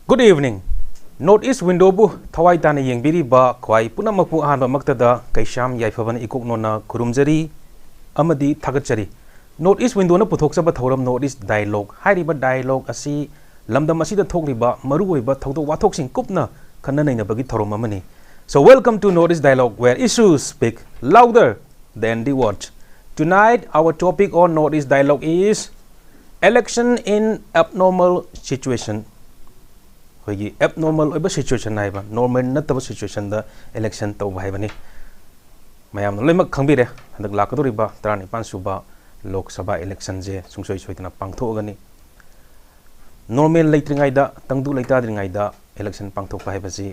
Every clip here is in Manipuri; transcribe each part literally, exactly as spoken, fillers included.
Good evening. North East Windowꯕꯨ ꯊꯋꯥꯏ ꯇꯥꯅ ꯌꯦꯡꯕꯤꯔꯤꯕ ꯈ꯭ꯋꯥꯏ ꯄꯨꯝꯅꯃꯛꯄꯨ ꯑꯍꯥꯟꯕꯃꯛꯇꯗ ꯀꯩꯁꯥꯝ ꯌꯥꯏꯐꯕꯅ ꯏꯀꯣꯛ ꯅꯣꯟꯅ ꯈꯨꯔꯨꯝꯖꯔꯤ ꯑꯃꯗꯤ ꯊꯥꯒꯠꯆꯔꯤ꯫ North East Windowꯅ ꯄꯨꯊꯣꯛꯆꯕ ꯊꯧꯔꯝ North East Dialogue ꯍꯥꯏꯔꯤꯕ dialogue ꯑꯁꯤ ꯂꯝꯗꯝ ꯑꯁꯤꯗ ꯊꯣꯛꯂꯤꯕ ꯃꯔꯨꯑꯣꯏꯕ ꯊꯧꯗꯣꯛ ꯋꯥꯊꯣꯛꯁꯤꯡ ꯀꯨꯞꯅ ꯈꯟꯅ ꯅꯩꯅꯕꯒꯤ ꯊꯧꯔꯝ ꯑꯃꯅꯤ꯫ So welcome to North East Dialogue, where issues speak louder than the words. Tonight our topic on North East Dialogue is election in abnormal situation. ꯑꯩꯈꯣꯏꯒꯤ abnormal ꯑꯣꯏꯕ situation ꯍꯥꯏꯕ normal ꯅꯠꯇꯕ situationꯗ election ꯇꯧꯕ ꯍꯥꯏꯕꯅꯤ꯫ ꯃꯌꯥꯝꯅ ꯂꯣꯏꯅꯃꯛ ꯈꯪꯕꯤꯔꯦ, ꯍꯟꯗꯛ ꯂꯥꯛꯀꯗꯧꯔꯤꯕ ꯇꯔꯥꯅꯤꯄꯥꯟ ꯁꯨꯕ Lok Sabha electionꯁꯦ ꯁꯨꯡꯁꯣꯏ ꯁꯣꯏꯗꯅ ꯄꯥꯡꯊꯣꯛꯑꯒꯅꯤ꯫ Normal ꯂꯩꯇ꯭ꯔꯤꯉꯩꯗ, ꯇꯪꯗꯨ ꯂꯩꯇꯥꯗ꯭ꯔꯤꯉꯩꯗ election ꯄꯥꯡꯊꯣꯛꯄ ꯍꯥꯏꯕꯁꯤ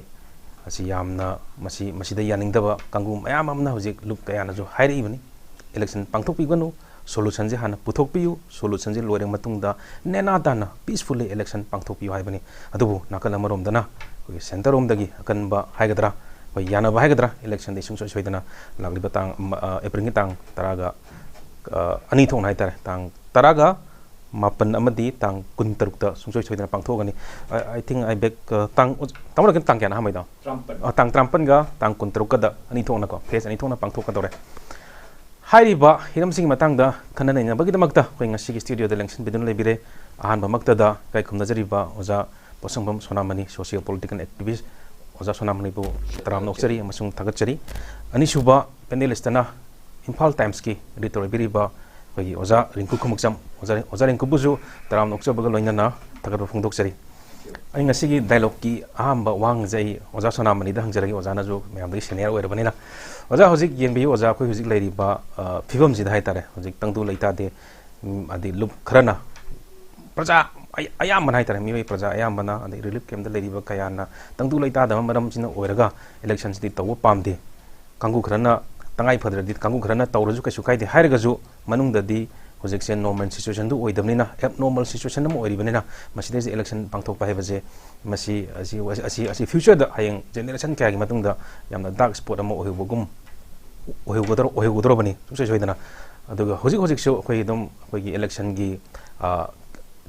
ꯑꯁꯤ ꯌꯥꯝꯅ ꯃꯁꯤ ꯃꯁꯤꯗ ꯌꯥꯅꯤꯡꯗꯕ ꯀꯥꯡꯕꯨ ꯃꯌꯥꯝ ꯑꯃꯅ ꯍꯧꯖꯤꯛ ꯂꯨꯞ ꯀꯌꯥꯅꯁꯨ ꯍꯥꯏꯔꯛꯏꯕꯅꯤ꯫ Election ꯄꯥꯡꯊꯣꯛꯄꯤꯒꯅꯨ, solutionꯁꯦ ꯍꯥꯟꯅ ꯄꯨꯊꯣꯛꯄꯤꯌꯨ, solutionꯁꯦ ꯂꯣꯏꯔꯕ ꯃꯇꯨꯡꯗ ꯅꯦꯅꯥ ꯇꯥꯅ peacefully election ꯄꯥꯡꯊꯣꯛꯄꯤꯌꯨ ꯍꯥꯏꯕꯅꯤ꯫ ꯑꯗꯨꯕꯨ ꯅꯥꯀꯜ ꯑꯃꯔꯣꯝꯗꯅ ꯑꯩꯈꯣꯏꯒꯤ centre ꯔꯣꯝꯗꯒꯤ ꯑꯀꯟꯕ ꯍꯥꯏꯒꯗ꯭ꯔꯥ, ꯑꯩꯈꯣꯏ ꯌꯥꯅꯕ ꯍꯥꯏꯒꯗ꯭ꯔꯥ, electionꯗꯤ ꯁꯨꯡꯁꯣꯏ ꯁꯣꯏꯗꯅ ꯂꯥꯛꯂꯤꯕ ꯇꯥꯡ ꯑꯃ, ꯑ, Aprilꯒꯤ ꯇꯥꯡ ꯇꯔꯥꯒ, ꯑ, ꯑꯅꯤ ꯊꯣꯛꯅ ꯍꯥꯏꯇꯥꯔꯦ, ꯇꯥꯡ ꯇꯔꯥꯒ ꯃꯥꯄꯟ ꯑꯃꯗꯤ ꯇꯥꯡ ꯀꯨꯟꯇꯔꯨꯛꯇ ꯁꯨꯡꯁꯣꯏ ꯁꯣꯏꯗꯅ ꯄꯥꯡꯊꯣꯛꯑꯒꯅꯤ꯫ I, I think I beg, ꯑ, ꯇꯥꯡ, ꯇꯥꯃꯣ ꯅꯪꯒꯤꯅ ꯇꯥꯡ ꯀꯌꯥꯅꯣ ꯑꯍꯥꯟꯕꯩꯗꯣ? ꯇꯔꯥꯃꯥꯄꯟ꯫ ꯑ, ꯇꯥꯡ ꯇꯔꯥꯃꯥꯄꯟꯒ ꯇꯥꯡ ꯀꯨꯟꯇꯔꯨꯛꯀꯗ ꯑꯅꯤ ꯊꯣꯛꯅꯀꯣ, phase ꯑꯅꯤ ꯊꯣꯛꯅ ꯄꯥꯡꯊꯣꯛꯀꯗꯧꯔꯦ꯫ ꯍꯥꯏꯔꯤꯕ ꯍꯤꯔꯝꯁꯤꯡꯒꯤ ꯃꯇꯥꯡꯗ ꯈꯟꯅ ꯅꯩꯅꯕꯒꯤꯗꯃꯛꯇ ꯑꯩꯈꯣꯏ ꯉꯁꯤꯒꯤ studioꯗ ꯂꯦꯡꯁꯤꯟꯕꯤꯗꯨꯅ ꯂꯩꯕꯤꯔꯦ꯫ ꯑꯍꯥꯟꯕꯃꯛꯇꯗ ꯏꯀꯥꯏ ꯈꯨꯝꯅꯖꯔꯤꯕ ꯑꯣꯖꯥ ꯄꯣꯠꯁꯪꯕꯝ ꯁꯣꯅꯥꯃꯅꯤ, socio political activist ꯑꯣꯖꯥ ꯁꯣꯅꯥꯃꯅꯤꯕꯨ ꯇꯔꯥꯝꯅ ꯑꯣꯛꯆꯔꯤ ꯑꯃꯁꯨꯡ ꯊꯥꯒꯠꯆꯔꯤ꯫ ꯑꯅꯤꯁꯨꯕ panelistꯇꯅ ꯏꯝꯐꯥꯜ Timesꯀꯤ editor ꯑꯣꯏꯕꯤꯔꯤꯕ ꯑꯩꯈꯣꯏꯒꯤ ꯑꯣꯖꯥ ꯔꯤꯡꯀꯨ ꯈꯨꯃꯨꯛꯆꯝ, ꯑꯣꯖꯥ, ꯑꯣꯖꯥ ꯔꯤꯡꯀꯨꯕꯨꯁꯨ ꯇꯔꯥꯝꯅ ꯑꯣꯛꯆꯕꯒ ꯂꯣꯏꯅꯅ ꯊꯥꯒꯠꯄ ꯐꯣꯡꯗꯣꯛꯆꯔꯤ꯫ ꯑꯩ ꯉꯁꯤꯒꯤ dialogueꯀꯤ ꯑꯍꯥꯟꯕ ꯋꯥꯍꯪꯁꯦ ꯑꯩ ꯑꯣꯖꯥ ꯁꯣꯅꯥꯃꯅꯤꯗ ꯍꯪꯖꯔꯒꯦ, ꯑꯣꯖꯥꯅꯁꯨ ꯃꯌꯥꯝꯗꯒꯤ senior ꯑꯣꯏꯔꯕꯅꯤꯅ꯫ ꯑꯣꯖꯥ, ꯍꯧꯖꯤꯛ ꯌꯦꯡꯕꯤꯌꯨ, ꯑꯣꯖꯥ, ꯑꯩꯈꯣꯏ ꯍꯧꯖꯤꯛ ꯂꯩꯔꯤꯕ, ꯑ, ꯐꯤꯕꯝꯁꯤꯗ ꯍꯥꯏꯇꯥꯔꯦ, ꯍꯧꯖꯤꯛ ꯇꯪꯗꯨ ꯂꯩꯇꯥꯗꯦ, ꯎꯝ, ꯑꯗꯩ ꯂꯨꯞ ꯈꯔꯅ, ꯄ꯭ꯔꯖꯥ ꯑꯌꯥꯝꯕꯅ ꯍꯥꯏꯇꯥꯔꯦ, ꯃꯤꯑꯣꯏ ꯄ꯭ꯔꯖꯥ ꯑꯌꯥꯝꯕꯅ, ꯑꯗꯩ relief campꯇ ꯂꯩꯔꯤꯕ ꯀꯌꯥꯅ ꯇꯪꯗꯨ ꯂꯩꯇꯥꯗꯕ ꯃꯔꯝꯁꯤꯅ ꯑꯣꯏꯔꯒ electionꯁꯤꯗꯤ ꯇꯧꯕ ꯄꯥꯝꯗꯦ꯫ ꯀꯥꯡꯕꯨ ꯈꯔꯅ, ꯇꯉꯥꯏ ꯐꯗ꯭ꯔꯗꯤ ꯀꯥꯡꯕꯨ ꯈꯔꯅ ꯇꯧꯔꯁꯨ ꯀꯩꯁꯨ ꯀꯥꯏꯗꯦ ꯍꯥꯏꯔꯒꯁꯨ, ꯃꯅꯨꯡꯗꯗꯤ ꯍꯧꯖꯤꯛꯁꯦ normal situationꯗꯨ ꯑꯣꯏꯗꯕꯅꯤꯅ, abnormal situation ꯑꯃ ꯑꯣꯏꯔꯤꯕꯅꯤꯅ, ꯃꯁꯤꯗꯩꯁꯤꯗ election ꯄꯥꯡꯊꯣꯛꯄ ꯍꯥꯏꯕꯁꯦ, ꯃꯁꯤ, ꯑꯁꯤ, ꯑꯁꯤ, ꯑꯁꯤ futureꯗ ꯍꯌꯦꯡ generation ꯀꯌꯥꯒꯤ ꯃꯇꯨꯡꯗ ꯌꯥꯝꯅ dark spot ꯑꯃ ꯑꯣꯏꯍꯧꯕꯒꯨꯝ, ꯑꯣꯏꯍꯧꯒꯗꯧꯔ-, ꯑꯣꯏꯍꯧꯒꯗꯧꯔꯕꯅꯤ ꯁꯨꯡꯁꯣꯏ ꯁꯣꯏꯗꯅ꯫ ꯑꯗꯨꯒ ꯍꯧꯖꯤꯛ ꯍꯧꯖꯤꯛꯁꯨ ꯑꯩꯈꯣꯏ ꯑꯗꯨꯝ ꯑꯩꯈꯣꯏꯒꯤ electionꯒꯤ, ꯑ,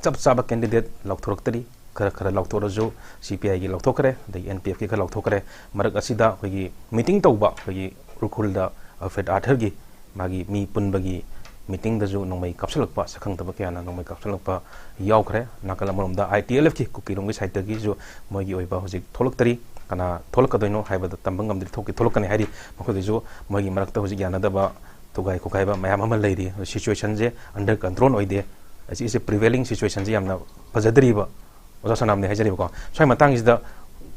ꯆꯞ ꯆꯥꯕ candidate ꯂꯥꯎꯊꯣꯔꯛꯇꯔꯤ꯫ ꯈꯔ ꯈꯔ ꯂꯥꯎꯊꯣꯛꯂꯁꯨ ꯁꯤ ꯄꯤ ꯑꯥꯏꯒꯤ ꯂꯥꯎꯊꯣꯛꯈ꯭ꯔꯦ, ꯑꯗꯒꯤ ꯑꯦꯟ ꯄꯤ ꯑꯦꯐꯀꯤ ꯈꯔ ꯂꯥꯎꯊꯣꯛꯈ꯭ꯔꯦ꯫ ꯃꯔꯛ ꯑꯁꯤꯗ ꯑꯩꯈꯣꯏꯒꯤ ꯃꯤꯇꯤꯡ ꯇꯧꯕ ꯑꯩꯈꯣꯏꯒꯤ ꯎꯈ꯭ꯔꯨꯜꯗ ꯑꯜꯐ꯭ꯔꯦꯗ ꯑꯥꯔꯊꯔꯒꯤ ꯃꯥꯒꯤ ꯃꯤ ꯄꯨꯟꯕꯒꯤ ꯃꯤꯇꯤꯡꯗꯁꯨ ꯅꯣꯡꯃꯩ ꯀꯥꯞꯁꯤꯜꯂꯛꯄ, ꯁꯛꯈꯪꯗꯕ ꯀꯌꯥꯅ ꯅꯣꯡꯃꯩ ꯀꯥꯞꯁꯤꯜꯂꯛꯄ ꯌꯥꯎꯈ꯭ꯔꯦ꯫ ꯅꯥꯀꯜ ꯑꯃꯔꯣꯝꯗ ꯑꯥꯏ ꯇꯤ ꯑꯦꯜ ꯑꯦꯐꯀꯤ ꯀꯨꯀꯤꯔꯣꯝꯒꯤ ꯁꯥꯏꯠꯇꯒꯤꯁꯨ ꯃꯣꯏꯒꯤ ꯑꯣꯏꯕ ꯍꯧꯖꯤꯛ ꯊꯣꯛꯂꯛꯇꯔꯤ꯫ ꯀꯅꯥ ꯊꯣꯛꯂꯛꯀꯗꯣꯏꯅꯣ ꯍꯥꯏꯕꯗ ꯇꯝꯕ ꯉꯝꯗ꯭ꯔꯤ, ꯊꯣꯛꯇꯤ ꯊꯣꯛꯂꯛꯀꯅꯤ ꯍꯥꯏꯔꯤ꯫ ꯃꯈꯣꯏꯗꯁꯨ ꯃꯣꯏꯒꯤ ꯃꯔꯛꯇ ꯍꯧꯖꯤꯛ ꯌꯥꯅꯗꯕ ꯊꯨꯒꯥꯏ ꯈꯣꯠꯀꯥꯏꯕ ꯃꯌꯥꯝ ꯑꯃ ꯂꯩꯔꯤ꯫ ꯁꯤꯆꯨꯋꯦꯁꯟꯁꯦ ꯑꯟꯗꯔ ꯀꯟꯇ꯭ꯔꯣꯜ ꯑꯣꯏꯗꯦ꯫ ꯑꯁꯤ, ꯑꯁꯤ ꯄ꯭ꯔꯤꯚꯦꯂꯤꯡ ꯁꯤꯆꯨꯋꯦꯁꯟꯁꯦ ꯌꯥꯝꯅ ꯐꯖꯗ꯭ꯔꯤꯕ꯫ ꯑꯣꯖꯥ ꯁꯣꯅꯥꯃꯅꯤ ꯍꯥꯏꯖꯔꯤꯕꯀꯣ꯫ ꯁ꯭ꯋꯥꯏ ꯃꯇꯥꯡꯁꯤꯗ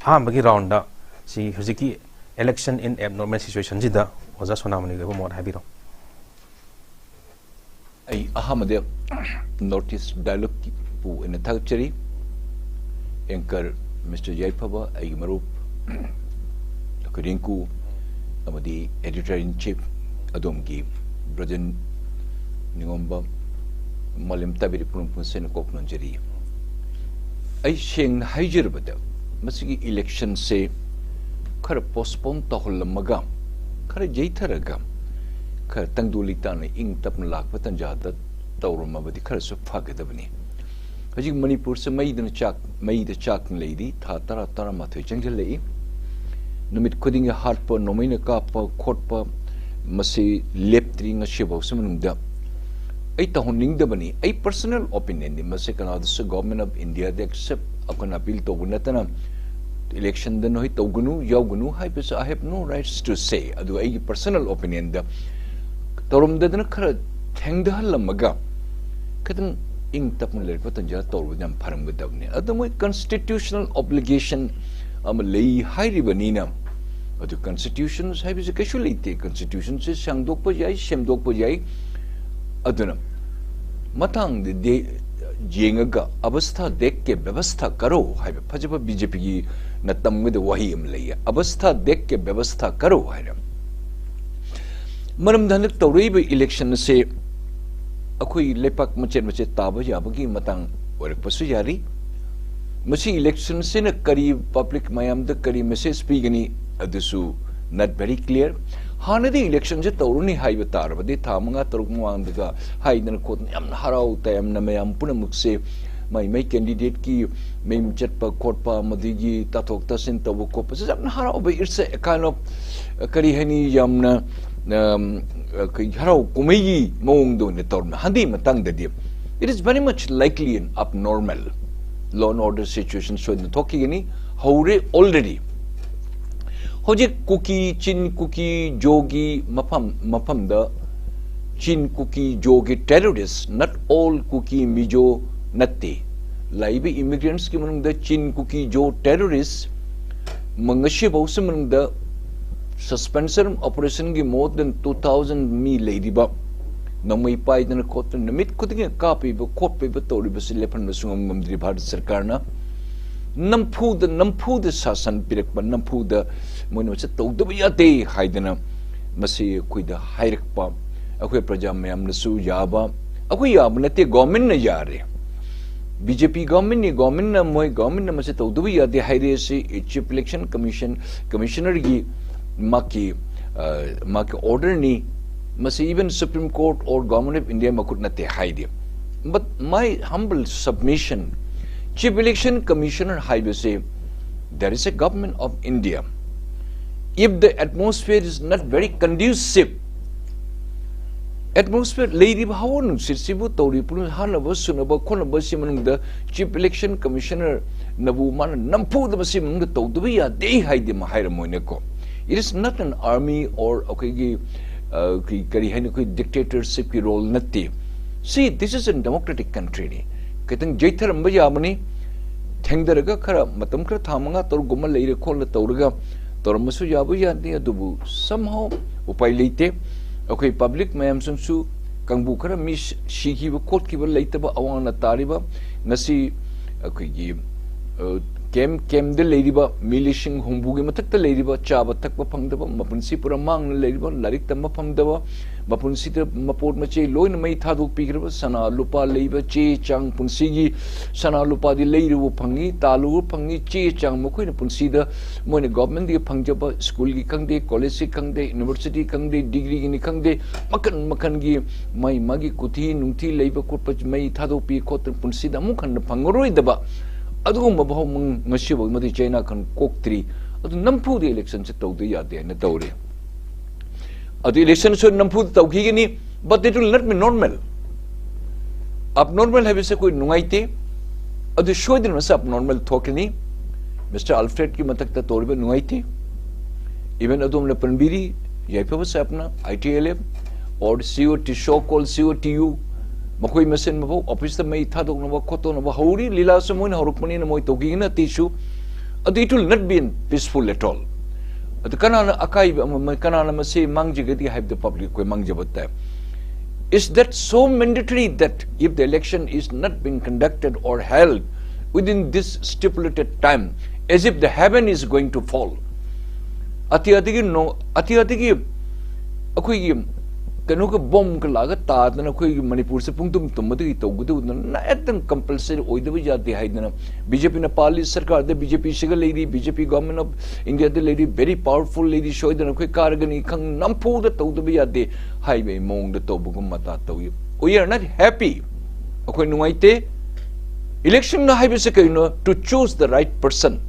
ꯑꯍꯥꯟꯕꯒꯤ ꯔꯥꯎꯟꯗ ꯁꯤ ꯍꯧꯖꯤꯛꯀꯤ election in abnormal situationꯁꯤꯗ ꯑꯣꯖꯥ ꯁꯣꯅꯥꯃꯅꯤꯒꯤ ꯑꯣꯏꯕ ꯃꯣꯠ ꯍꯥꯏꯕꯤꯔꯣ꯫ ꯑꯩ ꯑꯍꯥꯟꯕꯗ North East Dialogueꯄꯨ ꯑꯩꯅ ꯊꯥꯒꯠꯆꯔꯤ꯫ Anchor Mister ꯌꯥꯏꯐꯕ, ꯑꯩꯒꯤ ꯃꯔꯨꯞ ꯗꯥꯛꯇꯔ ꯔꯤꯡꯀꯨ, ꯑꯃꯗꯤ editor in chief ꯑꯗꯣꯝꯒꯤ ꯕ꯭ꯔꯖꯟ ꯅꯤꯉꯣꯝꯕ, ꯃꯥꯂꯦꯝ ꯇꯥꯕꯤꯔꯤ ꯄꯨꯝꯅꯃꯛꯄꯨ ꯁꯦꯡꯅ ꯀꯣꯛ ꯅꯣꯟꯖꯔꯤ꯫ ꯑꯩ ꯁꯦꯡꯅ ꯍꯥꯏꯖꯔꯕꯗ, ꯃꯁꯤꯒꯤ electionꯁꯦ ꯈꯔ postpone ꯇꯧꯍꯜꯂꯝꯃꯒ, ꯈꯔ ꯌꯩꯊꯔꯒ, ꯈꯔ ꯇꯪꯗꯨ ꯂꯩꯇꯥꯅ ꯏꯪ ꯇꯞꯅ ꯂꯥꯛꯄ ꯇꯥꯟꯖꯥꯗ ꯇꯧꯔꯝꯃꯕꯗꯤ ꯈꯔꯁꯨ ꯐꯒꯗꯕꯅꯤ꯫ ꯍꯧꯖꯤꯛ ꯃꯅꯤꯄꯨꯔꯁꯦ ꯃꯩꯗꯅ ꯆꯥꯛ, ꯃꯩꯗ ꯆꯥꯛꯇꯅ ꯂꯩꯔꯤ꯫ ꯊꯥ ꯇꯔꯥ, ꯇꯔꯥꯃꯥꯊꯣꯏ ꯆꯪꯁꯤꯜꯂꯛꯏ꯫ ꯅꯨꯃꯤꯠ ꯈꯨꯗꯤꯡꯒꯤ ꯍꯥꯠꯄ, ꯅꯣꯡꯃꯩꯅ ꯀꯥꯞꯄ ꯈꯣꯠꯄ, ꯃꯁꯤ ꯂꯦꯞꯇ꯭ꯔꯤ ꯉꯁꯤꯐꯥꯎꯁꯤ ꯃꯅꯨꯡꯗ꯫ ꯑꯩ ꯇꯧꯍꯟꯅꯤꯡꯗꯕꯅꯤ꯫ ꯑꯩ personal opinionꯅꯤ꯫ ꯃꯁꯤ ꯀꯅꯥꯗꯁꯨ Government of Indiaꯗ accept ꯑꯩꯈꯣꯏꯅ appeal ꯇꯧꯕ ꯅꯠꯇꯅ, electionꯗ ꯅꯈꯣꯏ ꯇꯧꯒꯅꯨ, ꯌꯥꯎꯒꯅꯨ ꯍꯥꯏꯕꯁꯨ I have no rights to say꯫ ꯑꯗꯨ ꯑꯩꯒꯤ personal opinionꯗ ꯇꯧꯔꯝꯗꯗꯅ ꯈꯔ ꯊꯦꯡꯊꯍꯜꯂꯝꯃꯒ ꯈꯤꯇꯪ ꯏꯪ ꯇꯞꯅ ꯂꯩꯔꯛꯄ ꯇꯟꯖꯥ ꯇꯧꯔꯕꯗꯤ ꯌꯥꯝ ꯐꯔꯝꯒꯗꯕꯅꯤ꯫ ꯑꯗꯣ ꯃꯣꯏ constitutional obligation ꯑꯃ ꯂꯩ ꯍꯥꯏꯔꯤꯕꯅꯤꯅ, ꯑꯗꯨ constitution ꯍꯥꯏꯕꯁꯤ ꯀꯩꯁꯨ ꯂꯩꯇꯦ꯫ Constitutionꯁꯦ ꯁꯦꯡꯗꯣꯛꯄ ꯌꯥꯏ, ꯁꯦꯝꯗꯣꯛꯄ ꯌꯥꯏ꯫ ꯑꯗꯨꯅ ꯃꯇꯥꯡꯗꯗꯤ ꯌꯦꯡꯉꯒ ꯑꯕꯁꯊꯥ ꯗꯦꯈ ꯀꯦ ꯕ꯭ꯌꯕꯁꯊꯥ ꯀꯔꯣ ꯍꯥꯏꯕ ꯐꯖꯕ ꯕꯤ ꯖꯦ ꯄꯤꯒꯤꯅ ꯇꯝꯒꯗꯕ ꯋꯥꯍꯩ ꯑꯃ ꯂꯩꯌꯦ, ꯑꯕꯁꯊꯥ ꯗꯦꯈ ꯀꯦ ꯕ꯭ꯌꯕꯁꯊꯥ ꯀꯔꯣ ꯍꯥꯏꯅ꯫ ꯃꯔꯝꯗꯤ ꯍꯟꯗꯛ ꯇꯧꯔꯛꯏꯕ election ꯑꯁꯤ ꯑꯩꯈꯣꯏ ꯂꯩꯄꯥꯛ ꯃꯆꯦꯠ ꯃꯆꯦꯠ ꯇꯥꯕ ꯌꯥꯕꯒꯤ ꯃꯇꯥꯡ ꯑꯣꯏꯔꯛꯄꯁꯨ ꯌꯥꯔꯤ꯫ ꯃꯁꯤ election ꯑꯁꯤꯅ ꯀꯔꯤ public ꯃꯌꯥꯝꯗ ꯀꯔꯤ message ꯄꯤꯒꯅꯤ ꯑꯗꯨꯁꯨ not very clear꯫ ꯍꯥꯟꯅꯗꯤ electionꯁꯦ ꯇꯧꯔꯅꯤ ꯍꯥꯏꯕ ꯇꯥꯔꯕꯗꯤ ꯊꯥ ꯃꯉꯥ ꯇꯔꯨꯛ ꯃꯃꯥꯡꯗꯒ ꯍꯥꯏꯗꯅ ꯈꯣꯠꯇꯅ ꯌꯥꯝꯅ ꯍꯔꯥꯎ ꯇꯌꯥꯝꯅ ꯃꯌꯥꯝ ꯄꯨꯝꯅꯃꯛꯁꯦ ꯃꯥꯏ ꯃꯥꯏ ꯀꯦꯟꯗꯤꯗꯦꯠꯀꯤ ꯃꯌꯨꯝ ꯆꯠꯄ ꯈꯣꯠꯄ, ꯃꯗꯨꯒꯤ ꯇꯥꯊꯣꯛ ꯇꯥꯁꯤꯟ ꯇꯧꯕ ꯈꯣꯠꯄꯁꯦ ꯌꯥꯝꯅ ꯍꯔꯥꯎꯕ, it's a kind of, ꯑ, ꯀꯔꯤ ꯍꯥꯏꯅꯤ, ꯌꯥꯝꯅ, ꯑꯝ, ꯑ, ꯀꯩ ꯍꯔꯥꯎ ꯀꯨꯝꯍꯩꯒꯤ ꯃꯑꯣꯡꯗ ꯑꯣꯏꯅ ꯇꯧꯔꯝꯃꯦ꯫ ꯍꯟꯗꯛ ꯃꯇꯥꯡꯗꯗꯤ it is very much likely an abnormal law and order situation ꯁꯣꯏꯗꯅ ꯊꯣꯛꯈꯤꯒꯅꯤ, ꯍꯧꯔꯦ already꯫ ꯍꯧꯖꯤꯛ ꯀꯨꯀꯤ, ꯆꯤꯟ ꯀꯨꯀꯤ, ꯖꯣꯒꯤ ꯃꯐꯝ, ꯃꯐꯝꯗ ꯆꯤꯟ ꯀꯨꯀꯤ, ꯖꯣꯒꯤ terrorist, not all ꯀꯨꯀꯤ ꯃꯤꯖꯣ ꯅꯠꯇꯦ꯫ ꯂꯥꯛꯏꯕ immigrants ꯀꯤ ꯃꯅꯨꯡꯗ ꯆꯤꯟ ꯀꯨꯀꯤ ꯖꯣ terrorist ꯃ-, ꯉꯁꯤꯐꯥꯎꯁꯤ ꯃꯅꯨꯡꯗ suspension operation ꯒꯤ more than two thousand ꯃꯤ ꯂꯩꯔꯤꯕ, ꯅꯣꯡꯃꯩ ꯄꯥꯏꯗꯅ ꯈꯣꯠꯇꯅ ꯅꯨꯃꯤꯠ ꯈꯨꯗꯤꯡꯒꯤ ꯀꯥꯞꯄꯤꯕ ꯈꯣꯠꯄꯤꯕ ꯇꯧꯔꯤꯕꯁꯤ ꯂꯦꯞꯍꯟꯕ ꯁꯨꯡꯉꯝ ꯉꯝꯗ꯭ꯔꯤ ꯚꯥꯔꯠ ꯁꯔꯀꯥꯔꯅ꯫ ꯅꯝꯐꯨꯗ, ꯅꯝꯐꯨꯗ ꯁꯥꯁꯟ ꯄꯤꯔꯛꯄ, ꯅꯝꯐꯨꯗ ꯃꯣꯏꯅ ꯃꯁꯤ ꯇꯧꯗꯕ ꯌꯥꯗꯦ ꯍꯥꯏꯗꯅ ꯃꯁꯤ ꯑꯩꯈꯣꯏꯗ ꯍꯥꯏꯔꯛꯄ, ꯑꯩꯈꯣꯏ ꯄ꯭ꯔꯖꯥ ꯃꯌꯥꯝꯅꯁꯨ ꯌꯥꯕ, ꯑꯩꯈꯣꯏ ꯌꯥꯕ ꯅꯠꯇꯦ, government ꯅ ꯌꯥꯔꯦ꯫ ꯕꯤ ꯖꯦ ꯄꯤ government ꯅꯤ, government ꯅ ꯃꯣꯏ, government ꯅ ꯃꯁꯤ ꯇꯧꯗꯕ ꯌꯥꯗꯦ ꯍꯥꯏꯔꯦ꯫ ꯁꯤ Chief Election Commission, Commissioner ꯒꯤ ꯃꯥꯒꯤ, ꯑ, ꯃꯥꯒꯤ order ꯅꯤ꯫ ꯃꯁꯤ even Supreme Court or Government of India ꯃꯈꯨꯠ ꯅꯠꯇꯦ ꯍꯥꯏꯗꯦ꯫ But my humble submission, Chief Election Commissioner ꯍꯥꯏꯕꯁꯦ, there is a Government of India. If the atmosphere is not very conducive, atmosphere, ꯂꯩꯔꯤꯕ ꯍꯋꯥ ꯅꯨꯡꯁꯤꯠꯁꯤꯕꯨ ꯇꯧꯔꯤꯕ ꯄꯨꯝꯅꯃꯛ ꯍꯥꯠꯅꯕ ꯁꯨꯅꯕ ꯈꯣꯠꯅꯕꯁꯤ ꯃꯅꯨꯡꯗ Chief Election Commissioner ꯅꯕꯨ ꯃꯥꯅ ꯅꯝꯐꯨꯗ ꯃꯁꯤ ꯃꯅꯨꯡꯗ ꯇꯧꯗꯕ ꯌꯥꯗꯦ ꯍꯥꯏꯗꯤ ꯑꯃ ꯍꯥꯏꯔꯝꯃꯣꯏꯅꯦꯀꯣ꯫ It is not an army or ꯑꯩꯈꯣꯏꯒꯤ, ꯑ, ꯀꯔꯤ, ꯀꯔꯤ ꯍꯥꯏꯅꯤ, ꯑꯩꯈꯣꯏ dictatorship ꯀꯤ role ꯅꯠꯇꯦ꯫ See, this is a democratic country ꯅꯤ꯫ ꯈꯤꯇꯪ ꯌꯩꯊꯔꯝꯕ ꯌꯥꯕꯅꯤ꯫ ꯊꯦꯡꯊꯔꯒ ꯈꯔ ꯃꯇꯝ ꯈꯔ ꯊꯥ ꯃꯉꯥ ꯇꯔꯨꯛꯀꯨꯝꯕ ꯂꯩꯔ ꯈꯣꯠꯂ ꯇꯧꯔꯒ ꯇꯧꯔꯝꯕꯁꯨ ꯌꯥꯕ ꯌꯥꯅꯤ, ꯑꯗꯨꯕꯨ somehow ꯎꯄꯥꯏ ꯂꯩꯇꯦ꯫ ꯑꯩꯈꯣꯏ public ꯃꯌꯥꯝꯁꯤꯡꯁꯨ ꯀꯥꯡꯕꯨ ꯈꯔ ꯃꯤ ꯁꯤ-, ꯁꯤꯈꯤꯕ ꯈꯣꯠꯈꯤꯕ ꯂꯩꯇꯕ ꯑꯋꯥ ꯑꯅꯥ ꯇꯥꯔꯤꯕ ꯉꯁꯤ ꯑꯩꯈꯣꯏꯒꯤ, ꯑ, ꯀꯦꯝ ꯀꯦꯝꯗ ꯂꯩꯔꯤꯕ ꯃꯤ ꯂꯤꯁꯤꯡ ꯍꯨꯝꯐꯨꯒꯤ ꯃꯊꯛꯇ ꯂꯩꯔꯤꯕ, ꯆꯥꯕ ꯊꯛꯄ ꯐꯪꯗꯕ, ꯃꯄꯨꯟꯁꯤ ꯄꯨꯔꯥ ꯃꯥꯡꯅ ꯂꯩꯔꯤꯕ, ꯂꯥꯏꯔꯤꯛ ꯇꯝꯕ ꯐꯪꯗꯕ, ꯃꯄꯨꯟꯁꯤꯗ ꯃꯄꯣꯠ ꯃꯆꯩ ꯂꯣꯏꯅ ꯃꯩ ꯊꯥꯗꯣꯛꯄꯤꯈ꯭ꯔꯕ, ꯁꯅꯥ ꯂꯨꯄꯥ ꯂꯩꯕ, ꯆꯦ ꯆꯥꯡ, ꯄꯨꯟꯁꯤꯒꯤ ꯁꯅꯥ ꯂꯨꯄꯥꯗꯤ ꯂꯩꯔꯨꯕ ꯐꯪꯉꯤ, ꯇꯥꯜꯂꯨꯕ ꯐꯪꯉꯤ, ꯆꯦ ꯆꯥꯡ ꯃꯈꯣꯏꯅ ꯄꯨꯟꯁꯤꯗ ꯃꯣꯏꯅ ꯒꯣꯔꯃꯦꯟꯗꯒꯤ ꯐꯪꯖꯕ, ꯁ꯭ꯀꯨꯜꯒꯤ ꯈꯪꯗꯦ, ꯀꯣꯂꯦꯖꯀꯤ ꯈꯪꯗꯦ, ꯌꯨꯅꯤꯚꯔꯁꯤꯇꯤ ꯈꯪꯗꯦ, ꯗꯤꯒ꯭ꯔꯤꯒꯤꯅꯤ ꯈꯪꯗꯦ, ꯃꯈꯟ ꯃꯈꯟꯒꯤ ꯃꯥꯒꯤ ꯃꯥꯒꯤ ꯀꯨꯊꯤ ꯅꯨꯡꯊꯤ ꯂꯩꯕ ꯈꯣꯠꯄ, ꯃꯩ ꯊꯥꯗꯣꯛꯄꯤ ꯈꯣꯠꯇꯅ ꯄꯨꯟꯁꯤꯗ ꯑꯃꯨꯛ ꯍꯟꯅ ꯐꯪꯉꯔꯣꯏꯗꯕ ꯑꯗꯨꯒꯨꯝꯕ ꯐꯥꯎ ꯉꯁꯤꯐꯥꯎ ꯃꯗꯨ ꯆꯩꯅꯥ ꯈꯟ ꯀꯣꯛꯇ꯭ꯔꯤ꯫ ꯑꯗꯨ ꯅꯝꯐꯨꯗ ꯏꯂꯦꯛꯁꯟꯁꯦ ꯇꯧꯗ ꯌꯥꯗꯦ ꯍꯥꯏꯅ ꯇꯧꯔꯤ꯫ ꯑꯗꯨ ꯏꯂꯦꯛꯁꯟꯁꯨ ꯅꯝꯐꯨꯗ ꯇꯧꯈꯤꯒꯅꯤ, but it will not be normal, abnormal ꯍꯥꯏꯕꯁꯦ ꯑꯩꯈꯣꯏ ꯅꯨꯡꯉꯥꯏꯇꯦ꯫ ꯑꯗꯨ ꯁꯣꯏꯗꯅ ꯃꯁꯤ abnormal ꯊꯣꯛꯀꯅꯤ꯫ ꯃꯤꯁꯇꯔ ꯑꯜꯐ꯭ꯔꯦꯗꯀꯤ ꯃꯊꯛꯇ ꯇꯧꯔꯤꯕ ꯅꯨꯡꯉꯥꯏꯇꯦ꯫ Even ꯑꯗꯣꯝꯅ ꯄꯟꯕꯤꯔꯤ, ꯌꯥꯏꯐꯕ ꯁꯥꯍꯦꯕꯅ, I T L F or C O T, so called C O T U, ꯃꯈꯣꯏ ꯃꯁꯦꯟ ꯃꯐꯧ ꯑꯣꯐꯤꯁꯇ ꯃꯩ ꯊꯥꯗꯣꯛꯅꯕ ꯈꯣꯠꯇꯣꯛꯅꯕ ꯍꯧꯔꯤ꯫ ꯂꯤꯂꯥꯁꯨ ꯃꯣꯏꯅ ꯍꯧꯔꯛꯄꯅꯤꯅ ꯃꯣꯏ ꯇꯧꯈꯤꯒꯅꯤ ꯑꯇꯩꯁꯨ꯫ ꯑꯗꯨ it will not be peaceful at all. ꯑꯗꯨ ꯀꯅꯥꯅ ꯑꯀꯥꯏꯕ ꯑꯃ, ꯀꯅꯥꯅ ꯃꯁꯤ ꯃꯥꯡꯖꯒꯗꯤ ꯍꯥꯏꯕꯗꯨ ꯄꯕ꯭ꯂꯤꯛ ꯑꯩꯈꯣꯏ ꯃꯥꯡꯖꯕ ꯇꯥꯏ꯫ Is that so mandatory that if the election is not being conducted or held within this stipulated time, as if the heaven is going to fall? ꯑꯇꯤꯌꯥꯗꯒꯤ ꯅꯣ-, ꯑꯇꯤꯌꯥꯗꯒꯤ ꯑꯩꯈꯣꯏꯒꯤ ꯀꯩꯅꯣꯒ ꯕꯣꯝꯒ ꯂꯥꯛꯑꯒ ꯇꯥꯗꯅ ꯑꯩꯈꯣꯏꯒꯤ ꯃꯅꯤꯄꯨꯔꯁꯦ ꯄꯨꯡꯇꯨꯝ ꯇꯨꯝꯕꯗꯒꯤ ꯇꯧꯒꯗꯧꯗꯅ ꯅꯥꯏꯠꯇꯪ ꯀꯝꯄꯜꯁꯔꯤ ꯑꯣꯏꯗꯕ ꯌꯥꯗꯦ ꯍꯥꯏꯗꯅ ꯕꯤ ꯖꯦ ꯄꯤꯅ ꯄꯥꯜꯂꯤ ꯁꯔꯀꯥꯔꯗ, ꯕꯤ ꯖꯦ ꯄꯤ ꯁꯤꯒ ꯂꯩꯔꯤ, B J P government of ꯏꯟꯗꯤꯌꯥꯗ ꯂꯩꯔꯤ, ꯚꯦꯔꯤ ꯄꯥꯋꯔꯐꯨꯜ ꯂꯩꯔꯤ, ꯁꯣꯏꯗꯅ ꯑꯩꯈꯣꯏ ꯀꯥꯔꯒꯅꯤ ꯈꯪ ꯅꯝꯐꯨꯗ ꯇꯧꯗꯕ ꯌꯥꯗꯦ ꯍꯥꯏꯕꯒꯤ ꯃꯑꯣꯡꯗ ꯇꯧꯕꯒꯨꯝ ꯃꯇꯥ ꯇꯧꯏ꯫ We are not happy. ꯑꯩꯈꯣꯏ ꯅꯨꯡꯉꯥꯏꯇꯦ꯫ ꯏꯂꯦꯛꯁꯟ ꯍꯥꯏꯕꯁꯦ ꯀꯩꯅꯣ? To choose the right person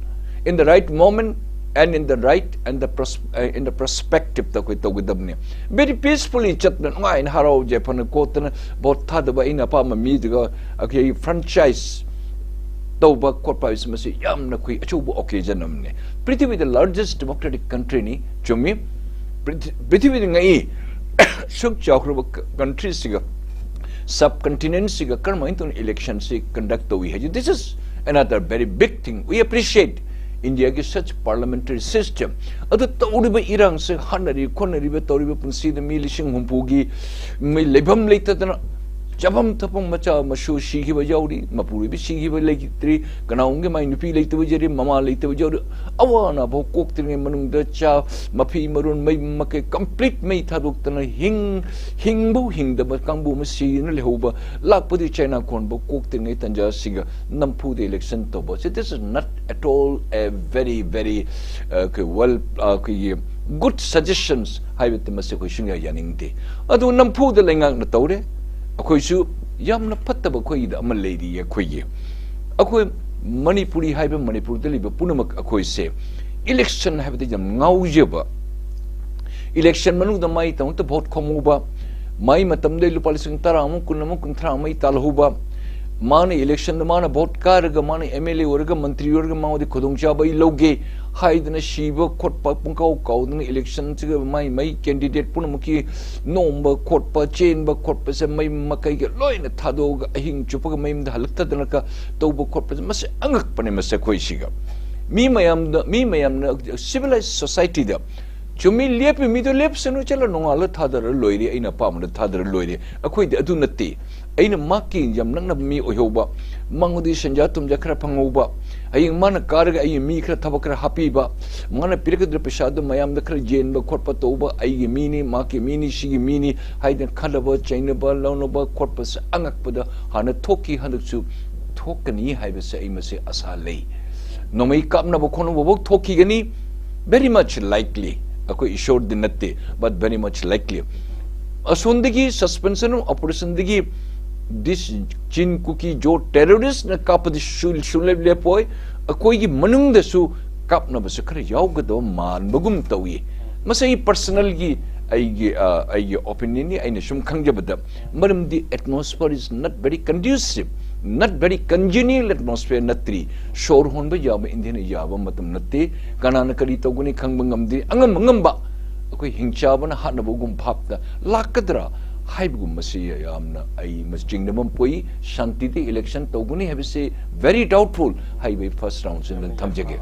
in the right moment and in the right and the pros-, uh, in the perspective ꯇ ꯑꯩꯈꯣꯏ ꯇꯧꯒꯗꯕꯅꯤ꯫ ꯚꯦꯔꯤ ꯄꯤꯁꯐꯨꯜꯂꯤ ꯆꯠꯇꯅ ꯅꯨꯡꯉꯥꯏꯅ ꯍꯔꯥꯎ ꯌꯥꯏꯐꯅ ꯈꯣꯠꯇꯅ ꯚꯣꯠ ꯊꯥꯗꯕ ꯑꯩꯅ ꯑꯄꯥꯝꯕ ꯃꯤꯗꯨꯒ ꯑꯩꯈꯣꯏ ꯐ꯭ꯔꯦꯟꯆꯥꯏꯁ ꯇꯧꯕ ꯈꯣꯠꯄ ꯍꯥꯏꯕꯁꯤ ꯃꯁꯤ ꯌꯥꯝꯅ ꯑꯩꯈꯣꯏ ꯑꯆꯧꯕ ꯑꯣꯀꯦꯖꯟ ꯑꯃꯅꯤ꯫ ꯄ꯭ꯔꯤꯊꯤꯕꯤꯗ ꯂꯥꯔꯖꯦꯁ ꯗꯦꯃꯣꯀ꯭ꯔꯦꯇꯤꯛ ꯀꯟꯇ꯭ꯔꯤꯅꯤ, ꯆꯨꯝꯃꯤ꯫ ꯄ꯭ꯔꯤꯊꯤ-, ꯄ꯭ꯔꯤꯊꯤꯕꯤꯗ ꯉꯛꯏ, ꯁꯨꯛ ꯆꯥꯎꯈ꯭ꯔꯕ ꯀ-, ꯀꯟꯇ꯭ꯔꯤꯁꯤꯒ, ꯁꯕ ꯀꯟꯇꯤꯅꯦꯟꯁꯤꯒ ꯀꯔꯝꯍꯥꯏꯅ ꯇꯧꯅ ꯏꯂꯦꯛꯁꯟꯁꯤ ꯀꯟꯗꯛ ꯇꯧꯏ ꯍꯥꯏꯁꯤ, this is another very big thing. We appreciate Indiaꯒꯤ such parliamentary system. ꯑꯗꯨ ꯇꯧꯔꯤꯕ ꯏꯔꯥꯡꯁꯦ ꯍꯥꯠꯅꯔꯤ ꯈꯣꯠꯅꯔꯤꯕ ꯇꯧꯔꯤꯕ ꯄꯨꯟꯁꯤꯗ ꯃꯤ ꯂꯤꯁꯤꯡ ꯍꯨꯝꯐꯨꯒꯤ ꯃꯤ ꯂꯩꯐꯝ ꯂꯩꯇꯗꯅ ꯆꯥꯐꯝ ꯊꯛꯐꯝ, ꯃꯆꯥ ꯃꯁꯨ ꯁꯤꯈꯤꯕ ꯌꯥꯎꯔꯤ, ꯃꯄꯨꯔꯣꯏꯕ ꯁꯤꯈꯤꯕ ꯂꯩꯇ꯭ꯔꯤ, ꯀꯅꯥꯒꯨꯝꯕꯒꯤ ꯃꯥꯏ ꯅꯨꯄꯤ ꯂꯩꯇꯕ ꯌꯥꯎꯔꯤ, ꯑꯃ ꯑꯃ ꯂꯩꯇꯕ ꯌꯥꯎꯔꯤ꯫ ꯑꯋꯥ ꯑꯅꯥ ꯐꯥꯎ ꯀꯣꯛꯇ꯭ꯔꯤꯉꯩ ꯃꯅꯨꯡꯗ ꯆꯥ, ꯃꯐꯤ ꯃꯔꯣꯟ, ꯃꯩ ꯃꯀꯩ complete ꯃꯩ ꯊꯥꯗꯣꯛꯇꯅ ꯍꯤꯡ ꯍꯤꯡꯕꯧ ꯍꯤꯡꯗꯕ ꯀꯥꯡꯕꯨ ꯑꯃ ꯁꯤꯗꯨꯅ ꯂꯩꯍꯧꯕ, ꯂꯥꯛꯄꯗꯤ ꯆꯩꯅꯥ ꯀꯣꯟꯕ ꯀꯣꯛꯇ꯭ꯔꯤꯉꯩ ꯇꯥꯟꯖꯥꯁꯤꯒ ꯅꯝꯐꯨꯗ election ꯇꯧꯕ ꯑꯁꯤ, this is not at all a very very, uh, ꯑꯩꯈꯣꯏ well, uh, ꯑꯩꯈꯣꯏꯒꯤ good suggestions ꯍꯥꯏꯕꯗꯤ ꯃꯁꯤ ꯑꯩꯈꯣꯏ ꯁꯨꯡꯌꯥ ꯌꯥꯅꯤꯡꯗꯦ꯫ ꯑꯗꯨ ꯅꯝꯐꯨꯗ ꯂꯩꯉꯥꯛꯅ ꯇꯧꯔꯦ꯫ ꯑꯩꯈꯣꯏꯁꯨ ꯌꯥꯝꯅ ꯐꯠꯇꯕ ꯑꯩꯈꯣꯏꯒꯤꯗ ꯑꯃ ꯂꯩꯔꯤꯌꯦ꯫ ꯑꯩꯈꯣꯏꯒꯤ ꯑꯩꯈꯣꯏ ꯃꯅꯤꯄꯨꯔꯤ ꯍꯥꯏꯕ, ꯃꯅꯤꯄꯨꯔꯗ ꯂꯩꯕ ꯄꯨꯝꯅꯃꯛ ꯑꯩꯈꯣꯏꯁꯦ election ꯍꯥꯏꯕꯗ ꯌꯥꯝ ꯉꯥꯎꯖꯕ, election ꯃꯅꯨꯡꯗ ꯃꯥꯏ ꯇꯃꯛꯇ vote ꯈꯣꯝꯍꯧꯕ, ꯃꯥꯏ ꯃꯇꯝꯗ ꯂꯨꯄꯥ ꯂꯤꯁꯤꯡ ꯇꯔꯥ ꯑꯃ, ꯀꯨꯟ ꯑꯃ, ꯀꯨꯟꯊ꯭ꯔꯥ ꯑꯃ ꯃꯥꯏ ꯇꯥꯜꯍꯧꯕ, ꯃꯥꯅ election ꯗ ꯃꯥꯅ vote ꯀꯥꯔꯒ ꯃꯥꯅ MLA ꯑꯣꯏꯔꯒ ꯃꯟꯇ꯭ꯔꯤ ꯑꯣꯏꯔꯒ ꯃꯉꯣꯟꯗ ꯈꯨꯗꯣꯡꯆꯥꯕ ꯑꯩ ꯂꯧꯒꯦ ꯍꯥꯏꯗꯅ ꯁꯤꯕ ꯈꯣꯠꯄ ꯄꯨꯡꯀꯥꯎ ꯀꯥꯎꯗꯅ election ꯁꯤꯒ ꯃꯥꯏ ꯃꯥꯏ candidate ꯄꯨꯝꯅꯃꯛꯀꯤ ꯅꯣꯝꯕ ꯈꯣꯠꯄ, ꯆꯦꯟꯕ ꯈꯣꯠꯄꯁꯦ ꯃꯩ ꯃꯀꯩꯒ ꯂꯣꯏꯅ ꯊꯥꯗꯣꯛꯑꯒ ꯑꯍꯤꯡ ꯆꯨꯞꯄꯒ ꯃꯌꯨꯝꯗ ꯍꯜꯂꯛꯇꯗꯅꯒ ꯇꯧꯕ ꯈꯣꯠꯄꯁꯦ, ꯃꯁꯤ ꯑꯉꯛꯄꯅꯦ꯫ ꯃꯁꯤ ꯑꯩꯈꯣꯏ ꯁꯤꯒ ꯃꯤ ꯃꯌꯥꯝꯗ, ꯃꯤ ꯃꯌꯥꯝꯅ civilized society ꯗ ꯆꯨꯝꯃꯤ, ꯂꯦꯞꯄꯤ ꯃꯤꯗꯣ ꯂꯦꯞꯁꯅꯨ, ꯆꯠꯂ ꯅꯣꯡꯉꯥꯜꯂ ꯊꯥꯗꯔ ꯂꯣꯏꯔꯦ, ꯑꯩꯅ ꯑꯄꯥꯝꯕꯗ ꯊꯥꯗꯔ ꯂꯣꯏꯔꯦ꯫ ꯑꯩꯈꯣꯏꯗꯤ ꯑꯗꯨ ꯅꯠꯇꯦ꯫ ꯑꯩꯅ ꯃꯍꯥꯛꯀꯤ ꯌꯥꯝ ꯅꯛꯅꯕ ꯃꯤ ꯑꯣꯏꯍꯧꯕ, ꯃꯉꯣꯟꯗꯒꯤ ꯁꯦꯟꯖꯥ ꯊꯨꯝꯖꯥ ꯈꯔ ꯐꯪꯍꯧꯕ, ꯍꯌꯦꯡ ꯃꯥꯅ ꯀꯥꯔꯒ ꯑꯩꯒꯤ ꯃꯤ ꯈꯔ ꯊꯕꯛ ꯈꯔ ꯍꯥꯞꯄꯤꯕ, ꯃꯥꯅ ꯄꯤꯔꯛꯀꯗꯧꯔꯤꯕ ꯄꯩꯁꯥꯗꯨ ꯃꯌꯥꯝꯗ ꯈꯔ ꯌꯦꯟꯕ ꯈꯣꯠꯄ ꯇꯧꯕ, ꯑꯩꯒꯤ ꯃꯤꯅꯤ, ꯃꯍꯥꯛꯀꯤ ꯃꯤꯅꯤ, ꯁꯤꯒꯤ ꯃꯤꯅꯤ ꯍꯥꯏꯗꯅ ꯈꯟꯅꯕ ꯆꯩꯅꯕ ꯂꯧꯅꯕ ꯈꯣꯠꯄꯁꯦ ꯑꯉꯛꯄꯗ ꯍꯥꯟꯅ ꯊꯣꯛꯈꯤ, ꯍꯟꯗꯛꯁꯨ ꯊꯣꯛꯀꯅꯤ ꯍꯥꯏꯕꯁꯦ ꯑꯩ ꯃꯁꯤ ꯑꯁꯥ ꯂꯩ꯫ ꯅꯣꯡꯃꯩ ꯀꯥꯞꯅꯕ ꯈꯣꯠꯅꯕꯐꯥꯎ ꯊꯣꯛꯈꯤꯒꯅꯤ, very much likely꯫ ꯑꯩꯈꯣꯏ ꯏꯁꯣꯔꯗꯤ ꯅꯠꯇꯦ, but very much likely꯫ ꯑꯁꯣꯝꯗꯒꯤ suspension of operation ꯗꯒꯤ this Chin Kuki Zo terrorist ꯅ ꯀꯥꯞꯄꯗꯤ ꯁꯨ-, ꯁꯨꯡꯂꯦꯞ ꯂꯦꯞꯄꯣꯏ꯫ ꯑꯩꯈꯣꯏꯒꯤ ꯃꯅꯨꯡꯗꯁꯨ ꯀꯥꯞꯅꯕꯁꯨ ꯈꯔ ꯌꯥꯎꯒꯗꯕ ꯃꯥꯟꯕꯒꯨꯝ ꯇꯧꯏ꯫ ꯃꯁꯤ ꯑꯩ personal ꯒꯤ ꯑꯩꯒꯤ, ꯑ, ꯑꯩꯒꯤ opinion ꯅꯤ, ꯑꯩꯅ ꯁꯨꯝ ꯈꯪꯖꯕꯗ꯫ ꯃꯔꯝꯗꯤ atmosphere is not very conducive, not very congenial atmosphere ꯅꯠꯇ꯭ꯔꯤ꯫ ꯁꯣꯔ ꯍꯣꯟꯕ ꯌꯥꯕ, ꯏꯟꯊꯤꯅ ꯌꯥꯕ ꯃꯇꯝ ꯅꯠꯇꯦ꯫ ꯀꯅꯥꯅ ꯀꯔꯤ ꯇꯧꯒꯅꯤ ꯈꯪꯕ ꯉꯝꯗꯦ꯫ ꯑꯉꯝ ꯑꯉꯝꯕ ꯑꯩꯈꯣꯏ ꯍꯤꯡꯆꯥꯕꯅ ꯍꯥꯠꯅꯕꯒꯨꯝ ꯚꯥꯞꯇ ꯂꯥꯛꯀꯗ꯭ꯔꯥ ꯍꯥꯏꯕꯒꯨꯝꯕꯁꯤ ꯌꯥꯝꯅ ꯑꯩ ꯃꯁꯤ ꯆꯤꯡꯅꯕ ꯑꯃ ꯄꯣꯛꯏ꯫ ꯁꯥꯟꯇꯤꯗ election ꯇꯧꯒꯅꯤ ꯍꯥꯏꯕꯁꯤ very doubtful ꯍꯥꯏꯕ ꯑꯩ first round ꯁꯤꯗ ꯊꯝꯖꯒꯦ꯫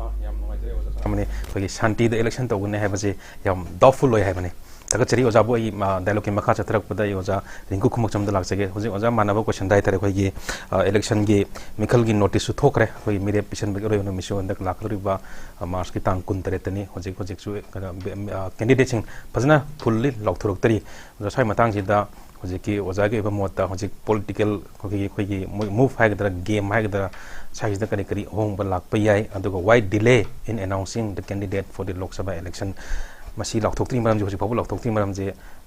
ꯑꯃꯅꯤ꯫ ꯑꯩꯈꯣꯏꯒꯤ ꯁꯥꯟꯇꯤꯗ election ꯇꯧꯒꯅꯤ ꯍꯥꯏꯕꯁꯤ ꯌꯥꯝ doubtful ꯑꯣꯏ ꯍꯥꯏꯕꯅꯤ꯫ ꯊꯥꯒꯠꯆꯔꯤ꯫ ꯑꯣꯖꯥꯕꯨ ꯑꯩ, ꯑ, dialogue-ꯀꯤ ꯃꯈꯥ ꯆꯠꯊꯔꯛꯄꯗ ꯑꯩ ꯑꯣꯖꯥ ꯔꯤꯡꯀꯨ ꯈꯨꯃꯨꯛꯆꯝꯗ ꯂꯥꯛꯆꯒꯦ꯫ ꯍꯧꯖꯤꯛ ꯑꯣꯖꯥ ꯃꯥꯟꯅꯕ question ꯍꯥꯏꯇꯥꯔꯦ꯫ ꯑꯩꯈꯣꯏꯒꯤ, ꯑ, election-ꯒꯤ ꯃꯤꯈꯜꯒꯤ notice-ꯁꯨ ꯊꯣꯛꯈ꯭ꯔꯦ꯫ ꯑꯩꯈꯣꯏꯒꯤ ꯃꯤꯔꯦꯞ ꯄꯤꯁꯟꯕꯒꯤ ꯑꯔꯣꯏꯕ ꯅꯨꯃꯤꯠꯁꯨ ꯍꯟꯗꯛ ꯂꯥꯛꯀꯗꯧꯔꯤꯕ, ꯑ, March-ꯀꯤ ꯇꯥꯡ ꯀꯨꯟꯇꯔꯦꯠꯇꯅꯤ꯫ ꯍꯧꯖꯤꯛ, ꯍꯧꯖꯤꯛꯁꯨ ꯀꯩꯅꯣ, ꯕꯦ-, ꯑ, candidate-ꯁꯤꯡ ꯐꯖꯅ fully ꯂꯥꯎꯊꯣꯔꯛꯇ꯭ꯔꯤ꯫ ꯑꯗꯣ ꯁ꯭ꯋꯥꯏ ꯃꯇꯥꯡꯁꯤꯗ ꯍꯧꯖꯤꯛꯀꯤ ꯑꯣꯖꯥꯒꯤ ꯑꯣꯏꯕ ꯃꯣꯠꯇ ꯍꯧꯖꯤꯛ political ꯑꯩꯈꯣꯏꯒꯤ, ꯑꯩꯈꯣꯏꯒꯤ ꯃꯣꯏ move ꯍꯥꯏꯒꯗ꯭ꯔꯥ, game ꯍꯥꯏꯒꯗ꯭ꯔꯥ, ꯁ꯭ꯋꯥꯏꯁꯤꯗ ꯀꯔꯤ ꯀꯔꯤ ꯑꯍꯣꯡꯕ ꯂꯥꯛꯄ ꯌꯥꯏ? ꯑꯗꯨꯒ why delay in announcing the candidate for the Lok Sabha election? ꯃꯁꯤ ꯂꯥꯎꯊꯣꯛꯇ꯭ꯔꯤ ꯃꯔꯝꯁꯤ, ꯍꯧꯖꯤꯛ ꯐꯥꯎꯕ ꯂꯥꯎꯊꯣꯛꯇ꯭ꯔꯤ ꯃꯔꯝꯁꯤ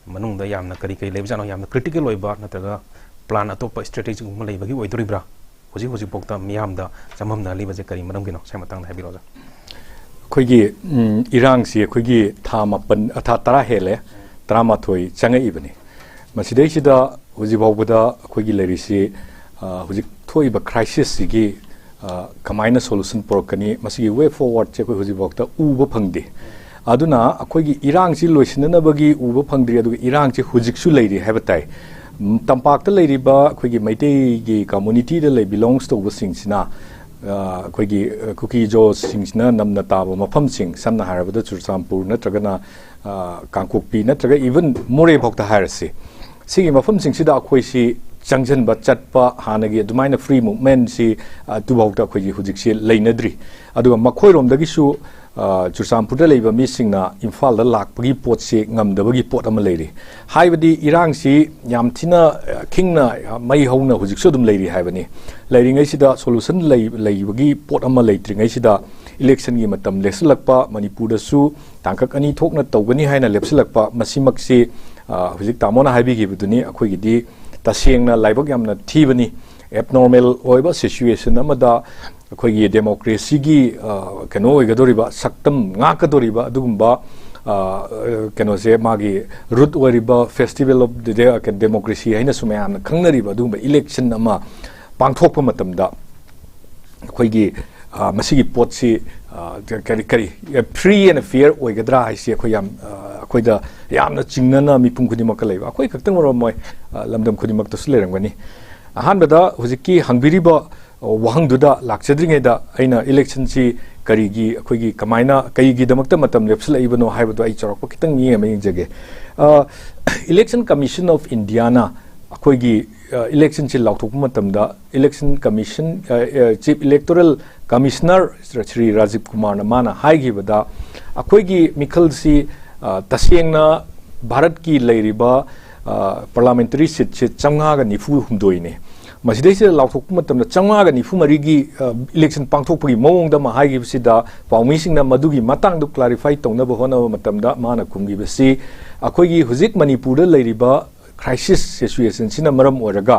ꯃꯅꯨꯡꯗ ꯌꯥꯝꯅ ꯀꯔꯤ ꯀꯔꯤ ꯂꯩꯕꯖꯥꯠꯅꯣ? ꯌꯥꯝꯅ critical ꯑꯣꯏꯕ ꯅꯠꯇ꯭ꯔꯒ plan ꯑꯇꯣꯞꯄ strategy-ꯒꯨꯝꯕ ꯂꯩꯕꯒꯤ ꯑꯣꯏꯗꯣꯔꯤꯕ꯭ꯔꯥ? ꯍꯧꯖꯤꯛ ꯍꯧꯖꯤꯛꯐꯥꯎꯗ ꯃꯤꯌꯥꯝꯗ ꯆꯃꯝꯅꯍꯜꯂꯤꯕꯁꯦ ꯀꯔꯤ ꯃꯔꯝꯒꯤꯅꯣ? ꯁ꯭ꯋꯥꯏ ꯃꯇꯥꯡꯗ ꯍꯥꯏꯕꯤꯔꯛꯑꯣ, ꯑꯣꯖꯥ꯫ ꯑꯩꯈꯣꯏꯒꯤ, ꯎꯝ, ꯏꯔꯥꯡꯁꯤ ꯑꯩꯈꯣꯏꯒꯤ ꯊꯥ ꯃꯥꯄꯟ, ꯊꯥ ꯇꯔꯥ ꯍꯦꯜꯂꯦ, ꯇꯔꯥꯃꯥꯊꯣꯏ ꯆꯪꯉꯛꯏꯕꯅꯤ꯫ ꯃꯁꯤꯗꯩꯁꯤꯗ ꯍꯧꯖꯤꯛ ꯐꯥꯎꯕꯗ ꯑꯩꯈꯣꯏꯒꯤ ꯂꯩꯔꯤꯁꯤ, ꯑ, ꯍꯧꯖꯤꯛ ꯊꯣꯛꯏꯕ crisis-ꯁꯤꯒꯤ, ꯑ, ꯀꯃꯥꯏꯅ solution ꯄꯨꯔꯛꯀꯅꯤ, ꯃꯁꯤꯒꯤ way forward-ꯁꯦ ꯑꯩꯈꯣꯏ ꯍꯧꯖꯤꯛꯐꯥꯎꯗ ꯎꯕ ꯐꯪꯗꯦ꯫ ꯑꯗꯨꯅ ꯑꯩꯈꯣꯏꯒꯤ ꯏꯔꯥꯡꯁꯤ ꯂꯣꯏꯁꯤꯟꯅꯅꯕꯒꯤ ꯎꯕ ꯐꯪꯗ꯭ꯔꯤ, ꯑꯗꯨꯒ ꯏꯔꯥꯡꯁꯤ ꯍꯧꯖꯤꯛꯁꯨ ꯂꯩꯔꯤ ꯍꯥꯏꯕ ꯇꯥꯏ꯫ ꯎꯝ, ꯇꯝꯄꯥꯛꯇ ꯂꯩꯔꯤꯕ ꯑꯩꯈꯣꯏꯒꯤ ꯃꯩꯇꯩꯒꯤ community-ꯗ ꯂꯩ, belongs ꯇꯧꯕꯁꯤꯡꯁꯤꯅ, ꯑ, ꯑꯩꯈꯣꯏꯒꯤ, ꯑ, ꯀꯨꯀꯤ ꯖꯣꯁꯁꯤꯡꯁꯤꯅ ꯅꯝꯅ ꯇꯥꯕ ꯃꯐꯝꯁꯤꯡ, ꯁꯝꯅ ꯍꯥꯏꯔꯕꯗ ꯆꯨꯔꯆꯥꯟꯄꯨꯔ ꯅꯠꯇ꯭ꯔꯒꯅ, ꯑ, ꯀꯥꯡꯄꯣꯛꯄꯤ ꯅꯠꯇ꯭ꯔꯒ even ꯃꯣꯔꯦ ꯐꯥꯎꯗ ꯍꯥꯏꯔꯁꯤ, ꯁꯤꯒꯤ ꯃꯐꯝꯁꯤꯡꯁꯤꯗ ꯑꯩꯈꯣꯏꯁꯤ ꯆꯪꯁꯤꯟꯕ ꯆꯠꯄ, ꯍꯥꯟꯅꯒꯤ ꯑꯗꯨꯃꯥꯏꯅ free movement-ꯁꯤ, ꯑ, ꯑꯗꯨꯐꯥꯎꯗ ꯑꯩꯈꯣꯏꯒꯤ ꯍꯧꯖꯤꯛꯁꯤ ꯂꯩꯅꯗ꯭ꯔꯤ꯫ ꯑꯗꯨꯒ ꯃꯈꯣꯏꯔꯣꯝꯗꯒꯤꯁꯨ, ꯑ, ꯆꯨꯔꯆꯥꯟꯄꯨꯔꯗ ꯂꯩꯕ ꯃꯤꯁꯤꯡꯅ ꯏꯝꯐꯥꯜꯗ ꯂꯥꯛꯄꯒꯤ ꯄꯣꯠꯁꯤ ꯉꯝꯗꯕꯒꯤ ꯄꯣꯠ ꯑꯃ ꯂꯩꯔꯤ꯫ ꯍꯥꯏꯕꯗꯤ ꯏꯔꯥꯡꯁꯤ ꯌꯥꯝ ꯊꯤꯅ, ꯑ, ꯈꯤꯡꯅ, ꯑ, ꯃꯩ ꯍꯧꯅ ꯍꯧꯖꯤꯛꯁꯨ ꯑꯗꯨꯝ ꯂꯩꯔꯤ ꯍꯥꯏꯕꯅꯤ꯫ ꯂꯩꯔꯤꯉꯩꯁꯤꯗ solution ꯂꯩ-, ꯂꯩꯕꯒꯤ ꯄꯣꯠ ꯑꯃ ꯂꯩꯇ꯭ꯔꯤꯉꯩꯁꯤꯗ election-ꯒꯤ ꯃꯇꯝ ꯂꯦꯞꯁꯤꯜꯂꯛꯄ, ꯃꯅꯤꯄꯨꯔꯗꯁꯨ ꯇꯥꯡꯀꯛ ꯑꯅꯤ ꯊꯣꯛꯅ ꯇꯧꯒꯅꯤ ꯍꯥꯏꯅ ꯂꯦꯞꯁꯤꯜꯂꯛꯄ, ꯃꯁꯤꯃꯛꯁꯤ, ꯑ, ꯍꯧꯖꯤꯛ ꯇꯥꯃꯣꯅ ꯍꯥꯏꯕꯤꯈꯤꯕꯗꯨꯅꯤ꯫ ꯑꯩꯈꯣꯏꯒꯤꯗꯤ ꯇꯁꯦꯡꯅ ꯂꯥꯏꯕꯛ ꯌꯥꯝꯅ ꯊꯤꯕꯅꯤ꯫ Abnormal ꯑꯣꯏꯕ situation ꯑꯃꯗ ꯑꯩꯈꯣꯏꯒꯤ democracy-ꯒꯤ, ꯑ, ꯀꯩꯅꯣ ꯑꯣꯏꯒꯗꯧꯔꯤꯕ, ꯁꯛꯇꯝ ꯉꯥꯛꯀꯗꯧꯔꯤꯕ ꯑꯗꯨꯒꯨꯝꯕ, ꯑ, ꯀꯩꯅꯣꯁꯦ, ꯃꯥꯒꯤ root ꯑꯣꯏꯔꯤꯕ festival of the de-, democracy ꯍꯥꯏꯅꯁꯨ ꯃꯌꯥꯝꯅ ꯈꯪꯅꯔꯤꯕ ꯑꯗꯨꯒꯨꯝꯕ election ꯑꯃ ꯄꯥꯡꯊꯣꯛꯄ ꯃꯇꯝꯗ ꯑꯩꯈꯣꯏꯒꯤ, ꯑ, ꯃꯁꯤꯒꯤ ꯄꯣꯠꯁꯤ, ꯑ, ꯀꯔꯤ, ꯀꯔꯤ, free and fair ꯑꯣꯏꯒꯗ꯭ꯔꯥ ꯍꯥꯏꯁꯤ ꯑꯩꯈꯣꯏ ꯌꯥꯝ, ꯑ, ꯑꯩꯈꯣꯏꯗ ꯌꯥꯝꯅ ꯆꯤꯡꯅꯅ ꯃꯤꯄꯨꯝ ꯈꯨꯗꯤꯡꯃꯛꯀ ꯂꯩꯕ, ꯑꯩꯈꯣꯏ ꯈꯛꯇꯪ ꯑꯣꯏꯔꯝꯃꯣꯏ, ꯑ, ꯂꯝꯗꯝ ꯈꯨꯗꯤꯡꯃꯛꯇꯁꯨ ꯂꯩꯔꯝꯒꯅꯤ꯫ ꯑꯍꯥꯟꯕꯗ ꯍꯧꯖꯤꯛꯀꯤ ꯍꯪꯕꯤꯔꯤꯕ, ꯑ, ꯋꯥꯍꯪꯗꯨꯗ ꯂꯥꯛꯆꯗ꯭ꯔꯤꯉꯩꯗ ꯑꯩꯅ election-ꯁꯤ ꯀꯔꯤꯒꯤ, ꯑꯩꯈꯣꯏꯒꯤ ꯀꯃꯥꯏꯅ, ꯀꯩꯒꯤꯗꯃꯛꯇ ꯃꯇꯝ ꯂꯦꯞꯁꯤꯜꯂꯛꯏꯕꯅꯣ ꯍꯥꯏꯕꯗꯣ ꯑꯩ ꯆꯥꯎꯔꯥꯛꯄ ꯈꯤꯇꯪ ꯃꯤꯠꯌꯦꯡ ꯑꯃ ꯌꯦꯡꯖꯒꯦ꯫ ꯑ, Election Commission of India ꯅ ꯑꯩꯈꯣꯏꯒꯤ, ꯑ, election ꯁꯤ ꯂꯥꯎꯊꯣꯛꯄ ꯃꯇꯝꯗ, Election Commission, ꯑ, ꯑ, Chief Electoral Commissioner Shri Rajiv ꯀꯨꯃꯥꯔꯅ ꯃꯥꯅ ꯍꯥꯏꯈꯤꯕꯗ, ꯑꯩꯈꯣꯏꯒꯤ ꯃꯤꯈꯜꯁꯤ, ꯑ, ꯇꯁꯦꯡꯅ ꯚꯥꯔꯠꯀꯤ ꯂꯩꯔꯤꯕ, ꯑ, parliamentary seat ꯁꯤ ꯆꯥꯝꯃꯉꯥꯒ ꯅꯤꯐꯨ ꯍꯨꯝꯗꯣꯏꯅꯤ꯫ ꯃꯁꯤꯗꯩꯁꯤꯗ ꯂꯥꯎꯊꯣꯛꯄ ꯃꯇꯝꯗ ꯆꯥꯝꯃꯉꯥꯒ ꯅꯤꯐꯨ ꯃꯔꯤꯒꯤ, ꯑ, election ꯄꯥꯡꯊꯣꯛꯄꯒꯤ ꯃꯑꯣꯡꯗ ꯑꯃ ꯍꯥꯏꯈꯤꯕꯁꯤꯗ, ꯄꯥꯎꯃꯤꯁꯤꯡꯅ ꯃꯗꯨꯒꯤ ꯃꯇꯥꯡꯗ clarify ꯇꯧꯅꯕ ꯍꯣꯠꯅꯕ ꯃꯇꯝꯗ ꯃꯥꯅ ꯈꯨꯝꯈꯤꯕꯁꯤ, ꯑꯩꯈꯣꯏꯒꯤ ꯍꯧꯖꯤꯛ ꯃꯅꯤꯄꯨꯔꯗ ꯂꯩꯔꯤꯕ crisis situation ꯁꯤꯅ ꯃꯔꯝ ꯑꯣꯏꯔꯒ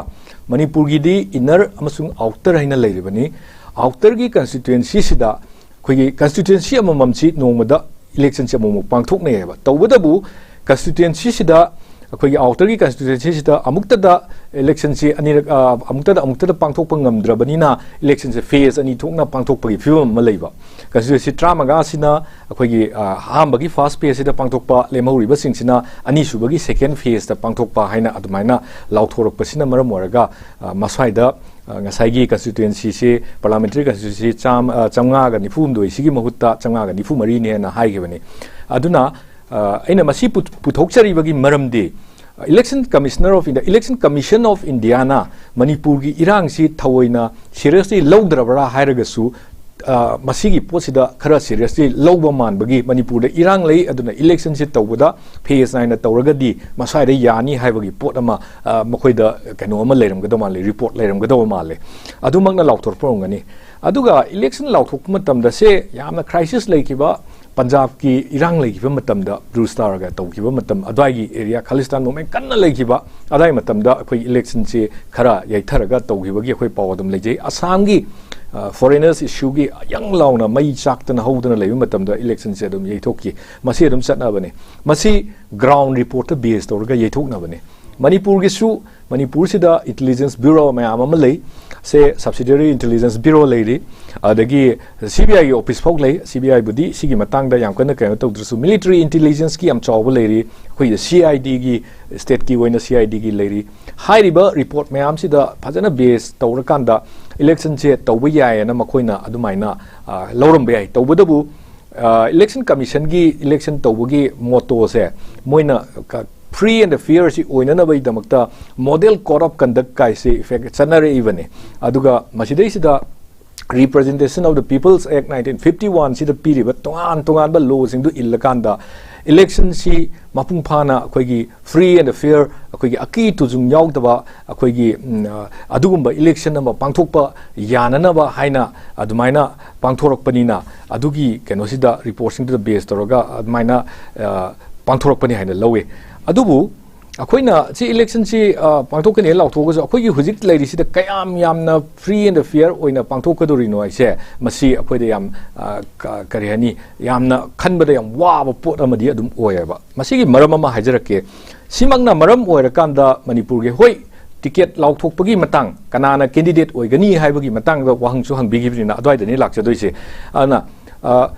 ꯃꯅꯤꯄꯨꯔꯒꯤꯗꯤ inner ꯑꯃꯁꯨꯡ outer ꯍꯥꯏꯅ ꯂꯩꯔꯤꯕꯅꯤ꯫ Outer ꯒꯤ constituency ꯁꯤꯗ ꯑꯩꯈꯣꯏꯒꯤ constituency ꯑꯃꯃꯝꯁꯤ ꯅꯣꯡꯃꯗ election ꯁꯤ ꯑꯃꯨꯛꯃꯨꯛ ꯄꯥꯡꯊꯣꯛꯅꯩꯌꯦꯕ꯫ ꯇꯧꯕꯇꯕꯨ constituency ꯁꯤꯗ, ꯑꯩꯈꯣꯏꯒꯤ outer ꯒꯤ constituency ꯁꯤꯗ ꯑꯃꯨꯛꯇꯗ election ꯁꯤ ꯑꯅꯤꯔꯛ, ꯑ, ꯑꯃꯨꯛꯇꯗ, ꯑꯃꯨꯛꯇꯗ ꯄꯥꯡꯊꯣꯛꯄ ꯉꯝꯗ꯭ꯔꯕꯅꯤꯅ election ꯁꯦ phase ꯑꯅꯤ ꯊꯣꯛꯅ ꯄꯥꯡꯊꯣꯛꯄꯒꯤ ꯐꯤꯕꯝ ꯑꯃ ꯂꯩꯕ꯫ Constituency ꯇꯔꯥꯃꯉꯥ ꯁꯤꯅ ꯑꯩꯈꯣꯏꯒꯤ, ꯑ, ꯑꯍꯥꯟꯕꯒꯤ first phase ꯁꯤꯗ ꯄꯥꯡꯊꯣꯛꯄ, ꯂꯦꯝꯍꯧꯔꯤꯕꯁꯤꯡꯁꯤꯅ ꯑꯅꯤꯁꯨꯕꯒꯤ second phase ꯇ ꯄꯥꯡꯊꯣꯛꯄ ꯍꯥꯏꯅ ꯑꯗꯨꯃꯥꯏꯅ ꯂꯥꯎꯊꯣꯔꯛꯄꯁꯤꯅ ꯃꯔꯝ ꯑꯣꯏꯔꯒ, ꯑ, ꯃꯁ꯭ꯋꯥꯏꯗ, ꯑ, ꯉꯁꯥꯏꯒꯤ constituency ꯁꯤ, parliamentary constituency ꯆꯥꯝ-, ꯑ, ꯆꯥꯝꯃꯉꯥꯒ ꯅꯤꯐꯨ ꯍꯨꯝꯗꯣꯏ ꯁꯤꯒꯤ ꯃꯍꯨꯠꯇ ꯆꯥꯝꯃꯉꯥꯒ ꯅꯤꯐꯨ ꯃꯔꯤꯅꯦꯅ ꯍꯥꯏꯈꯤꯕꯅꯤ꯫ ꯑꯗꯨꯅ, ꯑ, ꯑꯩꯅ ꯃꯁꯤ ꯄꯨ-, ꯄꯨꯊꯣꯛꯆꯔꯤꯕꯒꯤ ꯃꯔꯝꯗꯤ, Election Commissioner of India, Election Commission of India ꯅ ꯃꯅꯤꯄꯨꯔꯒꯤ ꯏꯔꯥꯡꯁꯤ ꯊꯑꯣꯏꯅ seriously ꯂꯧꯗ꯭ꯔꯕ꯭ꯔꯥ ꯍꯥꯏꯔꯒꯁꯨ, ꯑ, ꯃꯁꯤꯒꯤ ꯄꯣꯠꯁꯤꯗ ꯈꯔ seriously ꯂꯧꯕ ꯃꯥꯟꯕꯒꯤ, ꯃꯅꯤꯄꯨꯔꯗ ꯏꯔꯥꯡ ꯂꯩ, ꯑꯗꯨꯅ election ꯁꯤ ꯇꯧꯕꯗ phase ꯅꯥꯏꯅ ꯇꯧꯔꯒꯗꯤ ꯃꯁ꯭ꯋꯥꯏꯗ ꯌꯥꯅꯤ ꯍꯥꯏꯕꯒꯤ ꯄꯣꯠ ꯑꯃ, ꯑ, ꯃꯈꯣꯏꯗ ꯀꯩꯅꯣ ꯑꯃ ꯂꯩꯔꯝꯒꯗꯧ ꯃꯥꯜꯂꯦ, report ꯂꯩꯔꯝꯒꯗꯧꯕ ꯃꯥꯜꯂꯦ꯫ ꯑꯗꯨꯃꯛꯅ ꯂꯥꯎꯊꯣꯔꯛꯄ ꯑꯣꯏꯔꯝꯒꯅꯤ꯫ ꯑꯗꯨꯒ election ꯂꯥꯎꯊꯣꯛꯄ ꯃꯇꯝꯗ ꯁꯦ ꯌꯥꯝꯅ crisis ꯂꯩꯈꯤꯕ ꯄꯟꯖꯥꯕꯀꯤ ꯏꯔꯥꯡ ꯂꯩꯈꯤꯕ ꯃꯇꯝꯗ, ꯕ꯭ꯂꯨ ꯁ꯭ꯇꯥꯔꯒ ꯇꯧꯈꯤꯕ ꯃꯇꯝ, ꯑꯗ꯭ꯋꯥꯏꯒꯤ area, Khalistan movement ꯀꯟꯅ ꯂꯩꯈꯤꯕ ꯑꯗ꯭ꯋꯥꯏ ꯃꯇꯝꯗ ꯑꯩꯈꯣꯏ election ꯁꯤ ꯈꯔ ꯌꯩꯊꯔꯒ ꯇꯧꯈꯤꯕꯒꯤ ꯑꯩꯈꯣꯏ ꯄꯥꯎ ꯑꯗꯨꯝ ꯂꯩꯖꯩ꯫ ꯑꯁꯥꯝꯒꯤ, ꯑ, foreigners issue ꯒꯤ ꯌꯪ ꯂꯥꯎꯅ ꯃꯩ ꯆꯥꯛꯇꯅ ꯍꯧꯗꯅ ꯂꯩꯕ ꯃꯇꯝꯗ election ꯁꯦ ꯑꯗꯨꯝ ꯌꯩꯊꯣꯛꯈꯤ꯫ ꯃꯁꯤ ꯑꯗꯨꯝ ꯆꯠꯅꯕꯅꯤ꯫ ꯃꯁꯤ ground report ꯇ base ꯇꯧꯔꯒ ꯌꯩꯊꯣꯛꯅꯕꯅꯤ꯫ ꯃꯅꯤꯄꯨꯔꯒꯤꯁꯨ, ꯃꯅꯤꯄꯨꯔꯁꯤꯗ intelligence bureau ꯃꯌꯥꯝ ꯑꯃ ꯂꯩ꯫ ꯁꯦ, subsidiary intelligence bureau ꯂꯩꯔꯤ, ꯑꯗꯒꯤ C B I ꯒꯤ office ꯐꯥꯎ ꯂꯩ꯫ C B I ꯕꯨꯗꯤ ꯁꯤꯒꯤ ꯃꯇꯥꯡꯗ ꯌꯥꯝ ꯀꯟꯅ ꯀꯩꯅꯣ ꯇꯧꯗ꯭ꯔꯁꯨ, military intelligence ꯀꯤ ꯌꯥꯝ ꯆꯥꯎꯕ ꯂꯩꯔꯤ꯫ ꯑꯩꯈꯣꯏꯒꯤ C I D ꯒꯤ, state ꯀꯤ ꯑꯣꯏꯅ C I D ꯒꯤ ꯂꯩꯔꯤ꯫ ꯍꯥꯏꯔꯤꯕ report ꯃꯌꯥꯝꯁꯤꯗ ꯐꯖꯅ base ꯇꯧꯔꯀꯥꯟꯗ election ꯁꯦ ꯇꯧꯕ ꯌꯥꯏꯌꯦꯅ ꯃꯈꯣꯏꯅ ꯑꯗꯨꯃꯥꯏꯅ, ꯑ, ꯂꯧꯔꯝꯕ ꯌꯥꯏ꯫ ꯇꯧꯕꯇꯕꯨ, ꯑ, election commission ꯒꯤ election ꯇꯧꯕꯒꯤ motto ꯁꯦ ꯃꯣꯏꯅ ꯀ-, free and fair ꯁꯤ ꯑꯣꯏꯅꯅꯕꯒꯤꯗꯃꯛꯇ model code of conduct ꯀꯥꯏꯁꯤ effect ꯆꯠꯅꯔꯛꯏꯕꯅꯤ꯫ ꯑꯗꯨꯒ ꯃꯁꯤꯗꯩꯁꯤꯗ Representation of the People's Act nineteen fifty one ꯁꯤꯗ ꯄꯤꯔꯤꯕ ꯇꯣꯉꯥꯟ ꯇꯣꯉꯥꯟꯕ law ꯁꯤꯡꯗꯨ ꯏꯜꯂꯀꯥꯟꯗ election ꯁꯤ ꯃꯄꯨꯡ ꯐꯥꯅ ꯑꯩꯈꯣꯏꯒꯤ free and fair, ꯑꯩꯈꯣꯏꯒꯤ ꯑꯀꯤ ꯇꯨꯖꯨꯡ ꯌꯥꯎꯗꯕ, ꯑꯩꯈꯣꯏꯒꯤ, ꯎꯝ, ꯑ, ꯑꯗꯨꯒꯨꯝꯕ election ꯑꯃ ꯄꯥꯡꯊꯣꯛꯄ ꯌꯥꯅꯅꯕ ꯍꯥꯏꯅ ꯑꯗꯨꯃꯥꯏꯅ ꯄꯥꯡꯊꯣꯔꯛꯄꯅꯤꯅ, ꯑꯗꯨꯒꯤ ꯀꯩꯅꯣꯁꯤꯗ, report ꯁꯤꯡꯗꯨꯗ base ꯇꯧꯔꯒ ꯑꯗꯨꯃꯥꯏꯅ, ꯑ, ꯄꯥꯡꯊꯣꯔꯛꯄꯅꯤ ꯍꯥꯏꯅ ꯂꯧꯋꯤ꯫ ꯑꯗꯨꯕꯨ ꯑꯩꯈꯣꯏꯅ ꯁꯤ election ꯁꯤ, ꯑ, ꯄꯥꯡꯊꯣꯛꯀꯅꯤ ꯂꯥꯎꯊꯣꯛꯑꯒꯁꯨ, ꯑꯩꯈꯣꯏꯒꯤ ꯍꯧꯖꯤꯛ ꯂꯩꯔꯤꯁꯤꯗ ꯀꯌꯥꯝ ꯌꯥꯝꯅ free and fair ꯑꯣꯏꯅ ꯄꯥꯡꯊꯣꯛꯀꯗꯧꯔꯤꯅꯣ ꯍꯥꯏꯁꯦ, ꯃꯁꯤ ꯑꯩꯈꯣꯏꯗ ꯌꯥꯝ, ꯑ, ꯀ-, ꯀꯔꯤ ꯍꯥꯏꯅꯤ, ꯌꯥꯝꯅ ꯈꯟꯕꯗ ꯌꯥꯝ ꯋꯥꯕ ꯄꯣꯠ ꯑꯃꯗꯤ ꯑꯗꯨꯝ ꯑꯣꯏꯌꯦꯕ꯫ ꯃꯁꯤꯒꯤ ꯃꯔꯝ ꯑꯃ ꯍꯥꯏꯖꯔꯛꯀꯦ꯫ ꯁꯤꯃꯛꯅ ꯃꯔꯝ ꯑꯣꯏꯔꯀꯥꯟꯗ ꯃꯅꯤꯄꯨꯔꯒꯤ, ꯍꯣꯏ, ticket ꯂꯥꯎꯊꯣꯛꯄꯒꯤ ꯃꯇꯥꯡ, ꯀꯅꯥꯅ candidate ꯑꯣꯏꯒꯅꯤ ꯍꯥꯏꯕꯒꯤ ꯃꯇꯥꯡꯗ ꯋꯥꯍꯪꯁꯨ ꯍꯪꯕꯤꯈꯤꯕꯅꯤꯅ, ꯑꯗꯨꯋꯥꯏꯗꯅꯤ ꯂꯥꯛꯆꯗꯣꯏꯁꯦ꯫ ꯑꯗꯨꯅ, ꯑ,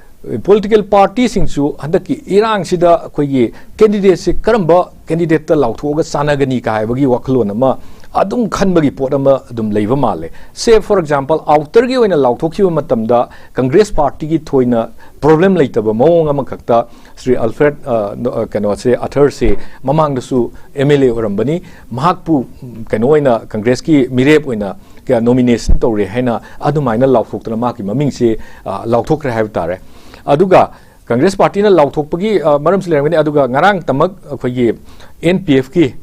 political party ꯁꯤꯡꯁꯨ ꯍꯟꯗꯛꯀꯤ ꯏꯔꯥꯡꯁꯤꯗ ꯑꯩꯈꯣꯏꯒꯤ candidate ꯁꯤ ꯀꯔꯝꯕ candidate ꯇ ꯂꯥꯎꯊꯣꯛꯑꯒ ꯆꯥꯟꯅꯒꯅꯤ ꯀꯥꯏ ꯍꯥꯏꯕꯒꯤ ꯋꯥꯈꯜꯂꯣꯟ ꯑꯃ ꯑꯗꯨꯝ ꯈꯟꯕꯒꯤ ꯄꯣꯠ ꯑꯃ ꯑꯗꯨꯝ ꯂꯩꯕ ꯃꯥꯜꯂꯦ꯫ Say, for example, outer ꯒꯤ ꯑꯣꯏꯅ ꯂꯥꯎꯊꯣꯛꯈꯤꯕ ꯃꯇꯝꯗ Congress party ꯒꯤ ꯊꯣꯏꯅ problem ꯂꯩꯇꯕ ꯃꯑꯣꯡ ꯑꯃꯈꯛꯇ ꯁ꯭ꯔꯤ ꯑꯜꯐ꯭ꯔꯦꯗ, ꯑ, ꯅ-, ꯑ, ꯀꯩꯅꯣꯁꯦ, ꯑꯊꯔꯁꯦ ꯃꯃꯥꯡꯗꯁꯨ M L A ꯑꯣꯏꯔꯝꯕꯅꯤ꯫ ꯃꯍꯥꯛꯄꯨ, ꯎꯝ, ꯀꯩꯅꯣ ꯑꯣꯏꯅ, Congress ꯀꯤ ꯃꯤꯔꯦꯞ ꯑꯣꯏꯅ ꯀꯌꯥ nomination ꯇꯧꯔꯦ ꯍꯥꯏꯅ ꯑꯗꯨꯃꯥꯏꯅ ꯂꯥꯎꯊꯣꯛꯇꯅ ꯃꯍꯥꯛꯀꯤ ꯃꯃꯤꯡꯁꯦ, ꯑ, ꯂꯥꯎꯊꯣꯛꯈ꯭ꯔꯦ ꯍꯥꯏꯕ ꯇꯥꯔꯦ꯫ ꯑꯗꯨꯒ Congress party ꯅ ꯂꯥꯎꯊꯣꯛꯄꯒꯤ, ꯑ, ꯃꯔꯝꯁꯨ ꯂꯩꯔꯝꯒꯅꯤ꯫ ꯑꯗꯨꯒ ꯉꯔꯥꯡ ꯇꯃꯛ ꯑꯩꯈꯣꯏꯒꯤ N P F ꯀꯤ,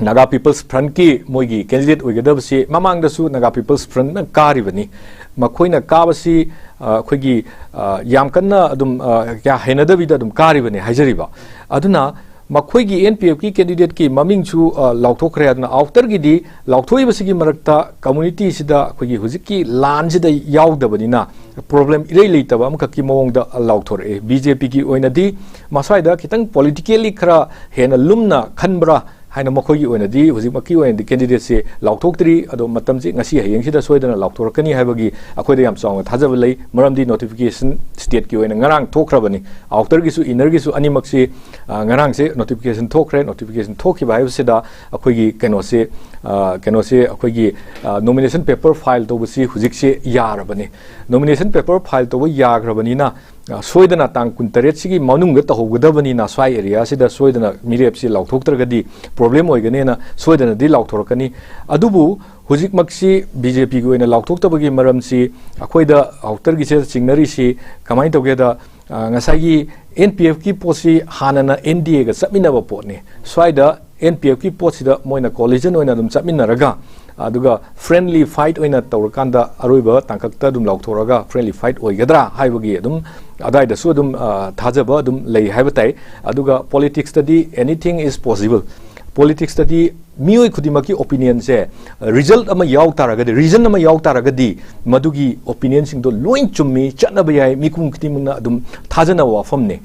Naga People's Front ꯀꯤ ꯃꯣꯏꯒꯤ candidate ꯑꯣꯏꯒꯗꯕꯁꯤ ꯃꯃꯥꯡꯗꯁꯨ Naga People's Front ꯅ ꯀꯥꯔꯤꯕꯅꯤ꯫ ꯃꯈꯣꯏꯅ ꯀꯥꯕꯁꯤ, ꯑ, ꯑꯩꯈꯣꯏꯒꯤ, ꯑ, ꯌꯥꯝ ꯀꯟꯅ ꯑꯗꯨꯝ, ꯑ, ꯀꯌꯥ ꯍꯩꯅꯗꯕꯤꯗ ꯑꯗꯨꯝ ꯀꯥꯔꯤꯕꯅꯤ ꯍꯥꯏꯖꯔꯤꯕ꯫ ꯑꯗꯨꯅ ꯃꯈꯣꯏꯒꯤ N P F ꯀꯤ candidate ꯀꯤ ꯃꯃꯤꯡꯁꯨ, ꯑ, ꯂꯥꯎꯊꯣꯛꯈ꯭ꯔꯦ꯫ ꯑꯗꯨꯅ outer ꯒꯤꯗꯤ ꯂꯥꯎꯊꯣꯛꯏꯕꯁꯤꯒꯤ ꯃꯔꯛꯇ community ꯁꯤꯗ ꯑꯩꯈꯣꯏꯒꯤ ꯍꯧꯖꯤꯛꯀꯤ ꯂꯥꯟꯁꯤꯗ ꯌꯥꯎꯗꯕꯅꯤꯅ problem ꯏꯔꯩ ꯂꯩꯇꯕ ꯑꯃꯈꯛꯀꯤ ꯃꯑꯣꯡꯗ ꯂꯥꯎꯊꯣꯔꯛꯑꯦ꯫ B J P ꯒꯤ ꯑꯣꯏꯅꯗꯤ ꯃꯁ꯭ꯋꯥꯏꯗ ꯈꯤꯇꯪ politically ꯈꯔ ꯍꯦꯟꯅ ꯂꯨꯝꯅ ꯈꯟꯕ꯭ꯔꯥ ꯍꯥꯏꯅ ꯃꯈꯣꯏꯒꯤ ꯑꯣꯏꯅꯗꯤ ꯍꯧꯖꯤꯛꯃꯛꯀꯤ ꯑꯣꯏꯅꯗꯤ candidateꯁꯦ ꯂꯥꯎꯊꯣꯛꯇ꯭ꯔꯤ꯫ ꯑꯗꯣ ꯃꯇꯝꯁꯤ ꯉꯁꯤ ꯍꯌꯦꯡꯁꯤꯗ ꯁꯣꯏꯗꯅ ꯂꯥꯎꯊꯣꯔꯛꯀꯅꯤ ꯍꯥꯏꯕꯒꯤ ꯑꯩꯈꯣꯏꯗ ꯌꯥꯝ ꯆꯥꯎꯅ ꯊꯥꯖꯕ ꯂꯩ꯫ ꯃꯔꯝꯗꯤ notification stateꯀꯤ ꯑꯣꯏꯅ ꯉꯔꯥꯡ ꯊꯣꯛꯈ꯭ꯔꯕꯅꯤ꯫ Outerꯒꯤꯁꯨ innerꯒꯤꯁꯨ ꯑꯅꯤꯃꯛꯁꯤ, ꯑ, ꯉꯔꯥꯡꯁꯦ notification ꯊꯣꯛꯈ꯭ꯔꯦ꯫ Notification ꯊꯣꯛꯈꯤꯕ ꯍꯥꯏꯕꯁꯤꯗ ꯑꯩꯈꯣꯏꯒꯤ ꯀꯩꯅꯣꯁꯦ, ꯑ, ꯀꯩꯅꯣꯁꯦ ꯑꯩꯈꯣꯏꯒꯤ, ꯑ, nomination paper file ꯇꯧꯕꯁꯤ ꯍꯧꯖꯤꯛꯁꯦ ꯌꯥꯔꯕꯅꯤ꯫ Nomination paper file ꯇꯧꯕ ꯌꯥꯈ꯭ꯔꯕꯅꯤꯅ, ꯑ, ꯁꯣꯏꯗꯅ ꯇꯥꯡ ꯀꯨꯟꯇꯔꯦꯠꯁꯤꯒꯤ ꯃꯅꯨꯡꯗ ꯇꯧꯍꯧꯒꯗꯕꯅꯤꯅ ꯁ꯭ꯋꯥꯏ areaꯁꯤꯗ ꯁꯣꯏꯗꯅ ꯃꯤꯔꯦꯞꯁꯤ ꯂꯥꯎꯊꯣꯛꯇ꯭ꯔꯒꯗꯤ problem ꯑꯣꯏꯒꯅꯦꯅ ꯁꯣꯏꯗꯅꯗꯤ ꯂꯥꯎꯊꯣꯔꯛꯀꯅꯤ꯫ ꯑꯗꯨꯕꯨ ꯍꯧꯖꯤꯛꯃꯛꯁꯤ BJPꯒꯤ ꯑꯣꯏꯅ ꯂꯥꯎꯊꯣꯛꯇꯕꯒꯤ ꯃꯔꯝꯁꯤ ꯑꯩꯈꯣꯏꯗ outerꯒꯤꯁꯤꯗ ꯆꯤꯡꯅꯔꯤꯁꯤ ꯀꯃꯥꯏꯅ ꯇꯧꯒꯦꯗ, ꯑ, ꯉꯁꯥꯏꯒꯤ NPFꯀꯤ ꯄꯣꯠꯁꯤ ꯍꯥꯟꯅꯅ NDAꯒ ꯆꯠꯃꯤꯟꯅꯕ ꯄꯣꯠꯅꯤ꯫ ꯁ꯭ꯋꯥꯏꯗ NPFꯀꯤ ꯄꯣꯠꯁꯤꯗ ꯃꯣꯏꯅ coalition ꯑꯣꯏꯅ ꯑꯗꯨꯝ ꯆꯠꯃꯤꯟꯅꯔꯒ, ꯑꯗꯨꯒ friendly fight ꯑꯣꯏꯅ ꯇꯧꯔꯀꯥꯟꯗ ꯑꯔꯣꯏꯕ ꯇꯥꯡꯀꯛꯇ ꯑꯗꯨꯝ ꯂꯥꯎꯊꯣꯔꯒ friendly fight ꯑꯣꯏꯒꯗ꯭ꯔꯥ ꯍꯥꯏꯕꯒꯤ ꯑꯗꯨꯝ ꯑꯗꯥꯏꯗꯁꯨ ꯑꯗꯨꯝ, ꯑ, ꯊꯥꯖꯕ ꯑꯗꯨꯝ ꯂꯩ ꯍꯥꯏꯕ ꯇꯥꯏ꯫ ꯑꯗꯨꯒ politicsꯇꯗꯤ anything is possible꯫ Politicsꯇꯗꯤ ꯃꯤꯑꯣꯏ ꯈꯨꯗꯤꯡꯃꯛꯀꯤ opinionꯁꯦ, result ꯑꯃ ꯌꯥꯎ ꯇꯥꯔꯒꯗꯤ, reason ꯑꯃ ꯌꯥꯎ ꯇꯥꯔꯒꯗꯤ, ꯃꯗꯨꯒꯤ opinionꯁꯤꯡꯗꯣ ꯂꯣꯏ ꯆꯨꯝꯃꯤ, ꯆꯠꯅꯕ ꯌꯥꯏ, ꯃꯤꯄꯨꯝ ꯈꯨꯗꯤꯡꯃꯛꯅ ꯑꯗꯨꯝ ꯊꯥꯖꯅꯕ ꯋꯥꯐꯝꯅꯤ꯫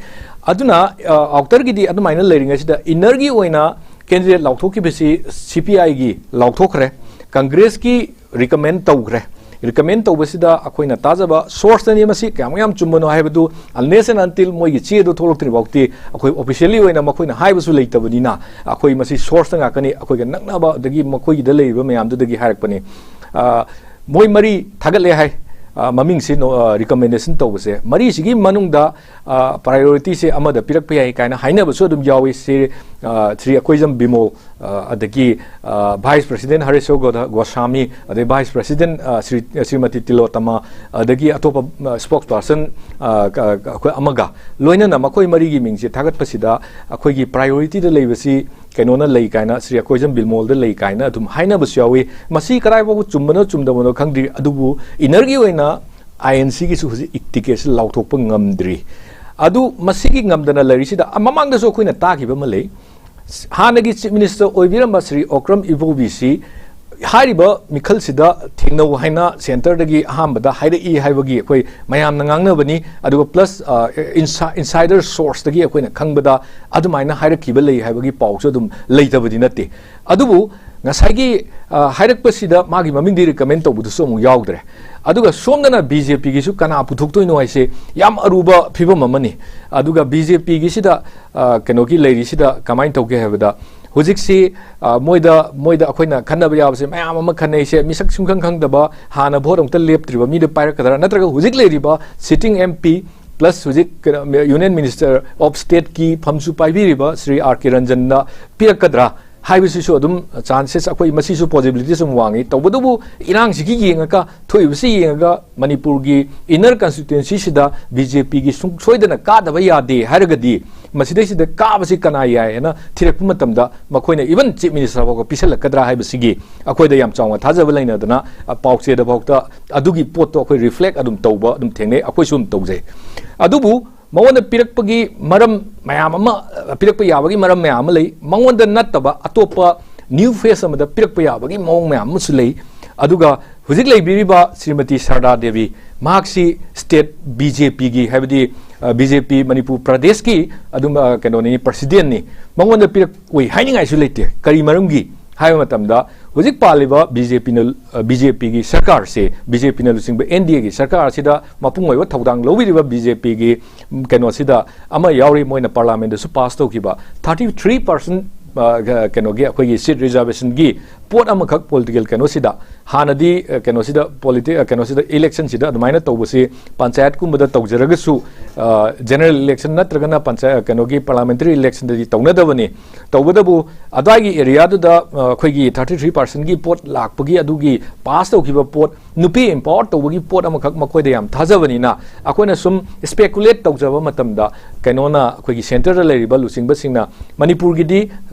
ꯑꯗꯨꯅ, ꯑ, outerꯒꯤꯗꯤ ꯑꯗꯨꯃꯥꯏꯅ ꯂꯩꯔꯤꯉꯩꯁꯤꯗ innerꯒꯤ ꯑꯣꯏꯅ candidate ꯂꯥꯎꯊꯣꯛꯈꯤꯕꯁꯤ CPIꯒꯤ ꯂꯥꯎꯊꯣꯛꯈ꯭ꯔꯦ, Congressꯀꯤ recommend ꯇꯧꯈ꯭ꯔꯦ꯫ Recommend ꯇꯧꯕꯁꯤꯗ ꯑꯩꯈꯣꯏꯅ ꯇꯥꯖꯕ sourceꯇꯅꯤ꯫ ꯃꯁꯤ ꯀꯌꯥꯃꯨꯛ ꯌꯥꯝ ꯆꯨꯝꯕꯅꯣ ꯍꯥꯏꯕꯗꯨ unless and until ꯃꯣꯏꯒꯤ ꯆꯦꯗꯨ ꯊꯣꯛꯂꯛꯇ꯭ꯔꯤ ꯐꯥꯎꯗꯤ ꯑꯩꯈꯣꯏ officially ꯑꯣꯏꯅ ꯃꯈꯣꯏꯅ ꯍꯥꯏꯕꯁꯨ ꯂꯩꯇꯕꯅꯤꯅ ꯑꯩꯈꯣꯏ ꯃꯁꯤ sourceꯇ ꯉꯥꯛꯀꯅꯤ, ꯑꯩꯈꯣꯏꯒ ꯅꯛꯅꯕ ꯑꯗꯒꯤ ꯃꯈꯣꯏꯒꯤꯗ ꯂꯩꯔꯤꯕ ꯃꯌꯥꯝꯗꯨꯗꯒꯤ ꯍꯥꯏꯔꯛꯄꯅꯤ꯫ ꯑ, ꯃꯣꯏ ꯃꯔꯤ ꯊꯥꯒꯠꯂꯦ ꯍꯥꯏ, ꯑ, ꯃꯃꯤꯡꯁꯤ ꯅꯣ-, ꯑ, recommendation ꯇꯧꯕꯁꯦ꯫ ꯃꯔꯤꯁꯤꯒꯤ ꯃꯅꯨꯡꯗ, ꯑ, priorityꯁꯦ ꯑꯃꯗ ꯄꯤꯔꯛꯄ ꯌꯥꯏ ꯀꯥꯏꯅ ꯍꯥꯏꯅꯕꯁꯨ ꯑꯗꯨꯝ ꯌꯥꯎꯏ꯫ ꯁꯤ, ꯑ, ꯁ꯭ꯔꯤ ꯑꯀꯣꯏꯖꯝ ꯕꯤꯃꯣꯜ, ꯑ, ꯑꯗꯒꯤ, ꯑ, Vice President Harish God-, Goswami, ꯑꯗꯩ Vice President, ꯑ, ꯁ꯭ꯔꯤ, ꯁ꯭ꯔꯤꯃꯇꯤ ꯇꯤꯂꯣꯇꯃꯥ, ꯑꯗꯒꯤ ꯑꯇꯣꯞꯄ, ꯑ, spokesperson, ꯑ, ꯀ-, ꯀ-, ꯑꯩꯈꯣꯏ ꯑꯃꯒ ꯂꯣꯏꯅꯅ ꯃꯈꯣꯏ ꯃꯔꯤꯒꯤ ꯃꯤꯡꯁꯦ ꯊꯥꯒꯠꯄꯁꯤꯗ ꯑꯩꯈꯣꯏꯒꯤ priorityꯗ ꯂꯩꯕꯁꯤ ꯀꯩꯅꯣꯅ ꯂꯩ ꯀꯥꯏꯅ, ꯁ꯭ꯔꯤ ꯑꯀꯣꯏꯖꯝ ꯕꯤꯃꯣꯜꯗ ꯂꯩ ꯀꯥꯏꯅ ꯑꯗꯨꯝ ꯍꯥꯏꯅꯕꯁꯨ ꯌꯥꯎꯏ꯫ ꯃꯁꯤ ꯀꯗꯥꯏ ꯐꯥꯎꯕ ꯆꯨꯝꯕꯅꯣ ꯆꯨꯝꯗꯕꯅꯣ ꯈꯪꯗ꯭ꯔꯤ, ꯑꯗꯨꯕꯨ innerꯒꯤ ꯑꯣꯏꯅ INCꯒꯤꯁꯨ ꯍꯧꯖꯤꯛ ticketꯁꯤ ꯂꯥꯎꯊꯣꯛꯄ ꯉꯝꯗ꯭ꯔꯤ꯫ ꯑꯗꯨ ꯃꯁꯤꯒꯤ ꯉꯝꯗꯅ ꯂꯩꯔꯤꯁꯤꯗ, ꯑ, ꯃꯃꯥꯡꯗꯁꯨ ꯑꯩꯈꯣꯏꯅ ꯇꯥꯈꯤꯕ ꯑꯃ ꯂꯩ꯫ ꯍꯥꯟꯅꯒꯤ Chief Minister ꯑꯣꯏꯕꯤꯔꯝꯕ ꯁ꯭ꯔꯤ ꯑꯣꯀ꯭ꯔꯝ ꯏꯕꯣꯕꯤꯁꯤ ꯍꯥꯏꯔꯤꯕ ꯃꯤꯈꯜꯁꯤꯗ ꯊꯦꯡꯅꯧ ꯍꯥꯏꯅ ꯁꯦꯟꯇꯔꯗꯒꯤ ꯑꯍꯥꯟꯕꯗ ꯍꯥꯏꯔꯛꯏ ꯍꯥꯏꯕꯒꯤ ꯑꯩꯈꯣꯏ ꯃꯌꯥꯝꯅ ꯉꯥꯡꯅꯕꯅꯤ꯫ ꯑꯗꯨꯒ ꯄ꯭ꯂꯁ ꯏꯟꯁꯥꯏꯗꯔ ꯁꯣꯔꯁꯇꯒꯤ ꯑꯩꯈꯣꯏꯅ ꯈꯪꯕꯗ ꯑꯗꯨꯃꯥꯏꯅ ꯍꯥꯏꯔꯛꯈꯤꯕ ꯂꯩ ꯍꯥꯏꯕꯒꯤ ꯄꯥꯎꯁꯨ ꯑꯗꯨꯝ ꯂꯩꯇꯕꯗꯤ ꯅꯠꯇꯦ꯫ ꯑꯗꯨꯕꯨ ꯉꯁꯥꯏꯒꯤ ꯍꯥꯏꯔꯛꯄꯁꯤꯗ ꯃꯥꯒꯤ ꯃꯃꯤꯡꯗꯤ ꯔꯤꯀꯃꯦꯟ ꯇꯧꯕꯗꯨꯁꯨ ꯑꯃꯨꯛ ꯌꯥꯎꯗ꯭ꯔꯦ꯫ ꯑꯗꯨꯒ ꯁꯣꯝꯗꯅ ꯕꯤ ꯖꯦ ꯄꯤꯒꯤꯁꯨ ꯀꯅꯥ ꯄꯨꯊꯣꯛꯇꯣꯏꯅꯣ ꯍꯥꯏꯁꯦ ꯌꯥꯝ ꯑꯔꯨꯕ ꯐꯤꯕꯝ ꯑꯃꯅꯤ꯫ ꯑꯗꯨꯒ ꯕꯤ ꯖꯦ ꯄꯤꯒꯤꯁꯤꯗ ꯀꯩꯅꯣꯒꯤ ꯂꯩꯔꯤꯁꯤꯗ ꯀꯃꯥꯏꯅ ꯇꯧꯒꯦ ꯍꯥꯏꯕꯗ, ꯍꯧꯖꯤꯛꯁꯤ ꯃꯣꯏꯗ ꯃꯣꯏꯗ ꯑꯩꯈꯣꯏꯅ ꯈꯟꯅꯕ ꯌꯥꯕꯁꯦ ꯃꯌꯥꯝ ꯑꯃ ꯈꯟꯅꯩꯁꯦ, ꯃꯤꯁꯛ ꯁꯨꯡꯈꯪ ꯈꯪꯗꯕ, ꯍꯥꯟꯅ ꯚꯣꯠ ꯑꯃꯨꯛꯇ ꯂꯦꯞꯇ꯭ꯔꯤꯕ ꯃꯤꯗ ꯄꯥꯏꯔꯛꯀꯗ꯭ꯔꯥ, ꯅꯠꯇ꯭ꯔꯒ ꯍꯧꯖꯤꯛ ꯂꯩꯔꯤꯕ ꯁꯤꯇꯤꯡ ꯑꯦꯝ ꯄꯤ ꯄ꯭ꯂꯁ ꯍꯧꯖꯤꯛ ꯀꯩꯅꯣ ꯌꯨꯅꯤꯌꯟ ꯃꯤꯅꯤꯁꯇꯔ ꯑꯣꯐ ꯁ꯭ꯇꯦꯠꯀꯤ ꯐꯝꯁꯨ ꯄꯥꯏꯕꯤꯔꯤꯕ ꯁ꯭ꯔꯤ ꯑꯥꯔ ꯀꯦ ꯔꯟꯖꯟꯗ ꯄꯤꯔꯛꯀꯗ꯭ꯔꯥ ꯍꯥꯏꯕꯁꯤꯁꯨ ꯑꯗꯨꯝ ꯆꯥꯟꯁꯦꯁ ꯑꯩꯈꯣꯏ ꯃꯁꯤꯁꯨ ꯄꯣꯖꯤꯕꯤꯂꯤꯇꯤ ꯁꯨꯝ ꯋꯥꯡꯉꯤ꯫ ꯇꯧꯕꯇꯕꯨ ꯏꯔꯥꯡꯁꯤꯒꯤ ꯌꯦꯡꯉꯒ, ꯊꯣꯛꯏꯕꯁꯤ ꯌꯦꯡꯉꯒ, ꯃꯅꯤꯄꯨꯔꯒꯤ ꯏꯟꯅꯔ ꯀꯟꯁꯇꯤꯇ꯭ꯋꯦꯟꯁꯤꯁꯤꯗ ꯕꯤ ꯖꯦ ꯄꯤꯒꯤ ꯁꯨꯡ ꯁꯣꯏꯗꯅ ꯀꯥꯗꯕ ꯌꯥꯗꯦ ꯍꯥꯏꯔꯒꯗꯤ ꯃꯁꯤꯗꯩꯁꯤꯗ ꯀꯥꯕꯁꯤ ꯀꯅꯥ ꯌꯥꯏ ꯍꯥꯏꯅ ꯊꯤꯔꯛꯄ ꯃꯇꯝꯗ ꯃꯈꯣꯏꯅ ꯏꯚꯟ ꯆꯤꯐ ꯃꯤꯅꯤꯁꯇꯔ ꯐꯥꯎꯕ ꯄꯤꯁꯜꯂꯛꯀꯗ꯭ꯔꯥ ꯍꯥꯏꯕꯁꯤꯒꯤ ꯑꯩꯈꯣꯏꯗ ꯌꯥꯝ ꯆꯥꯎꯅ ꯊꯥꯖꯕ ꯂꯩꯅꯗꯅ ꯄꯥꯎꯆꯦꯗ ꯐꯥꯎꯗ ꯑꯗꯨꯒꯤ ꯄꯣꯠꯇꯣ ꯑꯩꯈꯣꯏ ꯔꯤꯐ꯭ꯂꯦꯛ ꯑꯗꯨꯝ ꯇꯧꯕ ꯑꯗꯨꯝ ꯊꯦꯡꯅꯩ, ꯑꯩꯈꯣꯏꯁꯨ ꯑꯗꯨꯝ ꯇꯧꯖꯩ꯫ ꯑꯗꯨꯕꯨ ꯃꯉꯣꯟꯗ ꯄꯤꯔꯛꯄꯒꯤ ꯃꯔꯝ ꯃꯌꯥꯝ ꯑꯃ, ꯄꯤꯔꯛꯄ ꯌꯥꯕꯒꯤ ꯃꯔꯝ ꯃꯌꯥꯝ ꯑꯃ ꯂꯩ꯫ ꯃꯉꯣꯟꯗ ꯅꯠꯇꯕ ꯑꯇꯣꯞꯄ ꯅ꯭ꯌꯨ ꯐꯦꯁ ꯑꯃꯗ ꯄꯤꯔꯛꯄ ꯌꯥꯕꯒꯤ ꯃꯑꯣꯡ ꯃꯌꯥꯝ ꯑꯃꯁꯨ ꯂꯩ꯫ ꯑꯗꯨꯒ ꯍꯧꯖꯤꯛ ꯂꯩꯕꯤꯔꯤꯕ ꯁ꯭ꯔꯤꯃꯇꯤ ꯁꯔꯗꯥ ꯗꯦꯕꯤ, ꯃꯍꯥꯛꯁꯤ ꯁ꯭ꯇꯦꯠ ꯕꯤ ꯖꯦ ꯄꯤꯒꯤ, ꯍꯥꯏꯕꯗꯤ ꯕꯤ ꯖꯦ ꯄꯤ ꯃꯅꯤꯄꯨꯔ ꯄ꯭ꯔꯗꯦꯁꯀꯤ ꯑꯗꯨꯝ ꯀꯩꯅꯣꯅꯤ, ꯄ꯭ꯔꯁꯤꯗꯦꯟꯅꯤ꯫ ꯃꯉꯣꯟꯗ ꯄꯤꯔꯛꯑꯣꯏ ꯍꯥꯏꯅꯤꯡꯉꯥꯏꯁꯨ ꯂꯩꯇꯦ꯫ ꯀꯔꯤ ꯃꯔꯝꯒꯤ ꯍꯥꯏꯕ ꯃꯇꯝꯗ ꯍꯧꯖꯤꯛ ꯄꯥꯜꯂꯤꯕ ꯕꯤ ꯖꯦ ꯄꯤꯅ, ꯕꯤ ꯖꯦ ꯄꯤꯒꯤ ꯁꯔꯀꯥꯔꯁꯦ, ꯕꯤ ꯖꯦ ꯄꯤꯅ ꯂꯨꯆꯤꯡꯕ ꯑꯦꯟ ꯗꯤ ꯑꯦꯒꯤ ꯁꯔꯀꯥꯔ ꯑꯁꯤꯗ ꯃꯄꯨꯡ ꯑꯣꯏꯕ ꯊꯧꯗꯥꯡ ꯂꯧꯕꯤꯔꯤꯕ ꯕꯤ ꯖꯦ ꯄꯤꯒꯤ ꯀꯩꯅꯣꯁꯤꯗ ꯑꯃ ꯌꯥꯎꯔꯤ, ꯃꯣꯏꯅ ꯄꯥꯔꯂꯥꯃꯦꯟꯗꯁꯨ ꯄꯥꯁ ꯇꯧꯈꯤꯕ ꯊꯥꯔꯇꯤ ꯊ꯭ꯔꯤ ꯄꯥꯔꯁꯦꯟ ꯀꯩꯅꯣꯒꯤ ꯑꯩꯈꯣꯏꯒꯤ ꯁꯤꯠ ꯔꯤꯖꯥꯔꯕꯦꯁꯟꯒꯤ ꯄꯣꯠ ꯑꯃꯈꯛ ꯄꯣꯂꯤꯇꯤꯀꯦꯜ ꯀꯩꯅꯣꯁꯤꯗ, ꯍꯥꯟꯅꯗꯤ ꯀꯩꯅꯣꯁꯤꯗ ꯄꯣꯂꯤꯇꯤ ꯀꯩꯅꯣꯁꯤꯗ ꯏꯂꯦꯛꯁꯟꯁꯤꯗ ꯑꯗꯨꯃꯥꯏꯅ ꯇꯧꯕꯁꯤ ꯄꯟꯆꯥꯌꯠꯀꯨꯝꯕꯗ ꯇꯧꯖꯔꯒꯁꯨ, ꯖꯦꯅꯔꯦꯜ ꯏꯂꯦꯛꯁꯟ ꯅꯠꯇ꯭ꯔꯒꯅ ꯄꯟꯆꯥꯌꯠ ꯀꯩꯅꯣꯒꯤ ꯄꯥꯔꯂꯥꯃꯦꯟꯇꯔꯤ ꯏꯂꯦꯛꯁꯟꯗꯗꯤ ꯇꯧꯅꯗꯕꯅꯤ꯫ ꯇꯧꯕꯇꯕꯨ ꯑꯗ꯭ꯋꯥꯏꯒꯤ ꯑꯦꯔꯤꯌꯥꯗꯨꯗ ꯑꯩꯈꯣꯏꯒꯤ ꯊꯥꯔꯇꯤ ꯊ꯭ꯔꯤ ꯄꯥꯔꯁꯦꯟꯒꯤ ꯄꯣꯠ ꯂꯥꯛꯄꯒꯤ ꯑꯗꯨꯒꯤ ꯄꯥꯁ ꯇꯧꯈꯤꯕ ꯄꯣꯠ, ꯅꯨꯄꯤ ꯑꯦꯝꯄꯥꯋꯔ ꯇꯧꯕꯒꯤ ꯄꯣꯠ ꯑꯃꯈꯛ ꯃꯈꯣꯏꯗ ꯌꯥꯝ ꯊꯥꯖꯕꯅꯤꯅ ꯑꯩꯈꯣꯏꯅ ꯁꯨꯝ ꯁ꯭ꯄꯦꯀꯨꯂꯦꯠ ꯇꯧꯖꯕ ꯃꯇꯝꯗ ꯀꯩꯅꯣꯅ ꯑꯩꯈꯣꯏꯒꯤ ꯁꯦꯟꯇꯔꯗ ꯂꯩꯔꯤꯕ ꯂꯨꯆꯤꯡꯕꯁꯤꯡꯅ ꯃꯅꯤꯄꯨꯔꯒꯤꯗꯤ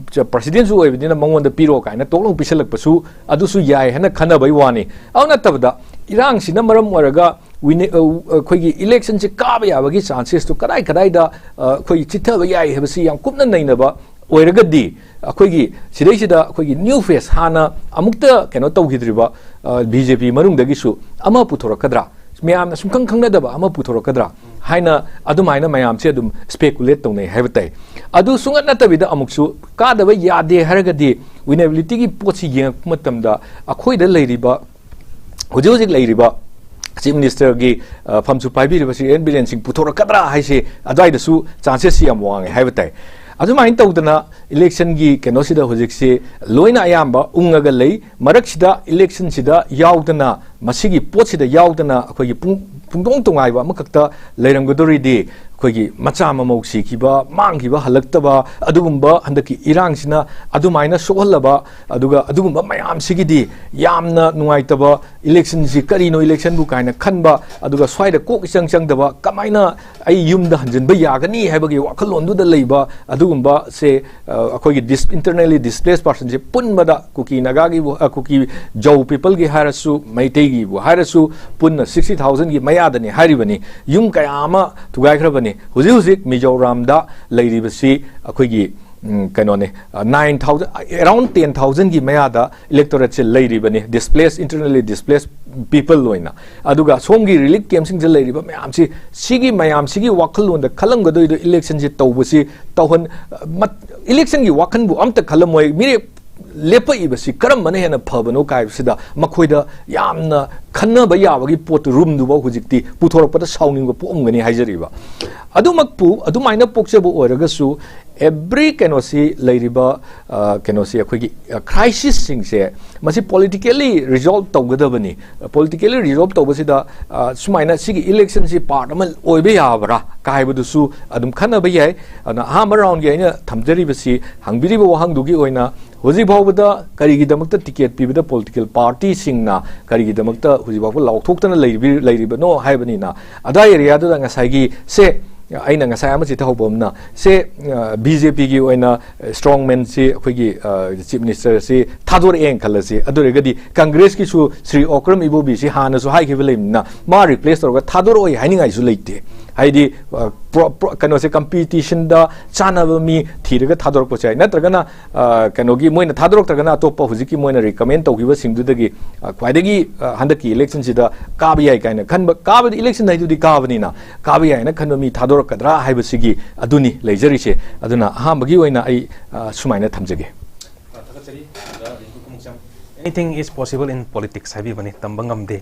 ꯄ꯭ꯔꯁꯤꯗꯦꯟꯁꯨ ꯑꯣꯏꯕꯅꯤꯅ ꯃꯉꯣꯟꯗ ꯄꯤꯔꯣ ꯀꯥꯏꯅ ꯇꯣꯛ ꯂꯥꯎ ꯄꯤꯁꯜꯂꯛꯄꯁꯨ ꯑꯗꯨꯁꯨ ꯌꯥꯏ ꯍꯥꯏꯅ ꯈꯟꯅꯕꯩ ꯋꯥꯅꯤ꯫ ꯑꯗꯨ ꯅꯠꯇꯕꯗ ꯏꯔꯥꯡꯁꯤꯅ ꯃꯔꯝ ꯑꯣꯏꯔꯒ ꯋꯤꯅꯤ-, ꯑ, ꯑꯩꯈꯣꯏꯒꯤ ꯏꯂꯦꯛꯁꯟꯁꯦ ꯀꯥꯕ ꯌꯥꯕꯒꯤ ꯆꯥꯟꯁꯦꯁꯇꯨ ꯀꯗꯥꯏ ꯀꯗꯥꯏꯗ, ꯑ, ꯑꯩꯈꯣꯏ ꯆꯤꯠꯊꯕ ꯌꯥꯏ ꯍꯥꯏꯕꯁꯤ ꯌꯥꯝ ꯀꯨꯞꯅ ꯅꯩꯅꯕ ꯑꯣꯏꯔꯒꯗꯤ ꯑꯩꯈꯣꯏꯒꯤ ꯁꯤꯗꯩꯁꯤꯗ ꯑꯩꯈꯣꯏꯒꯤ new face, ꯍꯥꯟꯅ ꯑꯃꯨꯛꯇ ꯀꯩꯅꯣ ꯇꯧꯈꯤꯗ꯭ꯔꯤꯕ ꯕꯤ ꯖꯦ ꯄꯤ ꯃꯅꯨꯡꯗꯒꯤꯁꯨ ꯑꯃ ꯄꯨꯊꯣꯔꯛꯀꯗ꯭ꯔꯥ, ꯃꯌꯥꯝꯅ ꯁꯨꯡꯈꯪ ꯈꯪꯅꯗꯕ ꯑꯃ ꯄꯨꯊꯣꯔꯛꯀꯗ꯭ꯔꯥ ꯍꯥꯏꯅ ꯑꯗꯨꯃꯥꯏꯅ ꯃꯌꯥꯝꯁꯦ ꯑꯗꯨꯝ speculate ꯇꯧꯅꯩ ꯍꯥꯏꯕ ꯇꯥꯏ꯫ ꯑꯗꯨ ꯁꯨꯡꯅꯠ ꯅꯠꯇꯕꯤꯗ ꯑꯃꯨꯛꯁꯨ ꯀꯥꯗꯕ ꯌꯥꯗꯦ ꯍꯥꯏꯔꯒꯗꯤ winnability ꯒꯤ ꯄꯣꯠꯁꯤ ꯌꯦꯡꯉꯛꯄ ꯃꯇꯝꯗ ꯑꯩꯈꯣꯏꯗ ꯂꯩꯔꯤꯕ, ꯍꯧꯖꯤꯛ ꯍꯧꯖꯤꯛ ꯂꯩꯔꯤꯕ Chief Minister ꯒꯤ, ꯑ, ꯐꯝꯁꯨ ꯄꯥꯏꯕꯤꯔꯤꯕ ꯁ꯭ꯔꯤ ꯑꯦꯟ ꯕꯤꯔꯦꯟ ꯁꯤꯡ ꯄꯨꯊꯣꯔꯛꯀꯗ꯭ꯔꯥ ꯍꯥꯏꯁꯦ ꯑꯗꯨꯋꯥꯏꯗꯁꯨ chances ꯁꯤ ꯌꯥꯝ ꯋꯥꯡꯉꯦ ꯍꯥꯏꯕ ꯇꯥꯏ꯫ ꯑꯗꯨꯃꯥꯏꯅ ꯇꯧꯗꯅ election ꯒꯤ ꯀꯩꯅꯣꯁꯤꯗ ꯍꯧꯖꯤꯛꯁꯤ ꯂꯣꯏꯅ ꯑꯌꯥꯝꯕ ꯎꯪꯉꯒ ꯂꯩ꯫ ꯃꯔꯛꯁꯤꯗ election ꯁꯤꯗ ꯌꯥꯎꯗꯅ, ꯃꯁꯤꯒꯤ ꯄꯣꯠꯁꯤꯗ ꯌꯥꯎꯗꯅ ꯑꯩꯈꯣꯏꯒꯤ ꯄꯨꯡ-, ꯄꯨꯡꯗꯣꯡ ꯇꯣꯉꯥꯏꯕ ꯑꯃꯈꯛꯇ ꯂꯩꯔꯝꯒꯗꯧꯔꯤꯗꯤ, ꯑꯩꯈꯣꯏꯒꯤ ꯃꯆꯥ ꯃꯃꯧ ꯁꯤꯈꯤꯕ, ꯃꯥꯡꯈꯤꯕ, ꯍꯜꯂꯛꯇꯕ, ꯑꯗꯨꯒꯨꯝꯕ ꯍꯟꯗꯛꯀꯤ ꯏꯔꯥꯡꯁꯤꯅ ꯑꯗꯨꯃꯥꯏꯅ ꯁꯣꯛꯍꯜꯂꯕ, ꯑꯗꯨꯒ ꯑꯗꯨꯒꯨꯝꯕ ꯃꯌꯥꯝꯁꯤꯒꯤꯗꯤ ꯌꯥꯝꯅ ꯅꯨꯡꯉꯥꯏꯇꯕ, election ꯁꯤ ꯀꯔꯤꯅꯣ election ꯕꯨ ꯀꯥꯏꯅ ꯈꯟꯕ, ꯑꯗꯨꯒ ꯁ꯭ꯋꯥꯏꯗ ꯀꯣꯛ ꯏꯆꯪ ꯆꯪꯗꯕ, ꯀꯃꯥꯏꯅ ꯑꯩ ꯌꯨꯝꯗ ꯍꯟꯖꯤꯟꯕ ꯌꯥꯒꯅꯤ ꯍꯥꯏꯕꯒꯤ ꯋꯥꯈꯜꯂꯣꯟꯗꯨꯗ ꯂꯩꯕ, ꯑꯗꯨꯒꯨꯝꯕꯁꯦ, ꯑ, ꯑꯩꯈꯣꯏꯒꯤ dis-, internally displaced person ꯁꯦ ꯄꯨꯟꯕꯗ, ꯀꯨꯀꯤ ꯅꯥꯒꯥꯒꯤꯕꯨ, ꯑ, ꯀꯨꯀꯤ ꯖꯧ people ꯒꯤ ꯍꯥꯏꯔꯁꯨ, ꯃꯩꯇꯩꯒꯤꯕꯨ ꯍꯥꯏꯔꯁꯨ, ꯄꯨꯟꯅ sixty thousand ꯒꯤ ꯃꯌꯥꯗꯅꯤ ꯍꯥꯏꯔꯤꯕꯅꯤ꯫ ꯌꯨꯝ ꯀꯌꯥ ꯑꯃ ꯊꯨꯒꯥꯏꯈ꯭ꯔꯕꯅꯤ꯫ ꯍꯧꯖꯤꯛ ꯍꯧꯖꯤꯛ ꯃꯤꯖꯣꯔꯥꯝꯗ ꯂꯩꯔꯤꯕꯁꯤ ꯑꯩꯈꯣꯏꯒꯤ, ꯎꯝ, ꯀꯩꯅꯣꯅꯦ, ꯑ, nine thousand, around ten thousand ꯒꯤ ꯃꯌꯥꯗ electorate ꯁꯦ ꯂꯩꯔꯤꯕꯅꯤ, displaced, internally displaced people ꯑꯣꯏꯅ꯫ ꯑꯗꯨꯒ ꯁꯣꯝꯒꯤ relief camp ꯁꯤꯡꯗ ꯂꯩꯔꯤꯕ ꯃꯌꯥꯝꯁꯤ, ꯁꯤꯒꯤ ꯃꯌꯥꯝꯁꯤꯒꯤ ꯋꯥꯈꯜꯂꯣꯟꯗ ꯈꯜꯂꯝꯒꯗꯣꯏꯗꯣ election ꯁꯤ ꯇꯧꯕꯁꯤ ꯇꯧꯍꯟ-, ꯑ, ꯃꯠ-, election ꯒꯤ ꯋꯥꯈꯜꯕꯨ ꯑꯝꯇ ꯈꯜꯂꯝꯃꯣꯏ꯫ ꯃꯤꯔꯦꯞ ꯂꯦꯞꯄꯛꯏꯕꯁꯤ ꯀꯔꯝꯕꯅ ꯍꯦꯟꯅ ꯐꯕꯅꯣ ꯀꯥꯏꯕꯁꯤꯗ ꯃꯈꯣꯏꯗ ꯌꯥꯝꯅ ꯈꯟꯅꯕ ꯌꯥꯕꯒꯤ ꯄꯣꯠꯇꯨ, room ꯗꯨꯐꯥꯎ ꯍꯧꯖꯤꯛꯇꯤ ꯄꯨꯊꯣꯔꯛꯄꯗ ꯁꯥꯎꯅꯤꯡꯕ ꯄꯣꯛꯑꯝꯒꯅꯤ ꯍꯥꯏꯖꯔꯤꯕ꯫ ꯑꯗꯨꯃꯛꯄꯨ, ꯑꯗꯨꯃꯥꯏꯅ ꯄꯣꯛꯆꯕ ꯑꯣꯏꯔꯒꯁꯨ, every ꯀꯩꯅꯣꯁꯤ ꯂꯩꯔꯤꯕ, ꯑ, ꯀꯩꯅꯣꯁꯤ ꯑꯩꯈꯣꯏꯒꯤ, ꯑ, crisis ꯁꯤꯡꯁꯦ ꯃꯁꯤ politically resolve ꯇꯧꯒꯗꯕꯅꯤ꯫ Politically resolve ꯇꯧꯕꯁꯤꯗ, ꯑ, ꯁꯨꯃꯥꯏꯅ ꯁꯤꯒꯤ election ꯁꯤ part ꯑꯃ ꯑꯣꯏꯕ ꯌꯥꯕ꯭ꯔꯥ ꯀꯥꯏꯕꯗꯨꯁꯨ ꯑꯗꯨꯝ ꯈꯟꯅꯕ ꯌꯥꯏ꯫ ꯑꯗꯨꯅ ꯑꯍꯥꯟꯕ round ꯒꯤ ꯑꯩꯅ ꯊꯝꯖꯔꯤꯕꯁꯤ, ꯍꯪꯕꯤꯔꯤꯕ ꯋꯥꯍꯪꯗꯨꯒꯤ ꯑꯣꯏꯅ, ꯍꯧꯖꯤꯛ ꯐꯥꯎꯕꯗ ꯀꯔꯤꯒꯤꯗꯃꯛꯇ ticket ꯄꯤꯕꯗ political party ꯁꯤꯡꯅ ꯀꯔꯤꯒꯤꯗꯃꯛꯇ ꯍꯧꯖꯤꯛ ꯐꯥꯎꯕ ꯂꯥꯎꯊꯣꯛꯇꯅ ꯂꯩꯕꯤ-, ꯂꯩꯔꯤꯕꯅꯣ ꯍꯥꯏꯕꯅꯤꯅ, ꯑꯗꯥꯏ area ꯗꯨꯗ ꯉꯁꯥꯏꯒꯤ ꯁꯦ, ꯑꯩꯅ ꯉꯁꯥꯏ ꯑꯃ ꯆꯤꯊꯍꯧꯕ ꯑꯃꯅ, ꯁꯦ, ꯑ, ꯕꯤ ꯖꯦ ꯄꯤ ꯒꯤ ꯑꯣꯏꯅ strong man ꯁꯤ ꯑꯩꯈꯣꯏꯒꯤ, ꯑ, Chief Minister ꯁꯤ ꯊꯥꯗꯣꯔꯛꯑꯦꯅ ꯈꯜꯂꯁꯤ꯫ ꯑꯗꯨ ꯑꯣꯏꯔꯒꯗꯤ Congress ꯀꯤꯁꯨ ꯁ꯭ꯔꯤ ꯑꯣꯀ꯭ꯔꯝ ꯏꯕꯣꯕꯤ ꯁꯤ ꯍꯥꯟꯅꯁꯨ ꯍꯥꯏꯈꯤꯕ ꯂꯩꯕꯅꯤꯅ ꯃꯥ replace ꯇꯧꯔꯒ ꯊꯥꯗꯣꯔꯛꯑꯣꯏ ꯍꯥꯏꯅꯤꯡꯉꯥꯏꯁꯨ ꯂꯩꯇꯦ꯫ ꯍꯥꯏꯗꯤ, ꯑ, ꯄ꯭ꯔꯣ-, ꯄ꯭ꯔꯣ-, ꯀꯩꯅꯣꯁꯦ, ꯀꯝꯄꯤꯇꯤꯁꯟꯗ ꯆꯥꯟꯅꯕ ꯃꯤ ꯊꯤꯔꯒ ꯊꯥꯗꯣꯔꯛꯄꯁꯨ ꯌꯥꯏ, ꯅꯠꯇ꯭ꯔꯒꯅ, ꯑ, ꯀꯩꯅꯣꯒꯤ ꯃꯣꯏꯅ ꯊꯥꯗꯣꯔꯛꯇ꯭ꯔꯒꯅ ꯑꯇꯣꯞꯄ ꯍꯧꯖꯤꯛꯀꯤ ꯃꯣꯏꯅ ꯔꯤꯀꯃꯦꯟ ꯇꯧꯈꯤꯕꯁꯤꯡꯗꯨꯗꯒꯤ, ꯑ, ꯈ꯭ꯋꯥꯏꯗꯒꯤ, ꯑ, ꯍꯟꯗꯛꯀꯤ ꯏꯂꯦꯛꯁꯟꯁꯤꯗ ꯀꯥꯕ ꯌꯥꯏ ꯀꯥꯏꯅ ꯈꯟꯕ, ꯀꯥꯕꯗꯤ ꯏꯂꯦꯛꯁꯟ ꯍꯥꯏꯗꯨꯗꯤ ꯀꯥꯕꯅꯤꯅ ꯀꯥꯕ ꯌꯥꯏꯅ ꯈꯟꯕ ꯃꯤ ꯊꯥꯗꯣꯔꯛꯀꯗ꯭ꯔꯥ ꯍꯥꯏꯕꯁꯤꯒꯤ ꯑꯗꯨꯅꯤ ꯂꯩꯖꯔꯤꯁꯦ꯫ ꯑꯗꯨꯅ ꯑꯍꯥꯟꯕꯒꯤ ꯑꯣꯏꯅ ꯑꯩ, ꯑ, ꯁꯨꯃꯥꯏꯅ ꯊꯝꯖꯒꯦ꯫ ꯊꯥꯒꯠꯆꯔꯤ꯫ ꯑꯣꯖꯥ ꯔꯤꯡꯀꯨ ꯀꯃꯨꯛꯆꯝ꯫ Anything is possible in politics ꯍꯥꯏꯕꯤꯕꯅꯤ, ꯇꯝꯕ ꯉꯝꯗꯦ꯫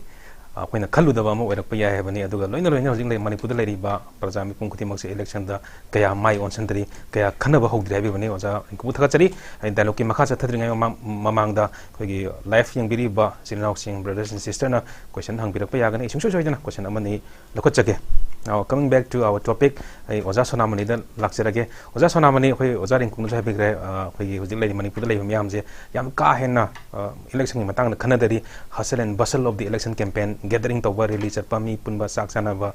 ꯑꯩꯈꯣꯏꯅ ꯈꯜꯂꯨꯗꯕ ꯑꯃ ꯑꯣꯏꯔꯛꯄ ꯌꯥꯏ ꯍꯥꯏꯕꯅꯤ꯫ ꯑꯗꯨꯒ ꯂꯣꯏꯅ ꯂꯣꯏꯅ ꯍꯧꯖꯤꯛ ꯂꯩ, ꯃꯅꯤꯄꯨꯔꯗ ꯂꯩꯔꯤꯕ ꯄ꯭ꯔꯖꯥ ꯃꯤꯄꯨꯝ ꯈꯨꯗꯤꯡꯃꯛꯁꯦ ꯏꯂꯦꯛꯁꯟꯗ ꯀꯌꯥ ꯃꯥꯏ ꯑꯣꯟꯁꯤꯟꯗ꯭ꯔꯤ, ꯀꯌꯥ ꯈꯟꯅꯕ ꯍꯧꯗ꯭ꯔꯤ ꯍꯥꯏꯕꯤꯕꯅꯤ꯫ ꯑꯣꯖꯥ ꯔꯤꯡꯀꯨꯕꯨ ꯊꯥꯒꯠꯆꯔꯤ꯫ ꯑꯩ ꯗꯥꯏꯂꯣꯒꯀꯤ ꯃꯈꯥ ꯆꯠꯊꯗ꯭ꯔꯤꯉꯩ ꯃꯃꯥꯡ-, ꯃꯃꯥꯡꯗ ꯑꯩꯈꯣꯏꯒꯤ ꯂꯥꯏꯐ ꯌꯦꯡꯕꯤꯔꯤꯕ ꯏꯆꯤꯜ ꯏꯅꯥꯎꯁꯤꯡ, brothers and sisterꯅ question ꯍꯪꯕꯤꯔꯛꯄ ꯌꯥꯒꯅꯤ꯫ ꯑꯩ ꯁꯨꯡꯁꯣꯏ ꯁꯣꯏꯗꯅ question ꯑꯃꯅꯤ ꯂꯧꯈꯠꯆꯒꯦ꯫ Now, coming back to our topic, ꯑꯩ ꯑꯣꯖꯥ ꯁꯣꯅꯥꯃꯅꯤꯗ ꯂꯥꯛꯆꯔꯒꯦ꯫ ꯑꯣꯖꯥ ꯁꯣꯅꯥꯃꯅꯤ, ꯑꯩꯈꯣꯏ ꯑꯣꯖꯥ ꯔꯤꯡꯀꯨꯅꯁꯨ ꯍꯥꯏꯕꯤꯈ꯭ꯔꯦ, ꯑ, ꯑꯩꯈꯣꯏꯒꯤ ꯍꯧꯖꯤꯛ ꯂꯩꯔꯤ ꯃꯅꯤꯄꯨꯔꯗ ꯂꯩꯕ ꯃꯌꯥꯝꯁꯦ ꯌꯥꯝ ꯀꯥ ꯍꯦꯟꯅ, ꯑ, ꯏꯂꯦꯛꯁꯟꯒꯤ ꯃꯇꯥꯡꯗ ꯈꯟꯅꯗꯔꯤ꯫ Hustle and bustle of the election campaign, gathering ꯇꯧꯕ, rally ꯆꯠꯄ, ꯃꯤ ꯄꯨꯟꯕ, ꯆꯥꯛ ꯆꯥꯅꯕ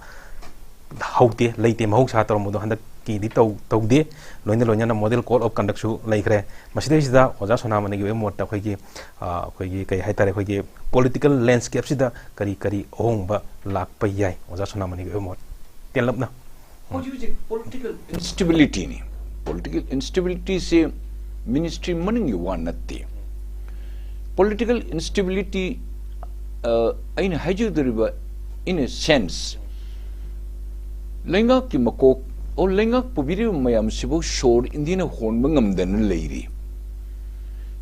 ꯍꯧꯗꯦ, ꯂꯩꯇꯦ꯫ ꯃꯍꯧꯁꯥ ꯇꯧꯔꯝꯕꯗꯣ ꯍꯟꯗꯛꯀꯤꯗꯤ ꯇꯧ-, ꯇꯧꯗꯦ꯫ ꯂꯣꯏꯅ ꯂꯣꯏꯅꯅ model code of conductꯁꯨ ꯂꯩꯈ꯭ꯔꯦ꯫ ꯃꯁꯤꯗꯩꯁꯤꯗ ꯑꯣꯖꯥ ꯁꯣꯅꯥꯃꯅꯤꯒꯤ ꯑꯣꯏꯕ ꯃꯣꯠꯇ ꯑꯩꯈꯣꯏꯒꯤ, ꯑ, ꯑꯩꯈꯣꯏꯒꯤ ꯀꯩ ꯍꯥꯏꯇꯥꯔꯦ, ꯑꯩꯈꯣꯏꯒꯤ political landscapeꯁꯤꯗ ꯀꯔꯤ ꯀꯔꯤ ꯑꯍꯣꯡꯕ ꯂꯥꯛꯄ ꯌꯥꯏ, ꯑꯣꯖꯥ ꯁꯣꯅꯥꯃꯅꯤꯒꯤ ꯑꯣꯏꯕ ꯃꯣꯠ ꯇꯦꯜꯂꯞꯅ? ꯍꯧꯖꯤꯛ ꯍꯧꯖꯤꯛ political instabilityꯅꯤ꯫ Political instabilityꯁꯦ ministry ꯃꯅꯨꯡꯒꯤ ꯋꯥ ꯅꯠꯇꯦ꯫ Political instability, ꯑ, ꯑꯩꯅ ꯍꯥꯏꯖꯒꯗꯧꯔꯤꯕ, in a sense, ꯂꯩꯉꯥꯛꯀꯤ ꯃꯀꯣꯛ, ꯑꯣ, ꯂꯩꯉꯥꯛ ꯄꯨꯕꯤꯔꯤꯕ ꯃꯌꯥꯝꯁꯤꯕꯨ ꯁꯣꯔ ꯏꯟꯗꯤꯌꯥꯅ ꯍꯣꯟꯕ ꯉꯝꯗꯅ ꯂꯩꯔꯤ꯫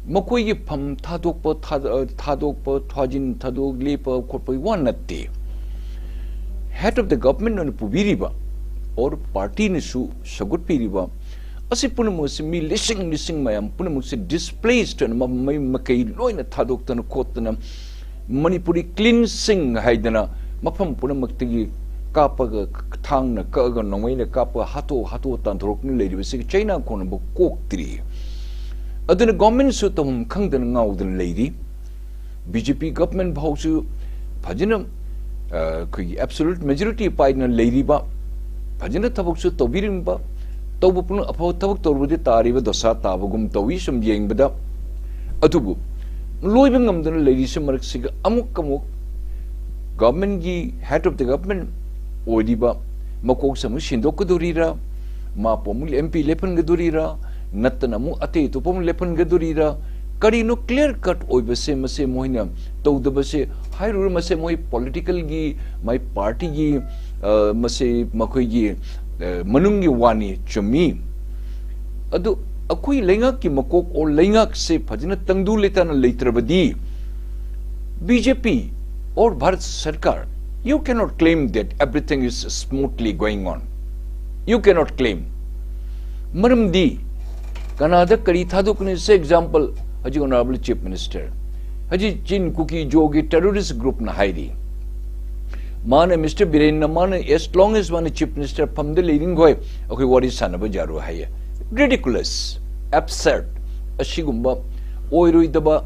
ꯃꯈꯣꯏꯒꯤ ꯐꯝ ꯊꯥꯗꯣꯛꯄ, ꯊꯥꯗ-, ꯑ, ꯊꯥꯗꯣꯛꯄ, ꯊꯥꯖꯤꯟ ꯊꯥꯗꯣꯛ, ꯂꯦꯞꯄ ꯈꯣꯠꯄꯒꯤ ꯋꯥ ꯅꯠꯇꯦ꯫ Head of the government ꯑꯣꯏꯅ ꯄꯨꯕꯤꯔꯤꯕ, or partyꯅꯁꯨ ꯁꯧꯒꯠꯄꯤꯔꯤꯕ, ꯑꯁꯤ ꯄꯨꯝꯅꯃꯛ ꯑꯁꯤ ꯃꯤ ꯂꯤꯁꯤꯡ ꯂꯤꯁꯤꯡ ꯃꯌꯥꯝ ꯄꯨꯝꯅꯃꯛꯁꯦ displaced ꯑꯣꯏꯅ ꯃ-, ꯃꯩ ꯃꯀꯩ ꯂꯣꯏꯅ ꯊꯥꯗꯣꯛꯇꯅ ꯈꯣꯠꯇꯅ ꯃꯅꯤꯄꯨꯔꯤ cleansing ꯍꯥꯏꯗꯅ ꯃꯐꯝ ꯄꯨꯝꯅꯃꯛꯇꯒꯤ ꯀꯥꯞꯄꯒ, ꯊꯥꯡꯅ ꯀꯛꯑꯒ, ꯅꯣꯡꯃꯩꯅ ꯀꯥꯞꯄꯒ ꯍꯥꯠꯇꯣꯛ ꯍꯥꯠꯇꯣꯛ ꯇꯥꯟꯊꯣꯔꯛꯇꯨꯅ ꯂꯩꯔꯤꯕꯁꯤꯒ ꯆꯩꯅꯥ ꯀꯣꯟꯅꯕ ꯀꯣꯛꯇ꯭ꯔꯤ꯫ ꯑꯗꯨꯅ governmentꯁꯨ ꯇꯧꯐꯝ ꯈꯪꯗꯅ ꯉꯥꯎꯗꯅ ꯂꯩꯔꯤ꯫ BJP government ꯐꯥꯎꯁꯨ ꯐꯖꯅ, ꯑ, ꯑꯩꯈꯣꯏꯒꯤ absolute majority ꯄꯥꯏꯗꯅ ꯂꯩꯔꯤꯕ, ꯐꯖꯅ ꯊꯕꯛꯁꯨ ꯇꯧꯕꯤꯔꯝꯕ, ꯇꯧꯕ ꯄꯨꯝꯅꯃꯛ ꯑꯐꯕ ꯊꯕꯛ ꯇꯧꯔꯨꯕꯗꯤ ꯇꯥꯔꯤꯕ ꯗꯣꯁꯥ ꯇꯥꯕꯒꯨꯝ ꯇꯧꯏ ꯁꯨꯝ ꯌꯦꯡꯕꯗ꯫ ꯑꯗꯨꯕꯨ ꯂꯣꯏꯕ ꯉꯝꯗꯅ ꯂꯩꯔꯤꯁꯤ ꯃꯔꯛꯁꯤꯒ ꯑꯃꯨꯛ ꯑꯃꯨꯛ governmentꯀꯤ head of the government ꯑꯣꯏꯔꯤꯕ ꯃꯀꯣꯛꯁꯦ ꯑꯃꯨꯛ ꯁꯤꯟꯗꯣꯛꯀꯗꯣꯔꯤꯔꯥ? ꯃꯥꯄꯨ ꯑꯃꯨꯛ M P ꯂꯦꯞꯍꯟꯒꯗꯣꯔꯤꯔꯥ? ꯅꯠꯇꯅ ꯑꯃꯨꯛ ꯑꯇꯩ ꯑꯇꯣꯞꯄ ꯑꯃꯨꯛ ꯂꯦꯞꯍꯟꯒꯗꯣꯔꯤꯔꯥ? ꯀꯔꯤꯅꯣ clear cut ꯑꯣꯏꯕꯁꯦ? ꯃꯁꯦ ꯃꯈꯣꯏꯅ ꯇꯧꯗꯕꯁꯦ ꯍꯥꯏꯔꯨꯔ, ꯃꯁꯦ ꯃꯣꯏ political ꯒꯤ, ꯃꯥꯏ party ꯒꯤ, ꯑ, ꯃꯁꯦ ꯃꯈꯣꯏꯒꯤ, ꯑ, ꯃꯅꯨꯡꯒꯤ ꯋꯥꯅꯤ, ꯆꯨꯝꯃꯤ꯫ ꯑꯗꯨ ꯑꯩꯈꯣꯏ ꯂꯩꯉꯥꯛꯀꯤ ꯃꯀꯣꯛ or ꯂꯩꯉꯥꯛꯁꯦ ꯐꯖꯅ ꯇꯪꯗꯨ ꯂꯩꯇꯥꯅ ꯂꯩꯇ꯭ꯔꯕꯗꯤ, B J P or Bharat ꯁꯔꯀꯥꯔ, you cannot claim that everything is smoothly going on. You cannot claim. ꯃꯔꯝꯗꯤ ꯀꯅꯥꯗ ꯀꯔꯤ ꯊꯥꯗꯣꯛꯀꯅꯤ? Say example, ꯍꯧꯖꯤꯛ Honourable Chief Minister, ꯍꯧꯖꯤꯛ ꯆꯤꯟ ꯀꯨꯀꯤ ꯖꯣꯒꯤ terrorist group ꯅ ꯍꯥꯏꯔꯤ, ꯃꯥꯅ, Mister ꯕꯤꯔꯦꯟꯅ, ꯃꯥꯅ as long as ꯃꯥꯅ Chief Minister ꯐꯝꯗ ꯂꯩꯔꯤꯡꯈꯣꯏ ꯑꯩꯈꯣꯏ ꯋꯥꯔꯤ ꯁꯥꯟꯅꯕ ꯌꯥꯔꯣꯏ ꯍꯥꯏꯌꯦ꯫ Ridiculous, absurd, ꯑꯁꯤꯒꯨꯝꯕ ꯑꯣꯏꯔꯣꯏꯗꯕ,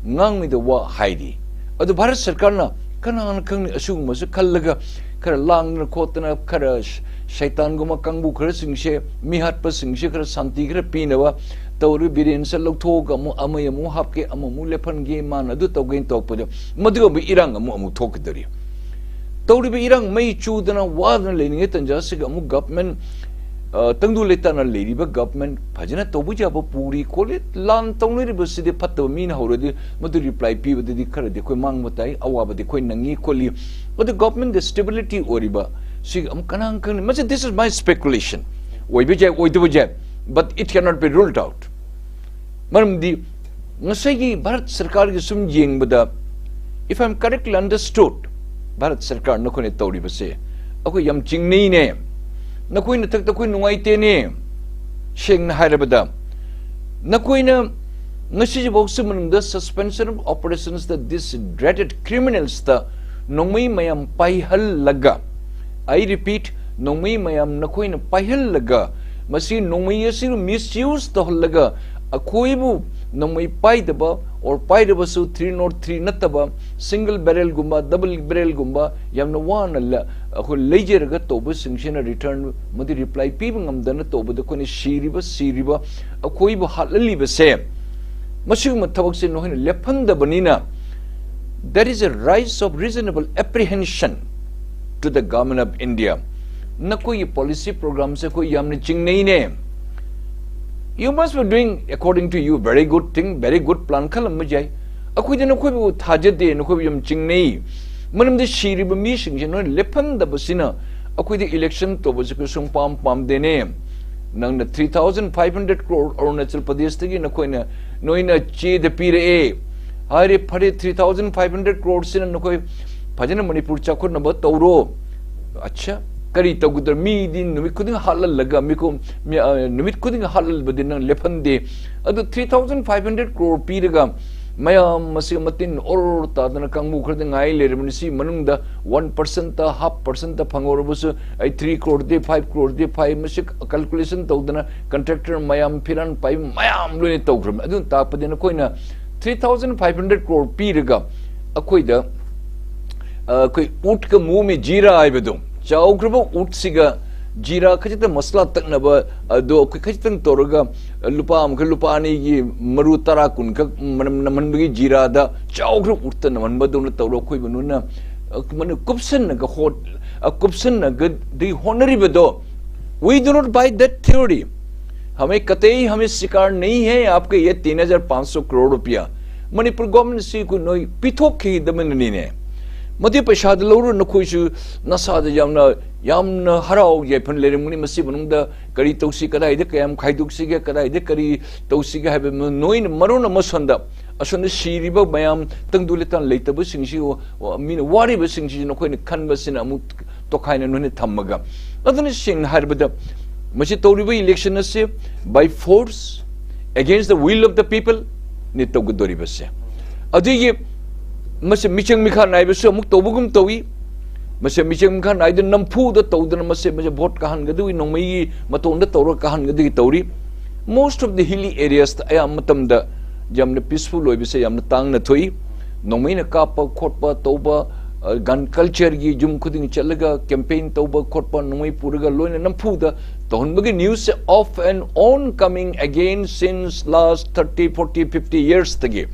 ꯉꯥꯡꯂꯣꯏꯗꯕ ꯋꯥ ꯍꯥꯏꯔꯤ꯫ ꯑꯗꯨ ꯚꯥꯔꯠ ꯁꯔꯀꯥꯔꯅ ꯀꯅꯥꯅ ꯈꯪꯅꯤ, ꯑꯁꯤꯒꯨꯝꯕꯁꯨ ꯈꯜꯂꯒ ꯈꯔ ꯂꯥꯡꯗꯅ ꯈꯣꯠꯇꯅ, ꯈꯔ ꯁ-, ꯁꯩꯇꯥꯟꯒꯨꯝꯕ ꯀꯥꯡꯕꯨ ꯈꯔꯁꯤꯡꯁꯦ, ꯃꯤꯍꯥꯠꯄꯁꯤꯡꯁꯦ ꯈꯔ ꯁꯥꯟꯇꯤ ꯈꯔ ꯄꯤꯅꯕ ꯇꯧꯔꯤ꯫ ꯕꯤꯔꯦꯟꯁꯦ ꯂꯧꯊꯣꯛꯑꯒ ꯑꯃꯨꯛ ꯑꯃ ꯑꯃꯨꯛ ꯍꯥꯞꯀꯦ, ꯑꯃꯃꯨꯛ ꯂꯦꯞꯍꯟꯒꯦ, ꯃꯥꯅ ꯑꯗꯨ ꯇꯧꯒꯦꯅ ꯇꯧꯔꯛꯄꯗ ꯃꯗꯨꯒ ꯑꯃꯨꯛ ꯏꯔꯥꯡ ꯑꯃꯨꯛ, ꯑꯃꯨꯛ ꯊꯣꯛꯀꯗꯧꯔꯤ꯫ ꯇꯧꯔꯤꯕ ꯏꯔꯥꯡ ꯃꯩ ꯆꯨꯗꯅ ꯋꯥꯗꯅ ꯂꯩꯔꯤꯉꯩ ꯇꯟꯖꯥꯁꯤꯒ ꯑꯃꯨꯛ government, ꯑ, ꯇꯪꯗꯨ ꯂꯩꯇꯥꯅ ꯂꯩꯔꯤꯕ government ꯐꯖꯅ ꯇꯧꯕ ꯌꯥꯕ ꯄꯨꯔꯤ ꯈꯣꯠꯂꯤ, ꯂꯥꯟ ꯇꯧꯅꯔꯤꯕꯁꯤꯗꯤ ꯐꯠꯇꯕ ꯃꯤꯅ ꯍꯧꯔꯗꯤ ꯃꯗꯨ reply ꯄꯤꯕꯗꯗꯤ ꯈꯔꯗꯤ ꯑꯩꯈꯣꯏ ꯃꯥꯡꯕ ꯇꯥꯏ, ꯑꯋꯥꯕꯗꯤ ꯑꯩꯈꯣꯏ ꯅꯪꯉꯤ ꯈꯣꯠꯂꯤ꯫ ꯑꯗꯨ government ꯒꯤ stability ꯑꯣꯏꯔꯤꯕ ꯁꯤ ꯑꯃꯨꯛ ꯀꯅꯥꯅ ꯈꯪꯅꯤ? ꯃꯁꯤ, this is my speculation꯫ ꯑꯣꯏꯕ ꯌꯥꯏ, ꯑꯣꯏꯗꯕ ꯌꯥꯏ, but it cannot be ruled out꯫ ꯃꯔꯝꯗꯤ ꯉꯁꯥꯏꯒꯤ ꯚꯥꯔꯠ ꯁꯔꯀꯥꯔꯒꯤ ꯁꯨꯝ ꯌꯦꯡꯕꯗ, if I am correctly understood, Bharat ꯁꯔꯀꯥꯔ ꯅꯈꯣꯏꯅ ꯇꯧꯔꯤꯕꯁꯦ ꯑꯩꯈꯣꯏ ꯌꯥꯝ ꯆꯤꯡꯅꯩꯅꯦ, ꯅꯈꯣꯏ ꯅꯊꯛꯇ ꯑꯩꯈꯣꯏ ꯅꯨꯡꯉꯥꯏꯇꯦꯅꯦ꯫ ꯁꯦꯡꯅ ꯍꯥꯏꯔꯕꯗ, ꯅꯈꯣꯏꯅ ꯉꯁꯤꯐꯥꯎꯁꯤ ꯃꯅꯨꯡꯗ suspension of operations ꯇ this dreaded criminals ꯇ ꯅꯣꯡꯃꯩ ꯃꯌꯥꯝ ꯄꯥꯏꯍꯜꯂꯒ, I repeat, ꯅꯣꯡꯃꯩ ꯃꯌꯥꯝ ꯅꯈꯣꯏꯅ ꯄꯥꯏꯍꯜꯂꯒ, ꯃꯁꯤ ꯅꯣꯡꯃꯩ ꯑꯁꯤꯕꯨ misuse ꯇꯧꯍꯜꯂꯒ, ꯑꯩꯈꯣꯏꯕꯨ ꯅꯣꯡꯃꯩ ꯄꯥꯏꯗꯕ or ꯄꯥꯏꯔꯕꯁꯨ three nought three ꯅꯠꯇꯕ single barrel ꯒꯨꯝꯕ, double barrel ꯒꯨꯝꯕ ꯌꯥꯝꯅ ꯋꯥꯅ ꯂ-, ꯑꯩꯈꯣꯏ ꯂꯩꯖꯔꯒ ꯇꯧꯕꯁꯤꯡꯁꯤꯅ return ꯑꯃꯗꯤ reply ꯄꯤꯕ ꯉꯝꯗꯅ ꯇꯧꯕꯗ ꯑꯩꯈꯣꯏꯅ ꯁꯤꯔꯤꯕ, ꯁꯤꯔꯤꯕ, ꯑꯩꯈꯣꯏꯕꯨ ꯍꯥꯠꯍꯜꯂꯤꯕꯁꯦ, ꯃꯁꯤꯒꯨꯝꯕ ꯊꯕꯛꯁꯦ ꯅꯈꯣꯏꯅ ꯂꯦꯞꯍꯟꯗꯕꯅꯤꯅ, there is a rise of reasonable apprehension to the Government of India꯫ ꯅꯈꯣꯏꯒꯤ ꯄꯣꯂꯤꯁꯤ ꯄ꯭ꯔꯣꯒ꯭ꯔꯥꯝꯁꯦ ꯑꯩꯈꯣꯏ ꯌꯥꯝꯅ ꯆꯤꯡꯅꯩꯅꯦ꯫ You must be doing, according to you, very good thing, very good plan ꯈꯜꯂꯝꯕ ꯌꯥꯏ꯫ ꯑꯩꯈꯣꯏꯗꯤ ꯅꯈꯣꯏꯕꯨ ꯊꯥꯖꯗꯦ, ꯅꯈꯣꯏꯕꯨ ꯌꯥꯝ ꯆꯤꯡꯅꯩ꯫ ꯃꯔꯝꯗꯤ ꯁꯤꯔꯤꯕ ꯃꯤꯁꯤꯡꯁꯦ ꯅꯣꯏꯅ ꯂꯦꯞꯍꯟꯗꯕꯁꯤꯅ ꯑꯩꯈꯣꯏꯗꯤ ꯏꯂꯦꯛꯁꯟ ꯇꯧꯕꯁꯦ ꯑꯩꯈꯣꯏ ꯁꯨꯡꯄꯥꯝ ꯄꯥꯝꯗꯦꯅꯦ꯫ ꯅꯪꯅ three thousand five hundred crore Arunachal ꯄ꯭ꯔꯗꯦꯁꯇꯒꯤ ꯅꯈꯣꯏꯅ, ꯅꯣꯏꯅ ꯆꯦꯗ ꯄꯤꯔꯛꯑꯦ꯫ ꯍꯥꯏꯔꯦ, ꯐꯔꯦ, three thousand five hundred crore ꯁꯤꯅ ꯅꯈꯣꯏ ꯐꯖꯅ ꯃꯅꯤꯄꯨꯔ ꯆꯥꯎꯈꯠꯅꯕ ꯇꯧꯔꯣ꯫ ꯑꯠꯁꯥ, ꯀꯔꯤ ꯇꯧꯒꯗ꯭ꯔꯥ? ꯃꯤꯗꯤ ꯅꯨꯃꯤꯠ ꯈꯨꯗꯤꯡ ꯍꯥꯠꯍꯜꯂꯒ ꯃꯤꯈꯨꯝ-, ꯃꯤ, ꯑ, ꯅꯨꯃꯤꯠ ꯈꯨꯗꯤꯡ ꯍꯥꯠꯍꯜꯕꯗꯤ ꯅꯪ ꯂꯦꯞꯍꯟꯗꯦ꯫ ꯑꯗꯨ three thousand five hundred crore ꯄꯤꯔꯒ ꯃꯌꯥꯝ ꯃꯁꯤ ꯃꯇꯤꯟ ꯑꯣꯔ ꯇꯥꯗꯅ ꯀꯥꯡꯕꯨ ꯈꯔꯗ ꯉꯥꯏ ꯂꯩꯔꯕꯅꯤ꯫ ꯁꯤ ꯃꯅꯨꯡꯗ one percent, half percent ꯐꯪꯍꯧꯔꯕꯁꯨ ꯑꯩ three crore ꯗꯤ, five crore ꯗꯤ ꯐꯥꯏ꯫ ꯃꯁꯤ calculation ꯇꯧꯗꯅ contractor ꯃꯌꯥꯝ, ꯐꯤꯔꯥꯟ ꯄꯥꯏꯕ ꯃꯌꯥꯝ ꯂꯣꯏꯅ ꯇꯧꯈ꯭ꯔꯕꯅꯤ꯫ ꯑꯗꯨꯅ ꯇꯥꯛꯄꯗꯤ ꯅꯈꯣꯏꯅ three thousand five hundred crore ꯄꯤꯔꯒ ꯑꯩꯈꯣꯏꯗ, ꯑ, ꯑꯩꯈꯣꯏ ꯎꯠꯀ ꯃꯨꯃꯤ ꯖꯤꯔꯥ ꯍꯥꯏꯕꯗꯣ, ꯆꯥꯎꯈ꯭ꯔꯕ ꯎꯠꯁꯤꯒ ꯖꯤꯔꯥ ꯈꯖꯤꯛꯇ ꯃꯁꯂꯥ ꯇꯛꯅꯕ ꯑꯗꯣ ꯑꯩꯈꯣꯏ ꯈꯖꯤꯛꯇꯪ ꯇꯧꯔꯒ ꯂꯨꯄꯥ ꯑꯃꯈꯛ, ꯂꯨꯄꯥ ꯑꯅꯤꯒꯤ ꯃꯔꯨ ꯇꯔꯥ ꯀꯨꯟꯈꯛ ꯃꯅꯝ ꯅꯝꯍꯟꯕꯒꯤ ꯖꯤꯔꯥꯗ ꯆꯥꯎꯈ꯭ꯔꯕ ꯎꯠꯇ ꯅꯝꯍꯟꯕꯗꯧꯅ ꯇꯧꯔꯒ ꯑꯩꯈꯣꯏ ꯃꯅꯨꯡꯅ, ꯑ, ꯃꯅꯨ-, ꯀꯨꯞꯁꯟꯅꯒ ꯍꯣꯠ-, ꯑ, ꯀꯨꯞꯁꯟꯅꯒꯗꯤ ꯍꯣꯠꯅꯔꯤꯕꯗꯣ, we do not buy that theory. हमें कतई हमें स्वीकार नहीं है आपके ये तीन हजार पाँच सौ करोड़ रुपया। ꯃꯅꯤꯄꯨꯔ ꯒꯣꯔꯃꯦꯟꯁꯤ ꯑꯩꯈꯣꯏ ꯅꯣꯏ ꯄꯤꯊꯣꯛꯈꯤꯗꯕꯅꯅꯤꯅꯦ꯫ ꯃꯗꯨ ꯄꯩꯁꯥꯗꯨ ꯂꯧꯔ ꯅꯈꯣꯏꯁꯨ ꯅꯁꯥꯗ ꯌꯥꯝꯅ, ꯌꯥꯝꯅ ꯍꯔꯥꯎ ꯌꯥꯏꯐꯅ ꯂꯩꯔꯝꯒꯅꯤ꯫ ꯃꯁꯤ ꯃꯅꯨꯡꯗ ꯀꯔꯤ ꯇꯧꯁꯤ, ꯀꯗꯥꯏꯗ ꯀꯌꯥꯝ ꯈꯥꯏꯗꯣꯛꯁꯤꯒꯦ, ꯀꯗꯥꯏꯗ ꯀꯔꯤ ꯇꯧꯁꯤꯒꯦ ꯍꯥꯏꯕ ꯅꯣꯏꯅ ꯃꯔꯣꯟ ꯑꯃ ꯁꯣꯝꯗ ꯑꯁꯣꯝꯗ ꯁꯤꯔꯤꯕ ꯃꯌꯥꯝ ꯇꯪꯗꯨ ꯂꯩꯇꯥ ꯂꯩꯇꯕꯁꯤꯡꯁꯤ, ꯋꯥ-, ꯋꯥ-, ꯃꯤꯅ ꯋꯥꯔꯤꯕꯁꯤꯡꯁꯤ ꯅꯈꯣꯏꯅ ꯈꯟꯕꯁꯤꯅ ꯑꯃꯨꯛ ꯇꯣꯈꯥꯏꯅ ꯅꯣꯏꯅ ꯊꯝꯃꯒ, ꯑꯗꯨꯅ ꯁꯦꯡꯅ ꯍꯥꯏꯔꯕꯗ ꯃꯁꯤ ꯇꯧꯔꯤꯕ election ꯑꯁꯤ by force against the will of the people ꯅꯤ ꯇꯧꯒꯗꯧꯔꯤꯕꯁꯦ꯫ ꯑꯗꯨꯒꯤ ꯃꯁꯤ ꯃꯤꯆꯪ ꯃꯤꯈꯥ ꯅꯥꯏꯕꯁꯨ ꯑꯃꯨꯛ ꯇꯧꯕꯒꯨꯝ ꯇꯧꯏ꯫ ꯃꯁꯤ ꯃꯤꯆꯪ ꯃꯤꯈꯥ ꯅꯥꯏꯗꯅ ꯅꯝꯐꯨꯗ ꯇꯧꯗꯅ ꯃꯁꯤ, ꯃꯁꯤ vote ꯀꯥꯍꯟꯒꯗꯧꯒꯤ, ꯅꯣꯡꯃꯩꯒꯤ ꯃꯇꯣꯟꯗ ꯇꯧꯔꯒ ꯀꯥꯍꯟꯒꯗꯧꯒꯤ ꯇꯧꯔꯤ꯫ Most of the hilly areas ꯗ ꯑꯌꯥꯝꯕ ꯃꯇꯝꯗ ꯌꯥꯝꯅ peaceful ꯑꯣꯏꯕꯁꯦ ꯌꯥꯝꯅ ꯇꯥꯡꯅ ꯊꯣꯛꯏ꯫ ꯅꯣꯡꯃꯩꯅ ꯀꯥꯞꯄ ꯈꯣꯠꯄ ꯇꯧꯕ, ꯑ, gun culture ꯒꯤ ꯌꯨꯝ ꯈꯨꯗꯤꯡ ꯆꯠꯂꯒ campaign ꯇꯧꯕ ꯈꯣꯠꯄ, ꯅꯣꯡꯃꯩ ꯄꯨꯔꯒ ꯂꯣꯏꯅ ꯅꯝꯐꯨꯗ ꯇꯧꯍꯟꯕꯒꯤ news say off and on coming again since last thirty, forty, fifty years ꯗꯒꯤ꯫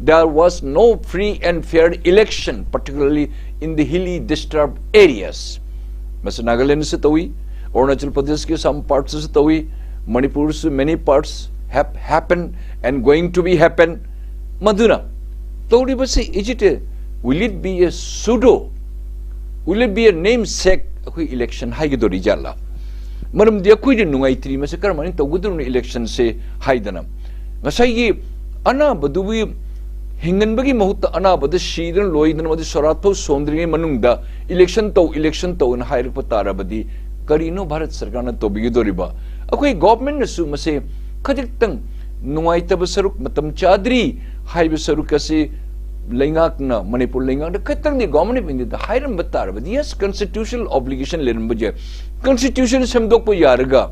There was no free and fair election, particularly in the hilly disturbed areas. ꯃꯁꯤ ꯅꯥꯒꯥꯂꯦꯟꯗꯁꯨ ꯇꯧꯏ, ꯑꯔꯨꯅꯥꯆꯜ ꯄ꯭ꯔꯗꯦꯁꯀꯤ some partsꯇꯁꯨ ꯇꯧꯏ, ꯃꯅꯤꯄꯨꯔꯁꯨ many parts have happened and going to be happen꯫ ꯃꯗꯨꯅ ꯇꯧꯔꯤꯕꯁꯤ, is it a, will it be a pseudo, will it be a namesake ꯑꯩꯈꯣꯏ election ꯍꯥꯏꯒꯗꯧꯔꯤ ꯖꯥꯠꯂꯥ? ꯃꯔꯝꯗꯤ ꯑꯩꯈꯣꯏꯅ ꯅꯨꯡꯉꯥꯏꯇ꯭ꯔꯤ, ꯃꯁꯤ ꯀꯔꯝꯍꯥꯏꯅ ꯇꯧꯒꯗꯧꯔꯤꯅꯣ electionꯁꯦ ꯍꯥꯏꯗꯅ꯫ ꯉꯁꯥꯏꯒꯤ ꯑꯅꯥꯕꯗꯨꯕꯨ ꯍꯤꯡꯍꯟꯕꯒꯤ ꯃꯍꯨꯠꯇ ꯑꯅꯥꯕꯗ ꯁꯤꯗꯅ ꯂꯣꯏꯗꯅ, ꯃꯗꯨ ꯁꯣꯔꯥꯠ ꯐꯥꯎ ꯁꯣꯟꯗ꯭ꯔꯤꯉꯩ ꯃꯅꯨꯡꯗ election ꯇꯧ, election ꯇꯧꯅ ꯍꯥꯏꯔꯛꯄ ꯇꯥꯔꯕꯗꯤ ꯀꯔꯤꯅꯣ ꯚꯥꯔꯠ ꯁꯔꯀꯥꯔꯅ ꯇꯧꯕꯤꯒꯗꯧꯔꯤꯕ? ꯑꯩꯈꯣꯏ governmentꯅꯁꯨ ꯃꯁꯦ ꯈꯖꯤꯛꯇꯪ ꯅꯨꯡꯉꯥꯏꯇꯕ ꯁꯔꯨꯛ, ꯃꯇꯝ ꯆꯥꯗ꯭ꯔꯤ ꯍꯥꯏꯕ ꯁꯔꯨꯛ ꯑꯁꯤ ꯂꯩꯉꯥꯛꯅ, ꯃꯅꯤꯄꯨꯔ ꯂꯩꯉꯥꯛꯅ ꯈꯤꯇꯪꯗꯤ Government of Indiaꯗ ꯍꯥꯏꯔꯝꯕ ꯇꯥꯔꯕꯗꯤ, yes, constitutional obligation ꯂꯩꯔꯝꯕ ꯌꯥꯏ꯫ Constitution ꯁꯦꯝꯗꯣꯛꯄ ꯌꯥꯔꯒ,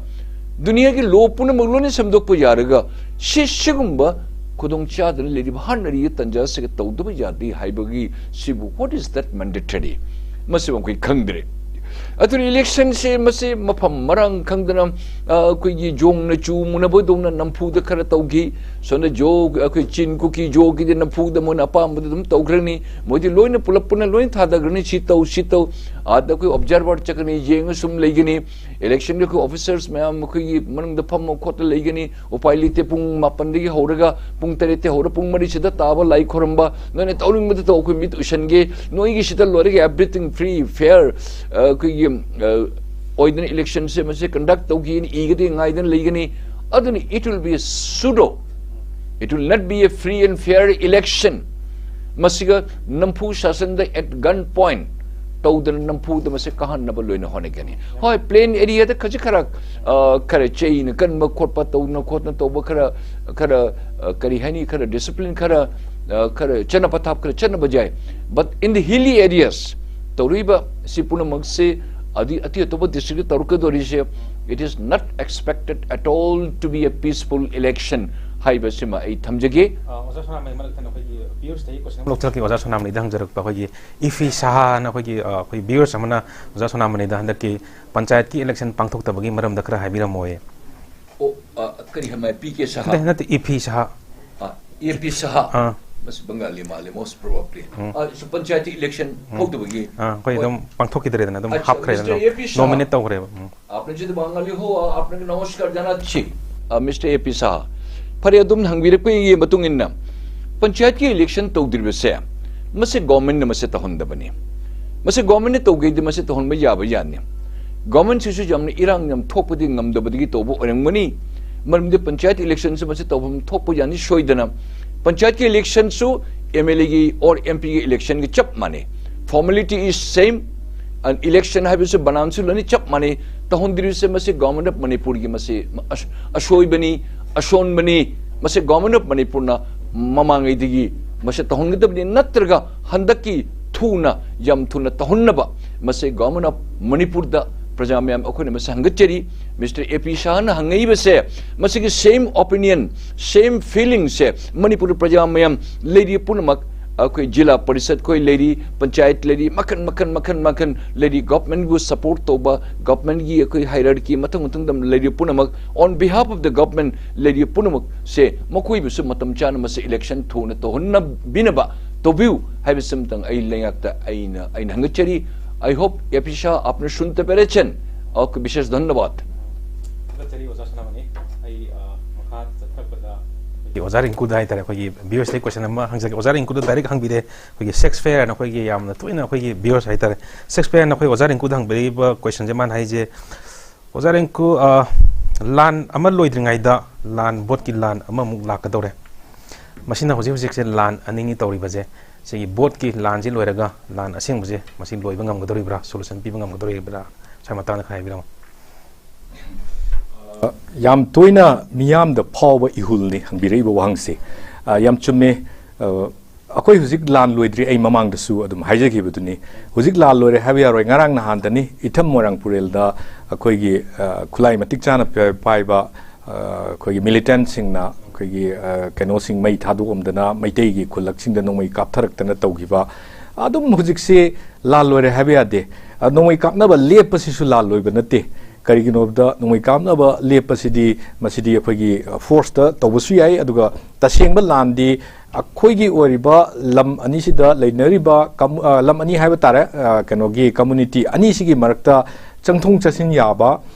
ꯗꯨꯅꯤꯌꯥꯒꯤ law ꯄꯨꯝꯅꯃꯛ ꯂꯣꯏꯅ ꯁꯦꯝꯗꯣꯛꯄ ꯌꯥꯔꯒ, ꯁꯤ, ꯁꯤꯒꯨꯝꯕ ꯈꯨꯗꯣꯡ ꯆꯥꯗꯅ ꯂꯩꯔꯤꯕ ꯍꯥꯠꯅꯔꯤꯕ ꯇꯟꯖꯥꯁꯤꯒ ꯇꯧꯗꯕ ꯌꯥꯗꯦ ꯍꯥꯏꯕꯒꯤ ꯁꯤꯕꯨ, what is that mandatory? ꯃꯁꯤꯕꯨ ꯑꯩꯈꯣꯏ ꯈꯪꯗ꯭ꯔꯦ꯫ ꯑꯗꯨꯅ electionꯁꯦ ꯃꯁꯤ ꯃꯐꯝ ꯃꯔꯥꯡ ꯈꯪꯗꯅ, ꯑ, ꯑꯩꯈꯣꯏꯒꯤ ꯖꯣꯡꯅ ꯆꯨ ꯃꯨꯅꯕꯗꯧꯅ ꯅꯝꯐꯨꯗ ꯈꯔ ꯇꯧꯈꯤ꯫ ꯁꯣꯝꯗ ꯖꯣ, ꯑꯩꯈꯣꯏ ꯆꯤꯟ ꯀꯨꯀꯤ ꯖꯣꯒꯤꯗꯤ ꯅꯝꯐꯨꯗ ꯃꯣꯏꯅ ꯑꯄꯥꯝꯕꯗ ꯑꯗꯨꯝ ꯇꯧꯈ꯭ꯔꯅꯤ꯫ ꯃꯣꯏꯗꯤ ꯂꯣꯏꯅ ꯄꯨꯂꯞ ꯄꯨꯟꯅ ꯂꯣꯏꯅ ꯊꯥꯗꯈ꯭ꯔꯅꯤ, ꯁꯤ ꯇꯧ, ꯁꯤ ꯇꯧ꯫ ꯑꯥꯗ ꯑꯩꯈꯣꯏ observer ꯆꯠꯀꯅꯤ, ꯌꯦꯡꯉ ꯁꯨꯝ ꯂꯩꯒꯅꯤ꯫ Electionꯒꯤ ꯑꯩꯈꯣꯏ officers ꯃꯌꯥꯝ ꯑꯩꯈꯣꯏꯒꯤ ꯃꯅꯨꯡꯗ ꯐꯝꯃ ꯈꯣꯠꯇ ꯂꯩꯒꯅꯤ꯫ ꯎꯄꯥꯏ ꯂꯩꯇꯦ, ꯄꯨꯡ ꯃꯥꯄꯟꯗꯒꯤ ꯍꯧꯔꯒ, ꯄꯨꯡ ꯇꯔꯦꯠꯇ ꯍꯧꯔ ꯄꯨꯡ ꯃꯔꯤꯁꯤꯗ ꯇꯥꯕ ꯂꯥꯏ ꯈꯣꯏꯔꯝꯕ, ꯅꯣꯏꯅ ꯇꯧꯅꯤꯡꯕꯗ ꯇꯧ, ꯑꯩꯈꯣꯏ ꯃꯤꯠ ꯎꯏꯁꯟꯒꯦ, ꯅꯣꯏꯒꯤꯁꯤꯗ ꯂꯣꯏꯔꯒ everything free, fair, ꯑ, ꯑꯩꯈꯣꯏꯒꯤ, ꯑ, ꯑꯣꯏꯗꯅ electionꯁꯦ ꯃꯁꯤ conduct ꯇꯧꯈꯤꯅꯤ, ꯏꯒꯗꯤ ꯉꯥꯏꯗꯅ ꯂꯩꯒꯅꯤ꯫ ꯑꯗꯨꯅ it will be a pseudo, it will not be a free and fair election꯫ ꯃꯁꯤꯒ ꯅꯝꯐꯨ ꯁꯥꯁꯟꯗ at gun point ꯇꯧꯗꯅ ꯅꯝꯐꯨꯗ ꯃꯁꯤ ꯀꯥꯍꯟꯅꯕ ꯂꯣꯏꯅ ꯍꯣꯠꯅꯒꯅꯤ꯫ ꯍꯣꯏ, plain areaꯗ ꯈꯖꯤꯛ ꯈꯔ, ꯑ, ꯈꯔ ꯆꯩꯅ ꯀꯟꯕ ꯈꯣꯠꯄ ꯇꯧꯗꯅ ꯈꯣꯠꯇꯅ ꯇꯧꯕ ꯈꯔ, ꯈꯔ, ꯑ, ꯀꯔꯤ ꯍꯥꯏꯅꯤ, ꯈꯔ discipline ꯈꯔ, ꯑ, ꯈꯔ ꯆꯠꯅ ꯄꯊꯥꯞ ꯈꯔ ꯆꯠꯅꯕ ꯌꯥꯏ꯫ But in the hilly areas ꯇꯧꯔꯤꯕ ꯁꯤ ꯄꯨꯝꯅꯃꯛꯁꯤ ꯑꯗꯤ-, ꯑꯇꯩ ꯑꯇꯣꯞꯄ districtꯇ ꯇꯧꯔꯛꯀꯗꯧꯔꯤꯁꯦ, it is not expected at all to be a peaceful election ꯍꯥꯏꯕꯁꯤꯃ ꯑꯩ ꯊꯝꯖꯒꯦ꯫ ꯑ, ꯑꯣꯖꯥ ꯁꯣꯅꯥꯃꯅꯤ, ꯃꯔꯛ ꯊꯠꯅ ꯑꯩꯈꯣꯏꯒꯤ viewersꯇꯒꯤ question ꯑꯃ ꯂꯧꯊꯣꯔꯛꯀꯦ꯫ ꯑꯣꯖꯥ ꯁꯣꯅꯥꯃꯅꯤꯗ ꯍꯪꯖꯔꯛꯄ ꯑꯩꯈꯣꯏꯒꯤ ꯏꯐꯤ ꯁꯍꯥꯅ ꯑꯩꯈꯣꯏꯒꯤ, ꯑ, ꯑꯩꯈꯣꯏ viewers ꯑꯃꯅ ꯑꯣꯖꯥ ꯁꯣꯅꯥꯃꯅꯤꯗ ꯍꯟꯗꯛꯀꯤ ꯄꯟꯆꯥꯌꯠꯀꯤ election ꯄꯥꯡꯊꯣꯛꯇꯕꯒꯤ ꯃꯔꯝꯗ ꯈꯔ ꯍꯥꯏꯕꯤꯔꯝꯃꯣꯌꯦ꯫ ꯑꯣ, ꯑ, ꯀꯔꯤ ꯍꯥꯏꯕ? ꯄꯤ ꯀꯦ ꯁꯍꯥ? ꯅꯠꯇꯦ, ꯅꯠꯇꯦ, ꯏꯐꯤ ꯁꯍꯥ꯫ ꯑ, ꯑꯦ ꯄꯤ ꯁꯍꯥ꯫ ꯑꯥ꯫ ꯃꯁꯤ ꯕꯪꯒꯥꯂꯤ ꯃꯥꯜꯂꯤ, most probably꯫ ꯎꯝ꯫ ꯑ, ꯁꯨ-, ꯄꯟꯆꯥꯌꯇꯤ ꯏꯂꯦꯛꯁꯟ ꯎꯝ꯫ ꯍꯧꯗꯕꯒꯤ꯫ ꯑꯥ, ꯑꯩꯈꯣꯏ ꯍꯣꯏ꯫ ꯑꯗꯨꯝ ꯄꯥꯡꯊꯣꯛꯈꯤꯗ꯭ꯔꯦꯗꯅ, ꯑꯗꯨꯝ ꯑꯠꯆꯥ, ꯍꯥꯞꯈ꯭ꯔꯦꯗꯅ, ꯃꯤꯁꯇꯔ ꯑꯦ ꯄꯤ ꯁꯥꯍ꯫ ꯅꯣꯃꯤꯅꯦꯠ ꯇꯧꯈ꯭ꯔꯦꯕ꯫ ꯎꯝ꯫ आपने जब बांगाली हो, आपने नमस्कार जाना चाहिए। ꯑ, ꯃꯤꯁꯇꯔ ꯑꯦ ꯄꯤ ꯁꯥꯍ, ꯐꯔꯦ, ꯑꯗꯨꯝ ꯍꯪꯕꯤꯔꯛꯄꯒꯤ ꯃꯇꯨꯡ ꯏꯟꯅ ꯄꯟꯆꯥꯌꯠꯀꯤ ꯏꯂꯦꯛꯁꯟ ꯇꯧꯗ꯭ꯔꯤꯕꯁꯦ ꯃꯁꯤ ꯒꯣꯔꯃꯦꯟꯅ ꯃꯁꯤ ꯇꯧꯍꯟꯗꯕꯅꯤ꯫ ꯃꯁꯤ ꯒꯣꯔꯃꯦꯟꯅ ꯇꯧꯒꯦꯗꯤ ꯃꯁꯤ ꯇꯧꯍꯟꯕ ꯌꯥꯕ ꯌꯥꯅꯤ꯫ ꯒꯣꯔꯃꯦꯟꯁꯤꯁꯨ ꯌꯥꯝꯅ ꯏꯔꯥꯡ ꯌꯥꯝ ꯊꯣꯛꯄꯗꯤ ꯉꯝꯗꯕꯗꯒꯤ ꯇꯧꯕ ꯑꯣꯏꯔꯝꯒꯅꯤ꯫ ꯃꯔꯝꯗꯤ ꯄꯟꯆꯥꯌꯠ ꯏꯂꯦꯛꯁꯟꯁꯤ ꯃꯁꯤ ꯇꯧꯐꯝ ꯊꯣꯛꯄ ꯌꯥꯅꯤ ꯁꯣꯏꯗꯅ꯫ ꯄꯟꯆꯥꯌꯠꯀꯤ ꯏꯂꯦꯛꯁꯟꯁꯨ ꯑꯦꯝ ꯑꯦꯜ ꯑꯦꯒꯤ ꯑꯣꯔ ꯑꯦꯝ ꯄꯤꯒꯤ ꯏꯂꯦꯛꯁꯟꯒꯤ ꯆꯞ ꯃꯥꯟꯅꯩ꯫ Formality is same꯫ An election ꯍꯥꯏꯕꯁꯤ ꯕꯅꯥꯟꯁꯨ ꯂꯣꯏꯅ ꯆꯞ ꯃꯥꯟꯅꯩ꯫ ꯇꯧꯍꯟꯗ꯭ꯔꯤꯕꯁꯦ ꯃꯁꯤ ꯒꯣꯔꯃꯦꯟ ꯑꯣꯐ ꯃꯅꯤꯄꯨꯔꯒꯤ ꯃꯁꯤ ꯑꯁ-, ꯑꯁꯣꯏꯕꯅꯤ, ꯑꯁꯣꯟꯕꯅꯤ꯫ ꯃꯁꯤ ꯒꯣꯔꯃꯦꯟ ꯑꯣꯐ ꯃꯅꯤꯄꯨꯔꯅ ꯃꯃꯥꯡꯉꯩꯗꯒꯤ ꯃꯁꯤ ꯇꯧꯍꯟꯒꯗꯕꯅꯤ, ꯅꯠꯇ꯭ꯔꯒ ꯍꯟꯗꯛꯀꯤ ꯊꯨꯅ, ꯌꯥꯝ ꯊꯨꯅ ꯇꯧꯍꯟꯅꯕ ꯃꯁꯤ ꯒꯣꯔꯃꯦꯟ ꯑꯣꯐ ꯃꯅꯤꯄꯨꯔꯗ ꯄ꯭ꯔꯖꯥ ꯃꯌꯥꯝ ꯑꯩꯈꯣꯏꯅ ꯃꯁꯤ ꯍꯪꯒꯠꯆꯔꯤ꯫ ꯃꯤꯁꯇꯔ ꯑꯦ ꯄꯤ ꯁꯥꯍꯅ ꯍꯪꯉꯛꯏꯕꯁꯦ ꯃꯁꯤꯒꯤ same opinion, same feelingꯁꯦ ꯃꯅꯤꯄꯨꯔ ꯄ꯭ꯔꯖꯥ ꯃꯌꯥꯝ ꯂꯩꯔꯤ ꯄꯨꯝꯅꯃꯛ, ꯑꯩꯈꯣꯏ ꯖꯤꯂꯥ ꯄꯔꯤꯁꯠ ꯈꯣꯏ ꯂꯩꯔꯤ, ꯄꯟꯆꯥꯌꯠ ꯂꯩꯔꯤ, ꯃꯈꯟ ꯃꯈꯟ ꯃꯈꯟ ꯃꯈꯟ ꯂꯩꯔꯤ, ꯒꯣꯔꯃꯦꯟꯕꯨ ꯁꯄꯣꯔꯠ ꯇꯧꯕ, ꯒꯣꯔꯃꯦꯟꯒꯤ ꯑꯩꯈꯣꯏ ꯍꯥꯏꯔꯥꯔꯀꯤ ꯃꯊꯪ ꯃꯊꯪꯗ ꯂꯩꯔꯤ ꯄꯨꯝꯅꯃꯛ, on behalf of the government ꯂꯩꯔꯤ ꯄꯨꯝꯅꯃꯛꯁꯦ ꯃꯈꯣꯏꯕꯨꯁꯨ ꯃꯇꯝ ꯆꯥꯅ ꯃꯁꯤ ꯏꯂꯦꯛꯁꯟ ꯊꯨꯅ ꯇꯧꯍꯟꯅꯕꯤꯅꯕ ꯇꯧꯕꯤꯌꯨ ꯍꯥꯏꯕꯁꯤꯃꯇꯪ ꯑꯩ ꯂꯩꯉꯥꯛꯇ ꯑꯩꯅ, ꯑꯩꯅ ꯍꯪꯒꯠꯆꯔꯤ꯫ I hope ꯑꯦ ꯄꯤ ꯁꯥꯍ, आपने सुनते पेरेचन, आपको विशेष धन्यवाद। ꯊꯥꯒꯠꯆꯔꯤ ꯑꯣꯖꯥ ꯁꯅꯥꯃꯅꯤ꯫ ꯑꯩ, ꯑ, ꯃꯈꯥ ꯆꯠꯊꯔꯛꯄꯗ ꯑꯩꯈꯣꯏꯒꯤ ꯑꯣꯖꯥ ꯔꯤꯡꯀꯨꯗ ꯍꯥꯏꯇꯥꯔꯦ, ꯑꯩꯈꯣꯏꯒꯤ ꯚꯤꯌꯔꯁꯇꯒꯤ ꯀꯣꯏꯁꯟ ꯑꯃ ꯍꯪꯖꯒꯦ꯫ ꯑꯣꯖꯥ ꯔꯤꯡꯀꯨꯗ ꯗꯥꯏꯔꯦꯛ ꯍꯪꯕꯤꯔꯦ꯫ ꯑꯩꯈꯣꯏꯒꯤ ꯁꯦꯛꯁꯄꯤꯌꯔꯅ ꯑꯩꯈꯣꯏꯒꯤ ꯌꯥꯝꯅ ꯇꯣꯏꯅ ꯑꯩꯈꯣꯏꯒꯤ ꯚꯤꯌꯔꯁ ꯍꯥꯏꯇꯥꯔꯦ, ꯁꯦꯛꯁꯄꯤꯌꯔꯅ ꯑꯩꯈꯣꯏ ꯑꯣꯖꯥ ꯔꯤꯡꯀꯨꯗ ꯍꯪꯕꯤꯔꯛꯏꯕ ꯀꯣꯏꯁꯟꯁꯦ ꯃꯥꯅ ꯍꯥꯏꯁꯦ, "ꯑꯣꯖꯥ ꯔꯤꯡꯀꯨ, ꯑ, ꯂꯥꯟ ꯑꯃ ꯂꯣꯏꯗ꯭ꯔꯤꯉꯩꯗ ꯂꯥꯟ, ꯚꯣꯠꯀꯤ ꯂꯥꯟ ꯑꯃꯃꯨꯛ ꯂꯥꯛꯀꯗꯧꯔꯦ꯫ ꯃꯁꯤꯅ ꯍꯧꯖꯤꯛ ꯍꯧꯖꯤꯛꯁꯦ ꯂꯥꯟ ꯑꯅꯤꯅꯤ ꯇꯧꯔꯤꯕꯁꯦ꯫ ꯁꯤꯒꯤ ꯚꯣꯠꯀꯤ ꯂꯥꯟꯁꯤ ꯂꯣꯏꯔꯒ ꯂꯥꯟ ꯑꯁꯦꯡꯕꯁꯦ ꯃꯁꯤ ꯂꯣꯏꯕ ꯉꯝꯒꯗꯧꯔꯤꯕ꯭ꯔꯥ, ꯁꯣꯂꯨꯁꯟ ꯄꯤꯕ ꯉꯝꯒꯗꯧꯔꯤꯕ꯭ꯔꯥ?" ꯁ꯭ꯋꯥꯏ ꯃꯇꯥꯡꯗ ꯈꯔ ꯍꯥꯏꯕꯤꯔꯝꯃꯣ꯫ ꯑ, ꯌꯥꯝ ꯇꯣꯏꯅ ꯃꯤꯌꯥꯝꯗ ꯐꯥꯎꯕ ꯏꯍꯨꯜꯅꯤ ꯍꯪꯕꯤꯔꯛꯏꯕ ꯋꯥꯍꯪꯁꯦ꯫ ꯑ, ꯌꯥꯝ ꯆꯨꯝꯃꯦ꯫ ꯑ, ꯑꯩꯈꯣꯏ ꯍꯧꯖꯤꯛ ꯂꯥꯟ ꯂꯣꯏꯗ꯭ꯔꯤ, ꯑꯩ ꯃꯃꯥꯡꯗꯁꯨ ꯑꯗꯨꯝ ꯍꯥꯏꯖꯈꯤꯕꯗꯨꯅꯤ꯫ ꯍꯧꯖꯤꯛ ꯂꯥꯟ ꯂꯣꯏꯔꯦ ꯍꯥꯏꯕ ꯌꯥꯔꯣꯏ꯫ ꯉꯔꯥꯡ ꯅꯍꯥꯟꯗꯅꯤ ꯏꯊꯝ ꯃꯣꯏꯔꯥꯡ ꯄꯨꯔꯦꯜꯗ ꯑꯩꯈꯣꯏꯒꯤ, ꯑ, ꯈꯨꯠꯂꯥꯏ ꯃꯇꯤꯛ ꯆꯥꯅ ꯄ-, ꯄꯥꯏꯕ, ꯑ, ꯑꯩꯈꯣꯏꯒꯤ ꯃꯤꯂꯤꯇꯦꯟꯁꯤꯡꯅ ꯑꯩꯈꯣꯏꯒꯤ, ꯑ, ꯀꯩꯅꯣꯁꯤꯡ ꯃꯩ ꯊꯥꯗꯣꯛꯑꯝꯗꯅ ꯃꯩꯇꯩꯒꯤ ꯈꯨꯜꯂꯛꯁꯤꯡꯗ ꯅꯣꯡꯃꯩ ꯀꯥꯞꯊꯔꯛꯇꯅ ꯇꯧꯈꯤꯕ꯫ ꯑꯗꯨꯝ ꯍꯧꯖꯤꯛꯁꯤ ꯂꯥꯟ ꯂꯣꯏꯔꯦ ꯍꯥꯏꯕ ꯌꯥꯗꯦ꯫ ꯑ, ꯅꯣꯡꯃꯩ ꯀꯥꯞꯅꯕ ꯂꯦꯞꯄꯁꯤꯁꯨ ꯂꯥꯟ ꯂꯣꯏꯕ ꯅꯠꯇꯦ꯫ ꯀꯔꯤꯒꯤꯅꯣ ꯍꯥꯏꯕꯗ ꯅꯣꯡꯃꯩ ꯀꯥꯞꯅꯕ ꯂꯦꯞꯄꯁꯤꯗꯤ ꯃꯁꯤꯗꯤ ꯑꯩꯈꯣꯏꯒꯤ, ꯑ, ꯐꯣꯔꯁꯇ ꯇꯧꯕꯁꯨ ꯌꯥꯏ, ꯑꯗꯨꯒ ꯇꯁꯦꯡꯕ ꯂꯥꯟꯗꯤ ꯑꯩꯈꯣꯏꯒꯤ ꯑꯣꯏꯔꯤꯕ ꯂꯝ ꯑꯅꯤꯁꯤꯗ ꯂꯩꯅꯔꯤꯕ ꯀꯝ-, ꯑ, ꯂꯝ ꯑꯅꯤ ꯍꯥꯏꯕ ꯇꯥꯔꯦ, ꯑ, ꯀꯩꯅꯣꯒꯤ community ꯑꯅꯤꯁꯤꯒꯤ ꯃꯔꯛꯇ ꯆꯪꯊꯣꯛ ꯆꯠꯁꯤꯟ ꯌꯥꯕ,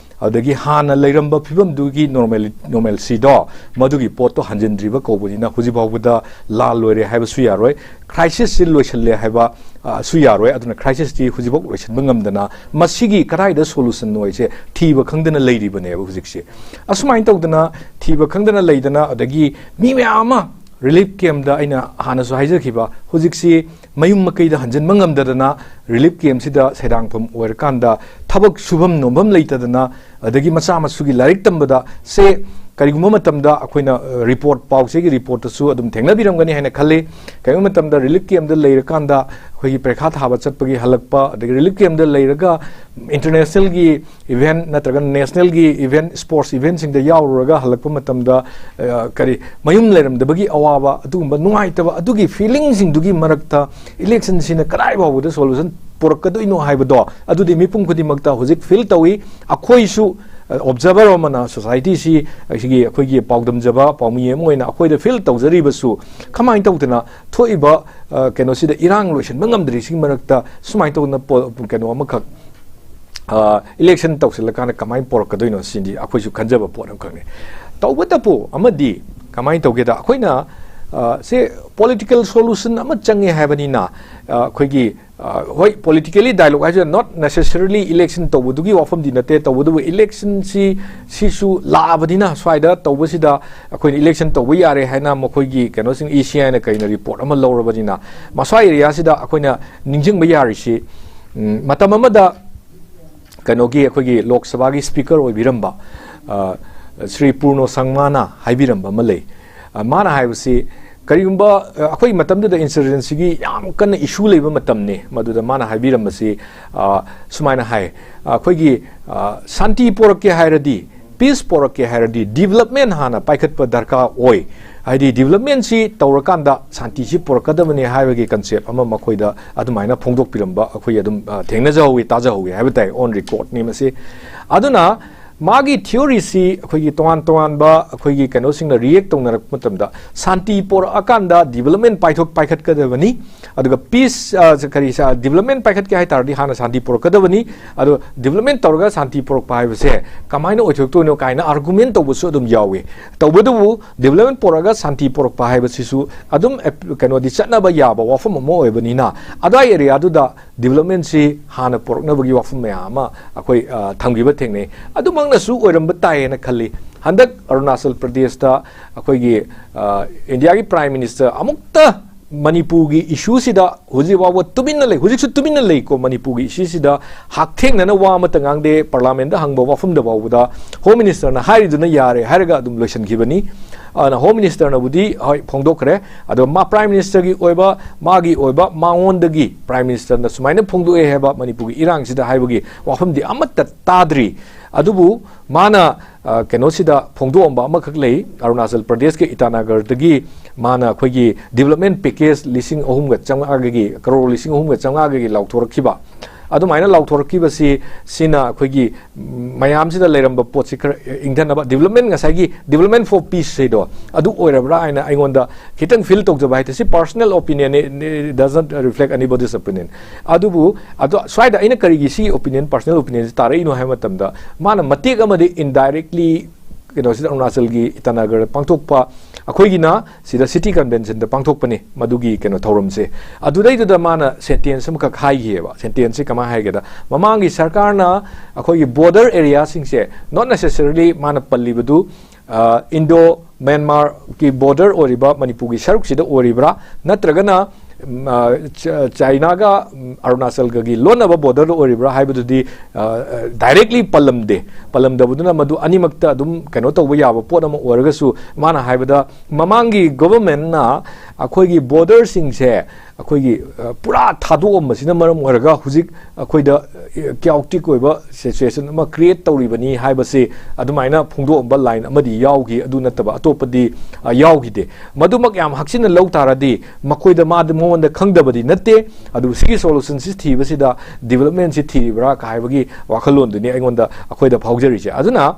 ꯑꯗꯒꯤ ꯍꯥꯟꯅ ꯂꯩꯔꯝꯕ ꯐꯤꯕꯝꯗꯨꯒꯤ normal, normalcyꯗꯣ, ꯃꯗꯨꯒꯤ ꯄꯣꯠꯇꯣ ꯍꯟꯖꯤꯟꯗ꯭ꯔꯤꯕ ꯀꯧꯕꯅꯤꯅ ꯍꯧꯖꯤꯛ ꯐꯥꯎꯕꯗ ꯂꯥꯟ ꯂꯣꯏꯔꯦ ꯍꯥꯏꯕꯁꯨ ꯌꯥꯔꯣꯏ, crisisꯁꯤ ꯂꯣꯏꯁꯤꯜꯂꯦ ꯍꯥꯏꯕ, ꯑ, ꯁꯨ ꯌꯥꯔꯣꯏ꯫ ꯑꯗꯨꯅ crisisꯇꯤ ꯍꯧꯖꯤꯛꯐꯥꯎ ꯂꯣꯏꯁꯤꯟꯕ ꯉꯝꯗꯅ ꯃꯁꯤꯒꯤ ꯀꯗꯥꯏꯗ solutionꯅꯣ ꯍꯥꯏꯁꯦ ꯊꯤꯕ ꯈꯪꯗꯅ ꯂꯩꯔꯤꯕꯅꯦꯕ ꯍꯧꯖꯤꯛꯁꯦ꯫ ꯑꯁꯨꯃꯥꯏꯅ ꯇꯧꯗꯅ ꯊꯤꯕ ꯈꯪꯗꯅ ꯂꯩꯗꯅ, ꯑꯗꯒꯤ ꯃꯤ ꯃꯌꯥꯝ ꯑꯃ relief campꯇ, ꯑꯩꯅ ꯍꯥꯟꯅꯁꯨ ꯍꯥꯏꯖꯈꯤꯕ, ꯍꯧꯖꯤꯛꯁꯤ ꯃꯌꯨꯝ ꯃꯀꯩꯗ ꯍꯟꯖꯤꯟꯕ ꯉꯝꯗꯗꯅ relief campꯁꯤꯗ ꯁꯩꯗꯥꯡꯐꯝ ꯑꯣꯏꯔꯀꯥꯟꯗ ꯊꯕꯛ ꯁꯨꯐꯝ ꯅꯣꯝꯐꯝ ꯂꯩꯇꯗꯅ, ꯑꯗꯒꯤ ꯃꯆꯥ ꯃꯁꯨꯒꯤ ꯂꯥꯏꯔꯤꯛ ꯇꯝꯕꯗ ꯁꯦ, ꯀꯔꯤꯒꯨꯝꯕ ꯃꯇꯝꯗ ꯑꯩꯈꯣꯏꯅ, ꯑ, report, ꯄꯥꯎꯆꯦꯒꯤ reportꯇꯁꯨ ꯑꯗꯨꯝ ꯊꯦꯡꯅꯕꯤꯔꯝꯒꯅꯤ ꯍꯥꯏꯅ ꯈꯜꯂꯤ꯫ ꯀꯔꯤꯒꯨꯝꯕ ꯃꯇꯝꯗ relief campꯇ ꯂꯩꯔꯀꯥꯟꯗ ꯑꯩꯈꯣꯏꯒꯤ ꯄꯔꯤꯈꯥ ꯊꯥꯕ ꯆꯠꯄꯒꯤ ꯍꯜꯂꯛꯄ, ꯑꯗꯒꯤ relief campꯇ ꯂꯩꯔꯒ internationalꯒꯤ event ꯅꯠꯇ꯭ꯔꯒ nationalꯒꯤ event, sports eventꯁꯤꯡꯗ ꯌꯥꯎꯔꯨꯔꯒ ꯍꯜꯂꯛꯄ ꯃꯇꯝꯗ, ꯑ, ꯀꯔꯤ, ꯃꯌꯨꯝ ꯂꯩꯔꯝꯗꯕꯒꯤ ꯑꯋꯥꯕ, ꯑꯗꯨꯒꯨꯝꯕ ꯅꯨꯡꯉꯥꯏꯇꯕ, ꯑꯗꯨꯒꯤ feelingꯁꯤꯡꯗꯨꯒꯤ ꯃꯔꯛꯇ electionꯁꯤꯅ ꯀꯗꯥꯏ ꯐꯥꯎꯕꯗ solution ꯄꯨꯔꯛꯀꯗꯣꯏꯅꯣ ꯍꯥꯏꯕꯗꯣ, ꯑꯗꯨꯗꯤ ꯃꯤꯄꯨꯝ ꯈꯨꯗꯤꯡꯃꯛꯇ ꯍꯧꯖꯤꯛ feel ꯇꯧꯏ꯫ ꯑꯩꯈꯣꯏꯁꯨ, ꯑ, observer ꯑꯃꯅ, societyꯁꯤ, ꯑꯁꯤꯒꯤ ꯑꯩꯈꯣꯏꯒꯤ ꯄꯥꯎꯗꯝꯖꯕ ꯄꯥꯎꯃꯤ ꯑꯃ ꯑꯣꯏꯅ ꯑꯩꯈꯣꯏꯗ feel ꯇꯧꯖꯔꯤꯕꯁꯨ, ꯀꯃꯥꯏꯅ ꯇꯧꯗꯅ ꯊꯣꯛꯏꯕ, ꯑ, ꯀꯩꯅꯣꯁꯤꯗ ꯏꯔꯥꯡ ꯂꯣꯏꯁꯤꯟꯕ ꯉꯝꯗ꯭ꯔꯤꯁꯤꯒꯤ ꯃꯔꯛꯇ ꯁꯨꯃꯥꯏꯅ ꯇꯧꯗꯅ ꯄꯣ-, ꯀꯩꯅꯣ ꯑꯃꯈꯛ, ꯑ, election ꯇꯧꯁꯤꯜꯂꯀꯥꯟꯗ ꯀꯃꯥꯏꯅ ꯄꯣꯔꯛꯀꯗꯣꯏꯅꯣ ꯁꯤꯗꯤ ꯑꯩꯈꯣꯏꯁꯨ ꯈꯟꯖꯕ ꯄꯣꯠ ꯑꯃꯈꯛꯅꯤ꯫ ꯇꯧꯕꯇꯕꯨ ꯑꯃꯗꯤ ꯀꯃꯥꯏꯅ ꯇꯧꯒꯦꯗ, ꯑꯩꯈꯣꯏꯅ, ꯑ, ꯁꯦ political solution ꯑꯃ ꯆꯪꯉꯦ ꯍꯥꯏꯕꯅꯤꯅ, ꯑ, ꯑꯩꯈꯣꯏꯒꯤ, ꯑ, ꯍꯣꯏ, politically dialogue ꯍꯥꯏꯁꯤꯅ not necessarily election ꯇꯧꯕꯗꯨꯒꯤ ꯋꯥꯐꯝꯗꯤ ꯅꯠꯇꯦ, ꯇꯧꯕꯇꯕꯨ electionꯁꯤ ꯁꯤꯁꯨ ꯂꯥꯛꯑꯕꯅꯤꯅ ꯁ꯭ꯋꯥꯏꯗ ꯇꯧꯕꯁꯤꯗ ꯑꯩꯈꯣꯏꯅ election ꯇꯧꯕ ꯌꯥꯔꯦ ꯍꯥꯏꯅ ꯃꯈꯣꯏꯒꯤ ꯀꯩꯅꯣꯁꯤꯡ, ECIꯅ ꯀꯩꯅ report ꯑꯃ ꯂꯧꯔꯕꯅꯤꯅ ꯃꯁ꯭ꯋꯥꯏ areaꯁꯤꯗ ꯑꯩꯈꯣꯏꯅ ꯅꯤꯡꯁꯤꯡꯕ ꯌꯥꯔꯤꯁꯤ, ꯎꯝ, ꯃꯇꯝ ꯑꯃꯗ ꯀꯩꯅꯣꯒꯤ ꯑꯩꯈꯣꯏꯒꯤ ꯂꯣꯛ ꯁꯚꯥꯒꯤ speaker ꯑꯣꯏꯕꯤꯔꯝꯕ, ꯑ, ꯁ꯭ꯔꯤ ꯄꯨꯔꯅꯣ ꯁꯪꯃꯥꯅ ꯍꯥꯏꯕꯤꯔꯝꯕ ꯑꯃ ꯂꯩ꯫ ꯑ, ꯃꯥꯅ ꯍꯥꯏꯕꯁꯤ, ꯀꯔꯤꯒꯨꯝꯕ, ꯑ, ꯑꯩꯈꯣꯏ ꯃꯇꯝꯗꯨꯗ insurgencyꯒꯤ ꯌꯥꯝ ꯀꯟꯅ issue ꯂꯩꯕ ꯃꯇꯝꯅꯤ꯫ ꯃꯗꯨꯗ ꯃꯥꯅ ꯍꯥꯏꯕꯤꯔꯝꯕꯁꯤ, ꯑ, ꯁꯨꯃꯥꯏꯅ ꯍꯥꯏ, ꯑꯩꯈꯣꯏꯒꯤ, ꯑ, ꯁꯥꯟꯇꯤ ꯄꯣꯔꯛꯀꯦ ꯍꯥꯏꯔꯗꯤ, peace ꯄꯣꯔꯛꯀꯦ ꯍꯥꯏꯔꯗꯤ development ꯍꯥꯟꯅ ꯄꯥꯏꯈꯠꯄ ꯗꯔꯀꯥꯔ ꯑꯣꯏ꯫ ꯍꯥꯏꯗꯤ developmentꯁꯤ ꯇꯧꯔꯀꯥꯟꯗ ꯁꯥꯟꯇꯤꯁꯤ ꯄꯨꯔꯛꯀꯗꯕꯅꯤ ꯍꯥꯏꯕꯒꯤ concept ꯑꯃ ꯃꯈꯣꯏꯗ ꯑꯗꯨꯃꯥꯏꯅ ꯐꯣꯡꯗꯣꯛꯄꯤꯔꯝꯕ ꯑꯩꯈꯣꯏ ꯑꯗꯨꯝ, ꯑ, ꯊꯦꯡꯅꯖꯍꯧꯋꯤ, ꯇꯥꯖꯍꯧꯋꯤ ꯍꯥꯏꯕ ꯇꯥꯏ, on recordꯅꯤ ꯃꯁꯤ꯫ ꯑꯗꯨꯅ ꯃꯥꯒꯤ ꯊꯤꯑꯣꯔꯤꯁꯤ ꯑꯩꯈꯣꯏꯒꯤ ꯇꯣꯉꯥꯟ ꯇꯣꯉꯥꯟꯕ ꯑꯩꯈꯣꯏꯒꯤ ꯀꯩꯅꯣꯁꯤꯡꯅ ꯔꯤꯌꯦꯛ ꯇꯧꯅꯔꯛꯄ ꯃꯇꯝꯗ, ꯁꯥꯟꯇꯤ ꯄꯣꯔꯛꯑꯀꯥꯟꯗ ꯗꯤꯕꯂꯞꯃꯦꯟ ꯄꯥꯏꯊꯣꯛ ꯄꯥꯏꯈꯠꯀꯗꯕꯅꯤ, ꯑꯗꯨꯒ ꯄꯤꯁ, ꯑ, ꯀꯔꯤ, ꯁ-, ꯗꯤꯕꯂꯞꯃꯦꯟ ꯄꯥꯏꯈꯠꯀꯦ ꯍꯥꯏ ꯇꯥꯔꯗꯤ ꯍꯥꯟꯅ ꯁꯥꯟꯇꯤ ꯄꯣꯔꯛꯀꯗꯕꯅꯤ꯫ ꯑꯗꯣ ꯗꯤꯕꯂꯞꯃꯦꯟ ꯇꯧꯔꯒ ꯁꯥꯟꯇꯤ ꯄꯣꯔꯛꯄ ꯍꯥꯏꯕꯁꯦ ꯀꯃꯥꯏꯅ ꯑꯣꯏꯊꯣꯛꯇꯣꯏꯅꯣ ꯀꯥꯏꯅ ꯑꯥꯔꯒꯨꯃꯦꯟ ꯇꯧꯕꯁꯨ ꯑꯗꯨꯝ ꯌꯥꯎꯏ꯫ ꯇꯧꯕꯇꯕꯨ ꯗꯤꯕꯂꯞꯃꯦꯟ ꯄꯣꯔꯛꯑꯒ ꯁꯥꯟꯇꯤ ꯄꯣꯔꯛꯄ ꯍꯥꯏꯕꯁꯤꯁꯨ ꯑꯗꯨꯝ ꯑꯦꯞ-, ꯀꯩꯅꯣꯗꯤ ꯆꯠꯅꯕ ꯌꯥꯕ ꯋꯥꯐꯝ ꯑꯃ ꯑꯣꯏꯕꯅꯤꯅ, ꯑꯗꯨꯋꯥꯏ ꯑꯦꯔꯤꯌꯥꯗꯨꯗ ꯗꯤꯕꯂꯞꯃꯦꯟꯁꯤ ꯍꯥꯟꯅ ꯄꯣꯔꯛꯅꯕꯒꯤ ꯋꯥꯐꯝ ꯃꯌꯥꯝ ꯑꯃ ꯑꯩꯈꯣꯏ, ꯑ, ꯊꯝꯈꯤꯕ ꯊꯦꯡꯅꯩ꯫ ꯑꯗꯨꯃꯛꯅꯁꯨ ꯑꯣꯏꯔꯝꯕ ꯇꯥꯏꯌꯦꯅ ꯈꯜꯂꯤ꯫ ꯍꯟꯗꯛ ꯑꯔꯨꯅꯥꯆꯜ ꯄ꯭ꯔꯗꯦꯁꯇ ꯑꯩꯈꯣꯏꯒꯤ, ꯑ, ꯏꯟꯗꯤꯌꯥꯒꯤ ꯄ꯭ꯔꯥꯏꯝ ꯃꯤꯅꯤꯁꯇꯔ ꯑꯃꯨꯛꯇ ꯃꯅꯤꯄꯨꯔꯒꯤ ꯏꯁꯨꯁꯤꯗ ꯍꯧꯖꯤꯛ ꯐꯥꯎꯕ ꯇꯨꯃꯤꯟꯅ ꯂꯩ, ꯍꯧꯖꯤꯛꯁꯨ ꯇꯨꯃꯤꯟꯅ ꯂꯩꯀꯣ꯫ ꯃꯅꯤꯄꯨꯔꯒꯤ ꯏꯁꯨꯁꯤꯗ ꯍꯛꯊꯦꯡꯅꯅ ꯋꯥ ꯑꯃꯠꯇ ꯉꯥꯡꯗꯦ꯫ ꯄꯥꯔꯂꯥꯃꯦꯟꯗ ꯍꯪꯕ ꯋꯥꯐꯝꯗ ꯐꯥꯎꯕꯗ ꯍꯣꯝ ꯃꯤꯅꯤꯁꯇꯔꯅ ꯍꯥꯏꯔꯤꯗꯨꯅ ꯌꯥꯔꯦ ꯍꯥꯏꯔꯒ ꯑꯗꯨꯝ ꯂꯣꯏꯁꯤꯟꯈꯤꯕꯅꯤ꯫ ꯑꯗꯨꯅ ꯍꯣꯝ ꯃꯤꯅꯤꯁꯇꯔꯅꯕꯨꯗꯤ ꯍꯣꯏ ꯐꯣꯡꯗꯣꯛꯈ꯭ꯔꯦ, ꯑꯗꯣ ꯃꯥ ꯄ꯭ꯔꯥꯏꯝ ꯃꯤꯅꯤꯁꯇꯔꯒꯤ ꯑꯣꯏꯕ, ꯃꯥꯒꯤ ꯑꯣꯏꯕ, ꯃꯉꯣꯟꯗꯒꯤ ꯄ꯭ꯔꯥꯏꯝ ꯃꯤꯅꯤꯁꯇꯔꯅ ꯁꯨꯃꯥꯏꯅ ꯐꯣꯡꯗꯣꯛꯑꯦ ꯍꯥꯏꯕ ꯃꯅꯤꯄꯨꯔꯒꯤ ꯏꯔꯥꯡꯁꯤꯗ ꯍꯥꯏꯕꯒꯤ ꯋꯥꯐꯝꯗꯤ ꯑꯃꯠꯇ ꯇꯥꯗ꯭ꯔꯤ꯫ ꯑꯗꯨꯕꯨ ꯃꯥꯅ, ꯑ, ꯀꯩꯅꯣꯁꯤꯗ ꯐꯣꯡꯗꯣꯛꯑꯝꯕ ꯑꯃꯈꯛ ꯂꯩ, ꯑꯔꯨꯅꯥꯆꯜ ꯄ꯭ꯔꯗꯦꯁꯀꯤ ꯏꯇꯥꯅꯒꯔꯗꯒꯤ ꯃꯥꯅ ꯑꯩꯈꯣꯏꯒꯤ ꯗꯤꯕꯂꯞꯃꯦꯟ ꯄꯦꯀꯦꯖ ꯂꯤꯁꯤꯡ ꯑꯍꯨꯝꯒ ꯆꯥꯝꯃꯉꯥꯒꯤ, ꯀꯔꯣꯔ ꯂꯤꯁꯤꯡ ꯑꯍꯨꯝꯒ ꯆꯥꯝꯃꯉꯥꯒꯤ ꯂꯥꯎꯊꯣꯔꯛꯈꯤꯕ꯫ ꯑꯗꯨꯃꯥꯏꯅ ꯂꯥꯎꯊꯣꯔꯛꯈꯤꯕꯁꯤ, ꯁꯤꯅ ꯑꯩꯈꯣꯏꯒꯤ, ꯎꯝ, ꯃꯌꯥꯝꯁꯤꯗ ꯂꯩꯔꯝꯕ ꯄꯣꯠꯁꯤ ꯈꯔ ꯏꯪꯊꯅꯕ, ꯗꯤꯕꯂꯞꯃꯦꯟ, ꯉꯁꯥꯏꯒꯤ ꯗꯤꯕꯂꯞꯃꯦꯟ ꯐꯣꯔ ꯄꯤꯁ ꯍꯥꯏꯗꯣ ꯑꯗꯨ ꯑꯣꯏꯔꯕ꯭ꯔꯥ ꯍꯥꯏꯅ ꯑꯩꯉꯣꯟꯗ ꯈꯤꯇꯪ ꯐꯤꯜ ꯇꯧꯖꯕ ꯍꯥꯏꯇꯥꯔꯦ꯫ ꯁꯤ personal opinion, it doesn't reflect anybody's opinion꯫ ꯑꯗꯨꯕꯨ ꯑꯗꯣ ꯁ꯭ꯋꯥꯏꯗ ꯑꯩꯅ ꯀꯔꯤꯒꯤ ꯁꯤ ꯑꯣꯄꯤꯅꯤꯌꯟ, ꯄꯔꯁꯅꯦꯜ ꯑꯣꯄꯤꯅꯤꯌꯟꯁꯤ ꯇꯥꯔꯛꯏꯅꯣ ꯍꯥꯏꯕ ꯃꯇꯝꯗ, ꯃꯥꯅ ꯃꯇꯦꯛ ꯑꯃꯗꯤ ꯏꯟꯗꯥꯏꯔꯦꯛꯂꯤ ꯀꯩꯅꯣꯁꯤꯗ, ꯑꯔꯨꯅꯥꯆꯜꯒꯤ ꯏꯇꯥꯅꯒꯔꯗ ꯄꯥꯡꯊꯣꯛꯄ, ꯑꯩꯈꯣꯏꯒꯤꯅ ꯁꯤꯗ ꯁꯤꯇꯤ ꯀꯟꯚꯦꯟꯁꯟꯗ ꯄꯥꯡꯊꯣꯛꯄꯅꯤ ꯃꯗꯨꯒꯤ ꯀꯩꯅꯣ ꯊꯧꯔꯝꯁꯦ꯫ ꯑꯗꯨꯗꯩꯗꯨꯗ ꯃꯥꯅ ꯁꯦꯟꯇꯦꯟꯁ ꯑꯃꯈꯛ ꯍꯥꯏꯈꯤꯑꯕ꯫ ꯁꯦꯟꯇꯦꯟꯁꯁꯤ ꯀꯃꯥꯏꯅ ꯍꯥꯏꯒꯦꯗ, ꯃꯃꯥꯡꯒꯤ ꯁꯔꯀꯥꯔꯅ ꯑꯩꯈꯣꯏꯒꯤ ꯕꯣꯔꯗꯔ ꯑꯦꯔꯤꯌꯥꯁꯤꯡꯁꯦ, not necessarily ꯃꯥꯅ ꯄꯜꯂꯤꯕꯗꯨ, ꯑ, ꯏꯟꯗꯣ ꯃ꯭ꯌꯥꯟꯃꯥꯔꯒꯤ ꯕꯣꯔꯗꯔ ꯑꯣꯏꯔꯤꯕ ꯃꯅꯤꯄꯨꯔꯒꯤ ꯁꯔꯨꯛꯁꯤꯗ ꯑꯣꯏꯔꯤꯕ꯭ꯔꯥ, ꯅꯠꯇ꯭ꯔꯒꯅ, ꯎꯝ, ꯑ, ꯆ-, ꯆꯥꯏꯅꯥꯒ, ꯎꯝ, ꯑꯔꯨꯅꯥꯆꯜꯒꯒꯤ ꯂꯣꯟꯅꯕ ꯕꯣꯔꯗꯔ ꯑꯣꯏꯔꯤꯕ꯭ꯔꯥ ꯍꯥꯏꯕꯗꯨꯗꯤ, ꯑ, ꯑ, ꯗꯥꯏꯔꯦꯛꯂꯤ ꯄꯜꯂꯝꯗꯦ꯫ ꯄꯜꯂꯝꯗꯕꯗꯨꯅ ꯃꯗꯨ ꯑꯅꯤꯃꯛꯇ ꯑꯗꯨꯝ ꯀꯩꯅꯣ ꯇꯧꯕ ꯌꯥꯕ ꯄꯣꯠ ꯑꯃ ꯑꯣꯏꯔꯒꯁꯨ, ꯃꯥꯅ ꯍꯥꯏꯕꯗ ꯃꯃꯥꯡꯒꯤ ꯒꯣꯚꯔꯟꯃꯦꯟꯠꯅ ꯑꯩꯈꯣꯏꯒꯤ ꯕꯣꯔꯗꯔꯁꯤꯡꯁꯦ ꯑꯩꯈꯣꯏꯒꯤ ꯄꯨꯔꯥ ꯊꯥꯗꯣꯛꯑꯝꯕꯁꯤꯅ ꯃꯔꯝ ꯑꯣꯏꯔꯒ ꯍꯧꯖꯤꯛ ꯑꯩꯈꯣꯏꯗ ꯀ꯭ꯌꯥꯎꯇꯤꯛ ꯑꯣꯏꯕ ꯁꯤꯆꯨꯋꯦꯁꯟ ꯑꯃ ꯀ꯭ꯔꯤꯌꯦꯠ ꯇꯧꯔꯤꯕꯅꯤ ꯍꯥꯏꯕꯁꯤ ꯑꯗꯨꯃꯥꯏꯅ ꯐꯣꯡꯗꯣꯛꯑꯝꯕ ꯂꯥꯏꯟ ꯑꯃꯗꯤ ꯌꯥꯎꯈꯤ꯫ ꯑꯗꯨ ꯅꯠꯇꯕ ꯑꯇꯣꯞꯄꯗꯤ ꯌꯥꯎꯈꯤꯗꯦ꯫ ꯃꯗꯨꯃꯛ ꯌꯥꯝ ꯍꯛꯆꯤꯟꯅ ꯂꯧ ꯇꯥꯔꯗꯤ ꯃꯈꯣꯏꯗ ꯃꯥꯗꯤ ꯃꯉꯣꯟꯗ ꯈꯪꯗꯕꯗꯤ ꯅꯠꯇꯦ꯫ ꯑꯗꯨꯕꯨ ꯁꯤꯒꯤ ꯁꯣꯂꯨꯁꯟꯁꯤ ꯊꯤꯕꯁꯤꯗ ꯗꯤꯕꯂꯞꯃꯦꯟꯁꯤ ꯊꯤꯔꯤꯕ꯭ꯔꯥ ꯍꯥꯏꯕꯒꯤ ꯋꯥꯈꯜꯂꯣꯟꯗꯨꯅꯤ ꯑꯩꯉꯣꯟꯗ ꯑꯩꯈꯣꯏꯗ ꯐꯥꯎꯖꯔꯤꯁꯦ꯫ ꯑꯗꯨꯅ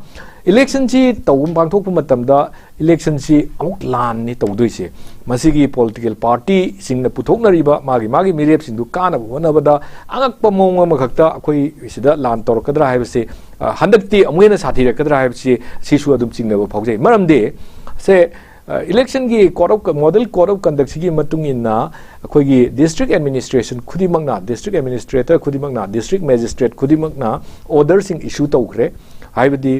ꯏꯂꯦꯛꯁꯟꯁꯤ ꯇꯧꯕ ꯄꯥꯡꯊꯣꯛꯄ ꯃꯇꯝꯗ ꯏꯂꯦꯛꯁꯟꯁꯤ ꯑꯃꯨꯛ ꯂꯥꯟꯅꯤ ꯇꯧꯗꯣꯏꯁꯦ꯫ ꯃꯁꯤꯒꯤ ꯄꯣꯂꯤꯇꯤꯀꯦꯜ ꯄꯥꯔꯇꯤꯁꯤꯡꯅ ꯄꯨꯊꯣꯛꯅꯔꯤꯕ ꯃꯥꯒꯤ ꯃꯥꯒꯤ ꯃꯤꯔꯦꯞꯁꯤꯡꯗꯨ ꯀꯥꯟꯅꯕ ꯍꯣꯠꯅꯕꯗ ꯑꯉꯛꯄ ꯃꯑꯣꯡ ꯑꯃꯈꯛꯇ ꯑꯩꯈꯣꯏ ꯁꯤꯗ ꯂꯥꯟ ꯇꯧꯔꯛꯀꯗ꯭ꯔꯥ ꯍꯥꯏꯕꯁꯤ, ꯍꯟꯗꯛꯇꯤ ꯑꯃꯨꯛ ꯍꯦꯟꯅ ꯁꯥꯊꯤꯔꯛꯀꯗ꯭ꯔꯥ ꯍꯥꯏꯕꯁꯤ ꯁꯤꯁꯨ ꯑꯗꯨꯝ ꯆꯤꯡꯅꯕ ꯐꯥꯎꯖꯩ꯫ ꯃꯔꯝꯗꯤ ꯁꯦ ꯏꯂꯦꯛꯁꯟꯒꯤ code of model code of ꯀꯟꯗꯛꯁꯤꯒꯤ ꯃꯇꯨꯡ ꯏꯟꯅ ꯑꯩꯈꯣꯏꯒꯤ ꯗꯤꯁꯇ꯭ꯔꯤꯛ ꯑꯦꯗꯃꯤꯅꯤꯁꯇ꯭ꯔꯦꯁꯟ ꯈꯨꯗꯤꯡꯃꯛꯅ, ꯗꯤꯁꯇ꯭ꯔꯤꯛ ꯑꯦꯗꯃꯤꯅꯤꯁꯇ꯭ꯔꯦꯇꯔ ꯈꯨꯗꯤꯡꯃꯛꯅ, ꯗꯤꯁꯇ꯭ꯔꯤꯛ ꯃꯦꯖꯤꯁꯇ꯭ꯔꯦꯠ ꯈꯨꯗꯤꯡꯃꯛꯅ ꯑꯣꯔꯗꯔꯁꯤꯡ ꯏꯁꯨ ꯇꯧꯈ꯭ꯔꯦ꯫ ꯍꯥꯏꯕꯗꯤ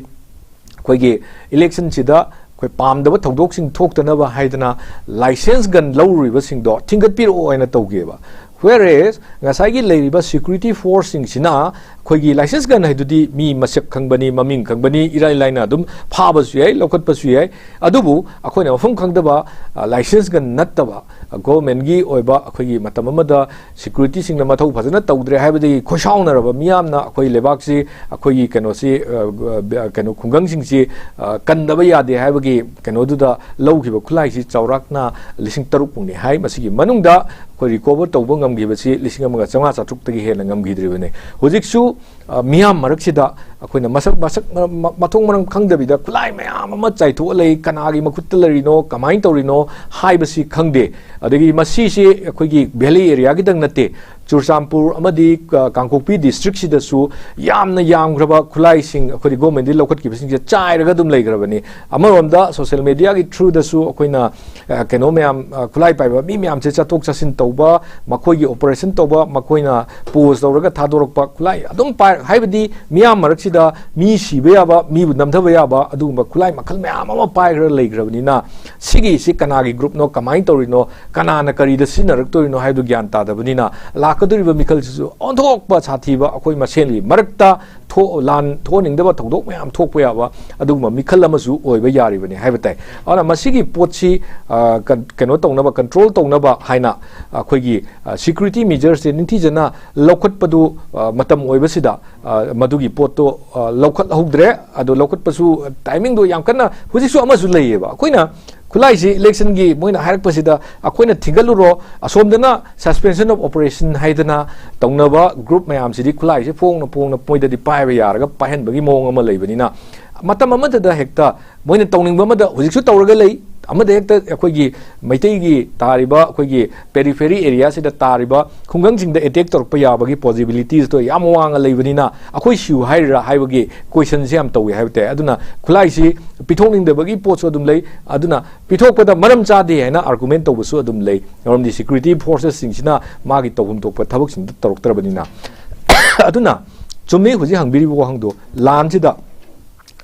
ꯑꯩꯈꯣꯏꯒꯤ ꯏꯂꯦꯛꯁꯟꯁꯤꯗ ꯑꯩꯈꯣꯏ ꯄꯥꯝꯗꯕ ꯊꯧꯗꯣꯛꯁꯤꯡ ꯊꯣꯛꯇꯅꯕ ꯍꯥꯏꯗꯅ ꯂꯥꯏꯁꯦꯟꯁ ꯒꯟ ꯂꯧꯔꯨꯔꯤꯕꯁꯤꯡꯗꯣ ꯊꯤꯡꯒꯠꯄꯤꯔꯛꯑꯣ ꯍꯥꯏꯅ ꯇꯧꯒꯦꯕ꯫ Whereas ꯉꯁꯥꯏꯒꯤ ꯂꯩꯔꯤꯕ ꯁꯦꯀ꯭ꯌꯨꯔꯤꯇꯤ ꯐꯣꯔꯁꯁꯤꯡꯁꯤꯅ ꯑꯩꯈꯣꯏꯒꯤ ꯂꯥꯏꯁꯦꯟꯁ ꯒꯟ ꯍꯥꯏꯗꯨꯗꯤ ꯃꯤ ꯃꯁꯛ ꯈꯪꯕꯅꯤ, ꯃꯃꯤꯡ ꯈꯪꯕꯅꯤ, ꯏꯔꯥꯏ ꯂꯥꯏꯅ ꯑꯗꯨꯝ ꯐꯥꯕꯁꯨ ꯌꯥꯏ, ꯂꯧꯈꯠꯄꯁꯨ ꯌꯥꯏ꯫ ꯑꯗꯨꯕꯨ ꯑꯩꯈꯣꯏꯅ ꯃꯐꯝ ꯈꯪꯗꯕ ꯂꯥꯏꯁꯦꯟꯁ ꯒꯟ ꯅꯠꯇꯕ ꯒꯣꯔꯃꯦꯟꯒꯤ ꯑꯣꯏꯕ ꯑꯩꯈꯣꯏꯒꯤ ꯃꯇꯝ ꯑꯃꯗ ꯁꯦꯀ꯭ꯌꯨꯔꯤꯇꯤꯁꯤꯡꯅ ꯃꯊꯧ ꯐꯖꯅ ꯇꯧꯗ꯭ꯔꯦ ꯍꯥꯏꯕꯗꯒꯤ ꯈꯣꯏꯁꯥꯎꯅꯔꯕ ꯃꯤꯌꯥꯝꯅ ꯑꯩꯈꯣꯏ ꯂꯩꯕꯥꯛꯁꯤ, ꯑꯩꯈꯣꯏꯒꯤ ꯀꯩꯅꯣꯁꯤ, ꯑ, ꯀꯩꯅꯣ ꯈꯨꯡꯒꯪꯁꯤꯡꯁꯤ, ꯑ, ꯀꯟꯗꯕ ꯌꯥꯗꯦ ꯍꯥꯏꯕꯒꯤ ꯀꯩꯅꯣꯗꯨꯗ ꯂꯧꯈꯤꯕ ꯈꯨꯠꯂꯥꯏꯁꯤ ꯆꯥꯎꯔꯥꯛꯅ ꯂꯤꯁꯤꯡ ꯇꯔꯨꯛ ꯃꯨꯛꯅꯤ ꯍꯥꯏ꯫ ꯃꯁꯤꯒꯤ ꯃꯅꯨꯡꯗ ꯑꯩꯈꯣꯏ ꯔꯤꯀꯣꯚꯔ ꯇꯧꯕ ꯉꯝꯈꯤꯕꯁꯤ ꯂꯤꯁꯤꯡ ꯑꯃꯒ ꯆꯥꯝꯃꯉꯥ ꯆꯥꯇ꯭ꯔꯨꯛꯇꯒꯤ ꯍꯦꯟꯅ ꯉꯝꯈꯤꯗ꯭ꯔꯤꯕꯅꯤ꯫ ꯍꯧꯖꯤꯛꯁꯨ ꯑ, ꯃꯤꯌꯥꯝ ꯃꯔꯛꯁꯤꯗ ꯑꯩꯈꯣꯏꯅ ꯃꯁꯛ, ꯃꯁꯛ, ꯃ-, ꯃ-, ꯃꯊꯣꯡ ꯃꯔꯝ ꯈꯪꯗꯕꯤꯗ ꯈꯨꯠꯂꯥꯏ ꯃꯌꯥꯝ ꯑꯃ ꯆꯥꯏꯊꯣꯛꯑ ꯂꯩ꯫ ꯀꯅꯥꯒꯤ ꯃꯈꯨꯠꯇ ꯂꯩꯔꯤꯅꯣ, ꯀꯃꯥꯏꯅ ꯇꯧꯔꯤꯅꯣ ꯍꯥꯏꯕꯁꯤ ꯈꯪꯗꯦ꯫ ꯑꯗꯒꯤ ꯃꯁꯤꯁꯤ ꯑꯩꯈꯣꯏꯒꯤ ꯚꯦꯂꯤ ꯑꯦꯔꯤꯌꯥꯒꯤꯗꯪ ꯅꯠꯇꯦ, ꯆꯨꯔꯆꯥꯟꯄꯨꯔ ꯑꯃꯗꯤ, ꯑ, ꯀꯥꯡꯄꯣꯛꯄꯤ ꯗꯤꯁꯇ꯭ꯔꯤꯛꯁꯤꯗꯁꯨ ꯌꯥꯝꯅ ꯌꯥꯝꯈ꯭ꯔꯕ ꯈꯨꯠꯂꯥꯏꯁꯤꯡ ꯑꯩꯈꯣꯏꯗꯤ ꯒꯣꯔꯃꯦꯟꯗꯒꯤ ꯂꯧꯈꯠꯈꯤꯕꯁꯤꯡꯁꯦ ꯆꯥꯏꯔꯒ ꯑꯗꯨꯝ ꯂꯩꯈ꯭ꯔꯕꯅꯤ꯫ ꯑꯃꯔꯣꯝꯗ ꯁꯣꯁꯦꯜ ꯃꯦꯗꯤꯌꯥꯒꯤ ꯊ꯭ꯔꯨꯗꯁꯨ ꯑꯩꯈꯣꯏꯅ ꯑ, ꯀꯩꯅꯣ ꯃꯌꯥꯝ, ꯑ, ꯈꯨꯠꯂꯥꯏ ꯄꯥꯏꯕ ꯃꯤ ꯃꯌꯥꯝꯁꯦ ꯆꯠꯊꯣꯛ ꯆꯠꯁꯤꯟ ꯇꯧꯕ, ꯃꯈꯣꯏꯒꯤ ꯑꯣꯄꯔꯦꯁꯟ ꯇꯧꯕ, ꯃꯈꯣꯏꯅ ꯄꯣꯁ ꯇꯧꯔꯒ ꯊꯥꯗꯣꯔꯛꯄ ꯈꯨꯠꯂꯥꯏ ꯑꯗꯨꯝ ꯄꯥꯏ-, ꯍꯥꯏꯕꯗꯤ ꯃꯤꯌꯥꯝ ꯃꯔꯛꯁꯤꯗ ꯃꯤ ꯁꯤꯕ ꯌꯥꯕ, ꯃꯤꯕꯨ ꯅꯝꯊꯕ ꯌꯥꯕ ꯑꯗꯨꯒꯨꯝꯕ ꯈꯨꯠꯂꯥꯏ ꯃꯈꯜ ꯃꯌꯥꯝ ꯑꯃ ꯄꯥꯏꯈ꯭ꯔ ꯂꯩꯈ꯭ꯔꯕꯅꯤꯅ, ꯁꯤꯒꯤꯁꯤ ꯀꯅꯥꯒꯤ ꯒ꯭ꯔꯨꯞꯅꯣ, ꯀꯃꯥꯏꯅ ꯇꯧꯔꯤꯅꯣ, ꯀꯅꯥꯅ ꯀꯔꯤꯗ ꯁꯤꯖꯤꯟꯅꯔꯛꯇꯣꯏꯅꯣ ꯍꯥꯏꯕꯗꯨ ꯒ꯭ꯌꯥꯟ ꯇꯥꯗꯕꯅꯤꯅ, ꯂꯥꯛꯀꯗꯧꯔꯤꯕ ꯃꯤꯈꯜꯁꯤꯁꯨ ꯑꯣꯟꯊꯣꯛꯄ ꯁꯥꯊꯤꯕ ꯑꯩꯈꯣꯏ ꯃꯁꯦꯟꯒꯤ ꯃꯔꯛꯇ ꯊꯣꯛ- ꯂꯥꯟ ꯊꯣꯛꯍꯟꯅꯤꯡꯗꯕ ꯊꯧꯗꯣꯛ ꯃꯌꯥꯝ ꯊꯣꯛꯄ ꯌꯥꯕ ꯑꯗꯨꯒꯨꯝꯕ ꯃꯤꯈꯜ ꯑꯃꯁꯨ ꯑꯣꯏꯕ ꯌꯥꯔꯤꯕꯅꯤ ꯍꯥꯏꯕ ꯇꯥꯏ꯫ ꯑꯗꯨꯅ ꯃꯁꯤꯒꯤ ꯄꯣꯠꯁꯤ, ꯑ, ꯀꯟ- ꯀꯩꯅꯣ ꯇꯧꯅꯕ, ꯀꯟꯇ꯭ꯔꯣꯜ ꯇꯧꯅꯕ ꯍꯥꯏꯅ ꯑꯩꯈꯣꯏꯒꯤ, ꯑ, ꯁꯤꯀ꯭ꯌꯨꯔꯤꯇꯤ ꯃꯦꯖꯔꯁꯦ ꯅꯤꯡꯊꯤꯖꯅ ꯂꯧꯈꯠꯄꯗꯨ, ꯑ, ꯃꯇꯝ ꯑꯣꯏꯕꯁꯤꯗ, ꯑ, ꯃꯗꯨꯒꯤ ꯄꯣꯠꯇꯣ, ꯑ, ꯂꯧꯈꯠꯍꯧꯗ꯭ꯔꯦ꯫ ꯑꯗꯣ ꯂꯧꯈꯠꯄꯁꯨ ꯇꯥꯏꯃꯤꯡꯗꯣ ꯌꯥꯝ ꯀꯟꯅ ꯍꯧꯖꯤꯛꯁꯨ ꯑꯃꯁꯨ ꯂꯩꯌꯦꯕ꯫ ꯑꯩꯈꯣꯏꯅ ꯈꯨꯠꯂꯥꯏꯁꯤ ꯏꯂꯦꯛꯁꯟꯒꯤ ꯃꯣꯏꯅ ꯍꯥꯏꯔꯛꯄꯁꯤꯗ ꯑꯩꯈꯣꯏꯅ ꯊꯤꯡꯒꯠꯂꯨꯔꯣ, ꯑꯁꯣꯝꯗꯅ suspension of operation ꯍꯥꯏꯗꯅ ꯇꯧꯅꯕ ꯒ꯭ꯔꯨꯞ ꯃꯌꯥꯝꯁꯤꯗꯤ ꯈꯨꯠꯂꯥꯏꯁꯤ ꯐꯣꯡꯅ ꯐꯣꯡꯅ ꯃꯣꯏꯗꯗꯤ ꯄꯥꯏꯕ ꯌꯥꯔꯒ ꯄꯥꯏꯍꯟꯕꯒꯤ ꯃꯑꯣꯡ ꯑꯃ ꯂꯩꯕꯅꯤꯅ, ꯃꯇꯝ ꯑꯃꯗꯗ ꯍꯦꯛꯇ ꯃꯣꯏꯅ ꯇꯧꯅꯤꯡꯕ ꯑꯃꯗ ꯍꯧꯖꯤꯛꯁꯨ ꯇꯧꯔꯒ ꯂꯩ, ꯑꯃꯗ ꯍꯦꯛꯇ ꯑꯩꯈꯣꯏꯒꯤ ꯃꯩꯇꯩꯒꯤ ꯇꯥꯔꯤꯕ, ꯑꯩꯈꯣꯏꯒꯤ periphery area ꯁꯤꯗ ꯇꯥꯔꯤꯕ ꯈꯨꯡꯒꯪꯁꯤꯡꯗ attack ꯇꯧꯔꯛꯄ ꯌꯥꯕꯒꯤ possibilities ꯇꯣ ꯌꯥꯝ ꯋꯥꯡꯅ ꯂꯩꯕꯅꯤꯅ, ꯑꯩꯈꯣꯏ ꯁꯤꯌꯨ ꯍꯥꯏꯔꯤꯔꯥ ꯍꯥꯏꯕꯒꯤ question ꯁꯦ ꯌꯥꯝ ꯇꯧꯏ ꯍꯥꯏꯕ ꯇꯥꯏ꯫ ꯑꯗꯨꯅ ꯈꯨꯠꯂꯥꯏꯁꯤ ꯄꯤꯊꯣꯛꯅꯤꯡꯗꯕꯒꯤ ꯄꯣꯠꯁꯨ ꯑꯗꯨꯝ ꯂꯩ꯫ ꯑꯗꯨꯅ ꯄꯤꯊꯣꯛꯄꯗ ꯃꯔꯝ ꯆꯥꯗꯦ ꯍꯥꯏꯅ argument ꯇꯧꯕꯁꯨ ꯑꯗꯨꯝ ꯂꯩ, ꯃꯔꯝꯗꯤ security forces ꯁꯤꯡꯁꯤꯅ ꯃꯥꯒꯤ ꯇꯧꯐꯝ ꯊꯣꯛꯄ ꯊꯕꯛꯁꯤꯡꯗꯨ ꯇꯧꯔꯛꯇ꯭ꯔꯕꯅꯤꯅ꯫ ꯑꯗꯨꯅ ꯆꯨꯝꯃꯤ ꯍꯧꯖꯤꯛ ꯍꯪꯕꯤꯔꯤꯕ ꯋꯥꯍꯪꯗꯣ, ꯂꯥꯟꯁꯤꯗ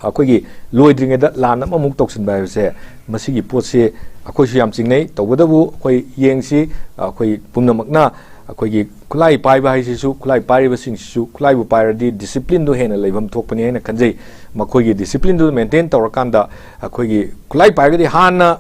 ꯑꯩꯈꯣꯏꯒꯤ ꯂꯣꯏꯗ꯭ꯔꯤꯉꯩꯗ ꯂꯥꯟ ꯑꯃꯃꯨꯛ ꯇꯧꯁꯤꯟꯕ ꯍꯥꯏꯕꯁꯦ, ꯃꯁꯤꯒꯤ ꯄꯣꯠꯁꯤ ꯑꯩꯈꯣꯏꯁꯨ ꯌꯥꯝ ꯆꯤꯡꯅꯩ꯫ ꯇꯧꯕꯇꯕꯨ ꯑꯩꯈꯣꯏ ꯌꯦꯡꯁꯤ, ꯑꯩꯈꯣꯏ ꯄꯨꯝꯅꯃꯛꯅ ꯑꯩꯈꯣꯏꯒꯤ ꯈꯨꯠꯂꯥꯏ ꯄꯥꯏꯕ ꯍꯥꯏꯁꯤꯁꯨ, ꯈꯨꯠꯂꯥꯏ ꯄꯥꯏꯔꯤꯕꯁꯤꯡꯁꯤꯁꯨ, ꯈꯨꯠꯂꯥꯏꯕꯨ ꯄꯥꯏꯔꯗꯤ discipline ꯗꯨ ꯍꯦꯟꯅ ꯂꯩꯐꯝ ꯊꯣꯛꯄꯅꯤ ꯍꯥꯏꯅ ꯈꯟꯖꯩ꯫ ꯃꯈꯣꯏꯒꯤ discipline ꯗꯨ maintain ꯇꯧꯔꯀꯥꯟꯗ, ꯑꯩꯈꯣꯏꯒꯤ ꯈꯨꯠꯂꯥꯏ ꯄꯥꯏꯔꯒꯗꯤ ꯍꯥꯟꯅ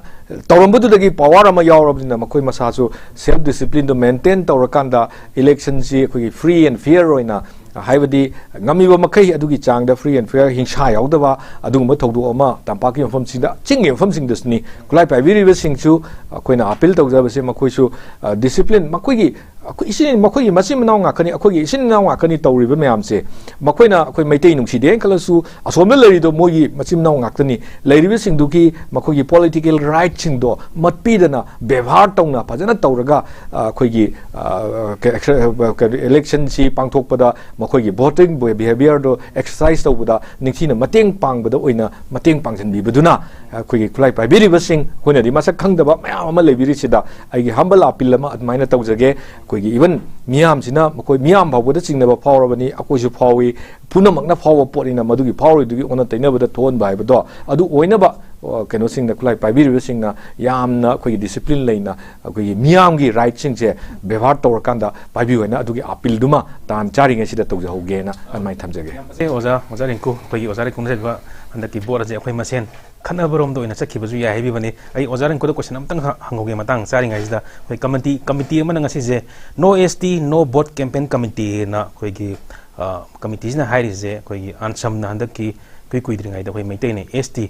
ꯇꯧꯔꯝꯕꯗꯨꯗꯒꯤ power ꯑꯃ ꯌꯥꯎꯔꯕꯅꯤꯅ, ꯃꯈꯣꯏ ꯃꯁꯥꯁꯨ self discipline ꯗꯨ maintain ꯇꯧꯔꯀꯥꯟꯗ election ꯁꯤ ꯑꯩꯈꯣꯏꯒꯤ free and fair ꯑꯣꯏꯅ, ꯍꯥꯏꯕꯗꯤ ꯉꯝꯃꯤꯕ ꯃꯈꯩ ꯑꯗꯨꯒꯤ ꯆꯥꯡꯗ free and fair, ꯍꯤꯡꯁꯥ ꯌꯥꯎꯗꯕ ꯑꯗꯨꯒꯨꯝꯕ ꯊꯧꯗꯣꯛ ꯑꯃ ꯇꯝꯄꯥꯛꯀꯤ ꯃꯐꯝꯁꯤꯡꯗ, ꯆꯤꯡꯒꯤ ꯃꯐꯝꯁꯤꯡꯗꯁꯨꯅꯤ ꯈꯨꯠꯂꯥꯏ ꯄꯥꯏꯕꯤꯔꯤꯕꯁꯤꯡꯁꯨ ꯑꯩꯈꯣꯏꯅ appeal ꯇꯧꯖꯕꯁꯦ, ꯃꯈꯣꯏꯁꯨ, ꯑ, discipline, ꯃꯈꯣꯏꯒꯤ, ꯑꯩꯈꯣꯏ ꯏꯆꯤꯟ, ꯃꯈꯣꯏꯒꯤ ꯃꯆꯤꯟ ꯃꯅꯥꯎ ꯉꯥꯛꯇꯅꯤ, ꯑꯩꯈꯣꯏꯒꯤ ꯏꯆꯤꯟ ꯏꯅꯥꯎ ꯉꯥꯛꯇꯅꯤ ꯇꯧꯔꯤꯕ ꯃꯌꯥꯝꯁꯦ꯫ ꯃꯈꯣꯏꯅ ꯑꯩꯈꯣꯏ ꯃꯩꯇꯩ ꯅꯨꯡꯁꯤꯗꯦꯅ ꯈꯜꯂꯁꯨ, ꯑꯁꯣꯝꯗ ꯂꯩꯔꯤꯗꯣ ꯃꯣꯏꯒꯤ ꯃꯆꯤꯟ ꯃꯅꯥꯎ ꯉꯥꯛꯇꯅꯤ꯫ ꯂꯩꯔꯤꯕꯁꯤꯡꯗꯨꯒꯤ ꯃꯈꯣꯏꯒꯤ political right ꯁꯤꯡꯗꯣ ꯃꯠꯄꯤꯗꯅ ꯕꯦꯕꯥꯔ ꯇꯧꯅ ꯐꯖꯅ ꯇꯧꯔꯒ, ꯑ, ꯑꯩꯈꯣꯏꯒꯤ, ꯑ, ꯀ-, ꯑꯦꯛꯁ-, ꯑ, ꯀ-, election ꯁꯤ ꯄꯥꯡꯊꯣꯛꯄꯗ ꯃꯈꯣꯏꯒꯤ voting behavior ꯗꯣ exercise ꯇꯧꯕꯗ ꯅꯤꯡꯊꯤꯅ ꯃꯇꯦꯡ ꯄꯥꯡꯕꯗ ꯑꯣꯏꯅ ꯃꯇꯦꯡ ꯄꯥꯡꯁꯤꯟꯕꯤꯕꯗꯨꯅ, ꯑꯩꯈꯣꯏꯒꯤ ꯈꯨꯠꯂꯥꯏ ꯄꯥꯏꯕꯤꯔꯤꯕꯁꯤꯡ, ꯑꯩꯈꯣꯏꯅꯗꯤ ꯃꯁꯛ ꯈꯪꯗꯕ ꯃꯌꯥꯝ ꯑꯃ ꯂꯩꯕꯤꯔꯤꯁꯤꯗ ꯑꯩꯒꯤ humble appeal ꯑꯃ ꯑꯗꯨꯃꯥꯏꯅ ꯇꯧꯖꯒꯦ꯫ ꯑꯩꯈꯣꯏꯒꯤ even ꯃꯤꯌꯥꯝꯁꯤꯅ, ꯃꯈꯣꯏ ꯃꯤꯌꯥꯝ ꯐꯥꯎꯕꯗ ꯆꯤꯡꯅꯕ ꯐꯥꯎꯔꯕꯅꯤ, ꯑꯩꯈꯣꯏꯁꯨ ꯐꯥꯎꯏ, ꯄꯨꯝꯅꯃꯛꯅ ꯐꯥꯎꯕ ꯄꯣꯠꯅꯤꯅ, ꯃꯗꯨꯒꯤ ꯐꯥꯎꯔꯤꯗꯨꯒꯤ ꯑꯣꯟꯅ ꯇꯩꯅꯕꯗ ꯊꯣꯛꯍꯟꯕ ꯍꯥꯏꯕꯗꯣ ꯑꯗꯨ ꯑꯣꯏꯅꯕ ꯑ, ꯀꯩꯅꯣꯁꯤꯡꯅ, ꯈꯨꯠꯂꯥꯏ ꯄꯥꯏꯕꯤꯔꯤꯕꯁꯤꯡꯅ ꯌꯥꯝꯅ ꯑꯩꯈꯣꯏꯒꯤ ꯗꯤꯁꯤꯄ꯭ꯂꯤꯟ ꯂꯩꯅ ꯑꯩꯈꯣꯏꯒꯤ ꯃꯤꯌꯥꯝꯒꯤ ꯔꯥꯏꯠꯁꯤꯡꯁꯦ ꯕꯦꯕꯥꯔ ꯇꯧꯔꯀꯥꯟꯗ ꯄꯥꯏꯕꯤꯌꯨ ꯍꯥꯏꯅ ꯑꯗꯨꯒꯤ ꯑꯄꯤꯜꯗꯨꯃ ꯇꯥꯟ ꯆꯥꯔꯤꯉꯩꯁꯤꯗ ꯇꯧꯖꯍꯧꯒꯦꯅ ꯑꯗꯨꯃꯥꯏꯅ ꯊꯝꯖꯒꯦ꯫ ꯑꯦ, ꯑꯣꯖꯥ, ꯑꯣꯖꯥ ꯔꯤꯡꯀꯨ, ꯑꯩꯈꯣꯏꯒꯤ ꯑꯣꯖꯥ ꯔꯤꯡꯀꯨꯅ ꯆꯠꯂꯤꯕ ꯍꯟꯗꯛꯀꯤ ꯚꯣꯠ ꯑꯁꯦ ꯑꯩꯈꯣꯏ ꯃꯁꯦꯟ ꯈꯠꯅꯕꯔꯣꯝꯗ ꯑꯣꯏꯅ ꯆꯠꯈꯤꯕꯁꯨ ꯌꯥꯏ ꯍꯥꯏꯕꯤꯕꯅꯤ꯫ ꯑꯩ ꯑꯣꯖꯥ ꯔꯤꯡꯀꯨꯗ ꯀꯣꯏꯁꯟ ꯑꯝꯇꯪ ꯍ-, ꯍꯪꯍꯧꯒꯦ ꯃꯇꯥꯡ ꯆꯥꯔꯤꯉꯩꯁꯤꯗ꯫ ꯑꯩꯈꯣꯏ ꯀꯃꯤꯇꯤ, ꯀꯃꯤꯇꯤ ꯑꯃꯅ ꯉꯁꯤꯁꯦ "No S T, No Vote" campaign committee ꯍꯥꯏꯅ ꯑꯩꯈꯣꯏꯒꯤ, ꯑ, ꯀꯃꯤꯇꯤꯁꯤꯅ ꯍꯥꯏꯔꯤꯁꯦ, ꯑꯩꯈꯣꯏꯒꯤ ꯑꯟꯁꯝꯅ ꯍꯟꯗꯛꯀꯤ ꯏꯀꯨꯏ ꯀꯨꯏꯗ꯭ꯔꯤꯉꯩꯗ ꯑꯩꯈꯣꯏ ꯃꯩꯇꯩꯅ S T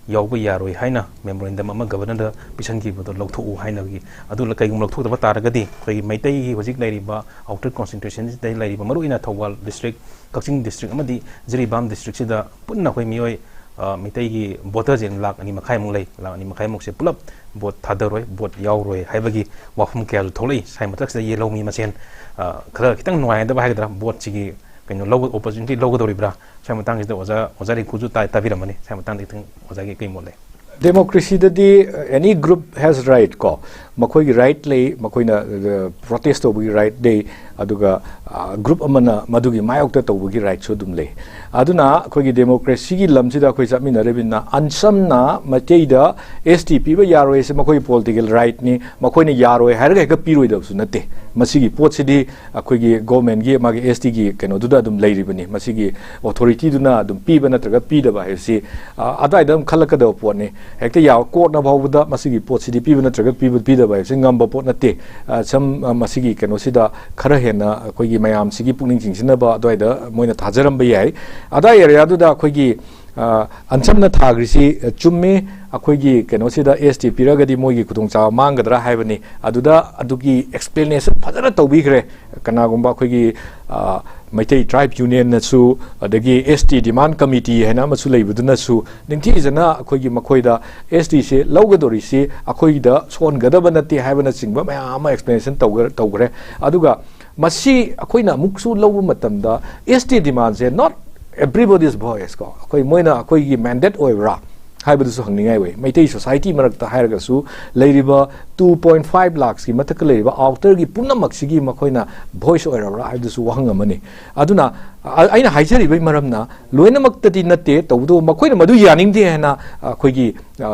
ꯌꯥꯎꯕ ꯌꯥꯔꯣꯏ ꯍꯥꯏꯅ ꯃꯦꯃꯣꯔꯦꯟꯗꯝ ꯑꯃ ꯒꯕꯔꯅꯔꯗ ꯄꯤꯁꯟꯈꯤꯕꯗꯣ ꯂꯧꯊꯣꯛꯎ ꯍꯥꯏꯅꯕꯒꯤ, ꯑꯗꯨ ꯀꯩꯒꯨꯝꯕ ꯂꯧꯊꯣꯛꯇꯕ ꯇꯥꯔꯒꯗꯤ ꯑꯩꯈꯣꯏꯒꯤ ꯃꯩꯇꯩꯒꯤ ꯍꯧꯖꯤꯛ ꯂꯩꯔꯤꯕ ꯑꯥꯎꯇꯔ ꯀꯣꯟꯁꯇꯤꯇ꯭ꯌꯨꯁꯟꯁꯤꯗ ꯂꯩꯔꯤꯕ, ꯃꯔꯨꯑꯣꯏꯅ ꯊꯧꯕꯥꯜ ꯗꯤꯁꯇ꯭ꯔꯤꯛ, ꯀꯛꯆꯤꯡ ꯗꯤꯁꯇ꯭ꯔꯤꯛ ꯑꯃꯗꯤ ꯖꯤꯔꯤꯕꯥꯝ ꯗꯤꯁꯇ꯭ꯔꯤꯛꯁꯤꯗ ꯄꯨꯟꯅ ꯑꯩꯈꯣꯏ ꯃꯤꯑꯣꯏ, ꯑ, ꯃꯩꯇꯩꯒꯤ ꯚꯣꯇꯔꯁꯦ ꯂꯥꯛ ꯑꯅꯤ ꯃꯈꯥꯏꯃꯨꯛ ꯂꯩ꯫ ꯂꯥꯛ ꯑꯅꯤ ꯃꯈꯥꯏꯃꯨꯛꯁꯦ ꯄꯨꯂꯞ ꯚꯣꯠ ꯊꯥꯗꯔꯣꯏ, ꯚꯣꯠ ꯌꯥꯎꯔꯣꯏ ꯍꯥꯏꯕꯒꯤ ꯋꯥꯐꯝ ꯀꯌꯥꯁꯨ ꯊꯣꯛꯂꯛꯏ꯫ ꯁ꯭ꯋꯥꯏ ꯃꯊꯛꯁꯤꯗ ꯌꯦꯜꯍꯧꯃꯤ ꯃꯁꯦꯟ, ꯑ, ꯈꯔ ꯈꯤꯇꯪ ꯅꯨꯡꯉꯥꯏꯅꯗꯕ ꯍꯥꯏꯒꯗ꯭ꯔꯥ, ꯚꯣꯠꯁꯤꯒꯤ ꯀꯩꯅꯣ ꯂꯧꯕ, ꯑꯣꯄꯣꯔꯆꯨꯅꯤꯇꯤ ꯂꯧꯒꯗꯧꯔꯤꯕ꯭ꯔꯥ? ꯁ꯭ꯋꯥꯏ ꯃꯇꯥꯡꯁꯤꯗ ꯑꯣꯖꯥ, ꯑꯣꯖꯥ ꯔꯤꯡꯀꯨꯁꯨ ꯇꯥ-, ꯇꯥꯕꯤꯔꯝꯃꯅꯤ꯫ ꯁ꯭ꯋꯥꯏ ꯃꯇꯥꯡꯗ ꯈꯤꯇꯪ ꯑꯣꯖꯥꯒꯤ ꯀꯩ ꯃꯣꯠ ꯂꯩ? ꯗꯦꯃꯣꯀ꯭ꯔꯦꯁꯤꯗꯗꯤ, ꯑ, any group has right ꯀꯣ, ꯃꯈꯣꯏꯒꯤ ꯔꯥꯏꯠ ꯂꯩ, ꯃꯈꯣꯏꯅ, ꯑ, ꯄ꯭ꯔꯣꯇꯦꯁ ꯇꯧꯕꯒꯤ ꯔꯥꯏꯠ ꯂꯩ, ꯑꯗꯨꯒ, ꯑ, ꯒ꯭ꯔꯨꯞ ꯑꯃꯅ ꯃꯗꯨꯒꯤ ꯃꯥꯌꯣꯛꯇ ꯇꯧꯕꯒꯤ ꯔꯥꯏꯠꯁꯨ ꯑꯗꯨꯝ ꯂꯩ꯫ ꯑꯗꯨꯅ ꯑꯩꯈꯣꯏꯒꯤ ꯗꯦꯃꯣꯀ꯭ꯔꯦꯁꯤꯒꯤ ꯂꯝꯁꯤꯗ ꯑꯩꯈꯣꯏ ꯆꯠꯃꯤꯟꯅꯔꯤꯕꯅꯤꯅ ꯑꯟꯁꯝꯅ ꯃꯩꯇꯩꯗ S T ꯄꯤꯕ ꯌꯥꯔꯣꯏ ꯍꯥꯏꯁꯦ ꯃꯈꯣꯏꯒꯤ ꯄꯣꯂꯤꯇꯤꯀꯦꯜ ꯔꯥꯏꯠꯅꯤ, ꯃꯈꯣꯏꯅ ꯌꯥꯔꯣꯏ ꯍꯥꯏꯔꯒ ꯍꯦꯛꯇ ꯄꯤꯔꯣꯏꯗꯕꯁꯨ ꯅꯠꯇꯦ꯫ ꯃꯁꯤꯒꯤ ꯄꯣꯠꯁꯤꯗꯤ ꯑꯩꯈꯣꯏꯒꯤ ꯒꯣꯔꯃꯦꯟꯒꯤ ꯃꯥꯒꯤ S Tꯒꯤ ꯀꯩꯅꯣꯗꯨꯗ ꯑꯗꯨꯝ ꯂꯩꯔꯤꯕꯅꯤ꯫ ꯃꯁꯤꯒꯤ ꯑꯣꯊꯣꯔꯤꯇꯤꯗꯨꯅ ꯑꯗꯨꯝ ꯄꯤꯕ ꯅꯠꯇ꯭ꯔꯒ ꯄꯤꯗꯕ ꯍꯥꯏꯕꯁꯤ, ꯑ, ꯑꯗ꯭ꯋꯥꯏꯗ ꯑꯗꯨꯝ ꯈꯜꯂꯛꯀꯗꯕ ꯄꯣꯠꯅꯤ꯫ ꯍꯦꯛꯇ ꯌꯥ-, ꯀꯣꯔꯠꯅ ꯐꯥꯎꯕꯗ ꯃꯁꯤꯒꯤ ꯄꯣꯠꯁꯤꯗꯤ ꯄꯤꯕ ꯅꯠꯇ꯭ꯔꯒ ꯄꯤꯕ, ꯄꯤꯗꯕ ꯍꯥꯏꯕꯁꯤ ꯉꯝꯕ ꯄꯣꯠ ꯅꯠꯇꯦ꯫ ꯑ, ꯁꯝ-, ꯑ, ꯃꯁꯤꯒꯤ ꯀꯩꯅꯣꯁꯤꯗ ꯈꯔ ꯍꯦꯟꯅ ꯑꯩꯈꯣꯏꯒꯤ ꯃꯌꯥꯝꯁꯤꯒꯤ ꯄꯨꯛꯅꯤꯡ ꯆꯤꯡꯁꯤꯟꯅꯕ ꯑꯗ꯭ꯋꯥꯏꯗ ꯃꯣꯏꯅ ꯊꯥꯖꯔꯝꯕ ꯌꯥꯏ꯫ ꯑꯗ꯭ꯋꯥꯏ ꯑꯦꯔꯤꯌꯥꯗꯨꯗ ꯑꯩꯈꯣꯏꯒꯤ, ꯑ, ꯑꯟꯁꯝꯅ ꯊꯥꯈ꯭ꯔꯤꯁꯤ, ꯑ, ꯆꯨꯝꯃꯤ꯫ ꯑꯩꯈꯣꯏꯒꯤ ꯀꯩꯅꯣꯁꯤꯗ S T ꯄꯤꯔꯒꯗꯤ ꯃꯣꯏꯒꯤ ꯈꯨꯗꯣꯡꯆꯥꯕ ꯃꯥꯡꯒꯗ꯭ꯔꯥ ꯍꯥꯏꯕꯅꯤ꯫ ꯑꯗꯨꯗ ꯑꯗꯨꯒꯤ ꯑꯦꯛꯁꯄ꯭ꯂꯦꯅꯦꯁꯟ ꯐꯖꯅ ꯇꯧꯕꯤꯈ꯭ꯔꯦ꯫ ꯀꯅꯥꯒꯨꯝꯕ ꯑꯩꯈꯣꯏꯒꯤ, ꯑ, ꯃꯩꯇꯩ ꯇ꯭ꯔꯥꯏꯕ ꯌꯨꯅꯤꯌꯟꯅꯁꯨ, ꯑꯗꯒꯤ S T demand committee ꯍꯥꯏꯅ ꯑꯃꯁꯨ ꯂꯩꯕꯗꯨꯅꯁꯨ ꯅꯤꯡꯊꯤꯖꯅ ꯑꯩꯈꯣꯏꯒꯤ ꯃꯈꯣꯏꯗ S Tꯁꯦ ꯂꯧꯒꯗꯧꯔꯤꯁꯤ ꯑꯩꯈꯣꯏꯗ ꯁꯣꯟꯒꯗꯕ ꯅꯠꯇꯦ ꯍꯥꯏꯕꯅꯆꯤꯡꯕ ꯃꯌꯥꯝ ꯑꯃ ꯑꯦꯛꯁꯄ꯭ꯂꯦꯅꯦꯁꯟ ꯇꯧꯒ-, ꯇꯧꯈ꯭ꯔꯦ꯫ ꯑꯗꯨꯒ ꯃꯁꯤ ꯑꯩꯈꯣꯏꯅ ꯑꯃꯨꯛꯁꯨ ꯂꯧꯕ ꯃꯇꯝꯗ S T demandꯁꯦ not everybody's voice ꯀꯣ, ꯑꯩꯈꯣꯏ, ꯃꯣꯏꯅ ꯑꯩꯈꯣꯏꯒꯤ ꯃꯦꯟꯗꯦꯠ ꯑꯣꯏꯕ꯭ꯔꯥ ꯍꯥꯏꯕꯗꯨꯁꯨ ꯍꯪꯅꯤꯡꯉꯥꯏ ꯑꯣꯏ꯫ ꯃꯩꯇꯩ ꯁꯣꯁꯥꯏꯇꯤ ꯃꯔꯛꯇ ꯍꯥꯏꯔꯒꯁꯨ ꯂꯩꯔꯤꯕ two point five lakhꯀꯤ ꯃꯊꯛꯇ ꯂꯩꯔꯤꯕ ꯑꯥꯎꯇꯔꯒꯤ ꯄꯨꯝꯅꯃꯛꯁꯤꯒꯤ ꯃꯈꯣꯏꯅ ꯚꯣꯏꯁ ꯑꯣꯏꯔꯕ꯭ꯔꯥ ꯍꯥꯏꯕꯗꯨꯁꯨ ꯋꯥꯍꯪ ꯑꯃꯅꯤ꯫ ꯑꯗꯨꯅ ꯑ-, ꯑꯩꯅ ꯍꯥꯏꯖꯔꯤꯕꯒꯤ ꯃꯔꯝꯅ ꯂꯣꯏꯅꯃꯛꯇꯗꯤ ꯅꯠꯇꯦ, ꯇꯧꯕꯇꯕꯨ ꯃꯈꯣꯏꯅ ꯃꯗꯨ ꯌꯥꯅꯤꯡꯗꯦ ꯍꯥꯏꯅ ꯑꯩꯈꯣꯏꯒꯤ, ꯑ,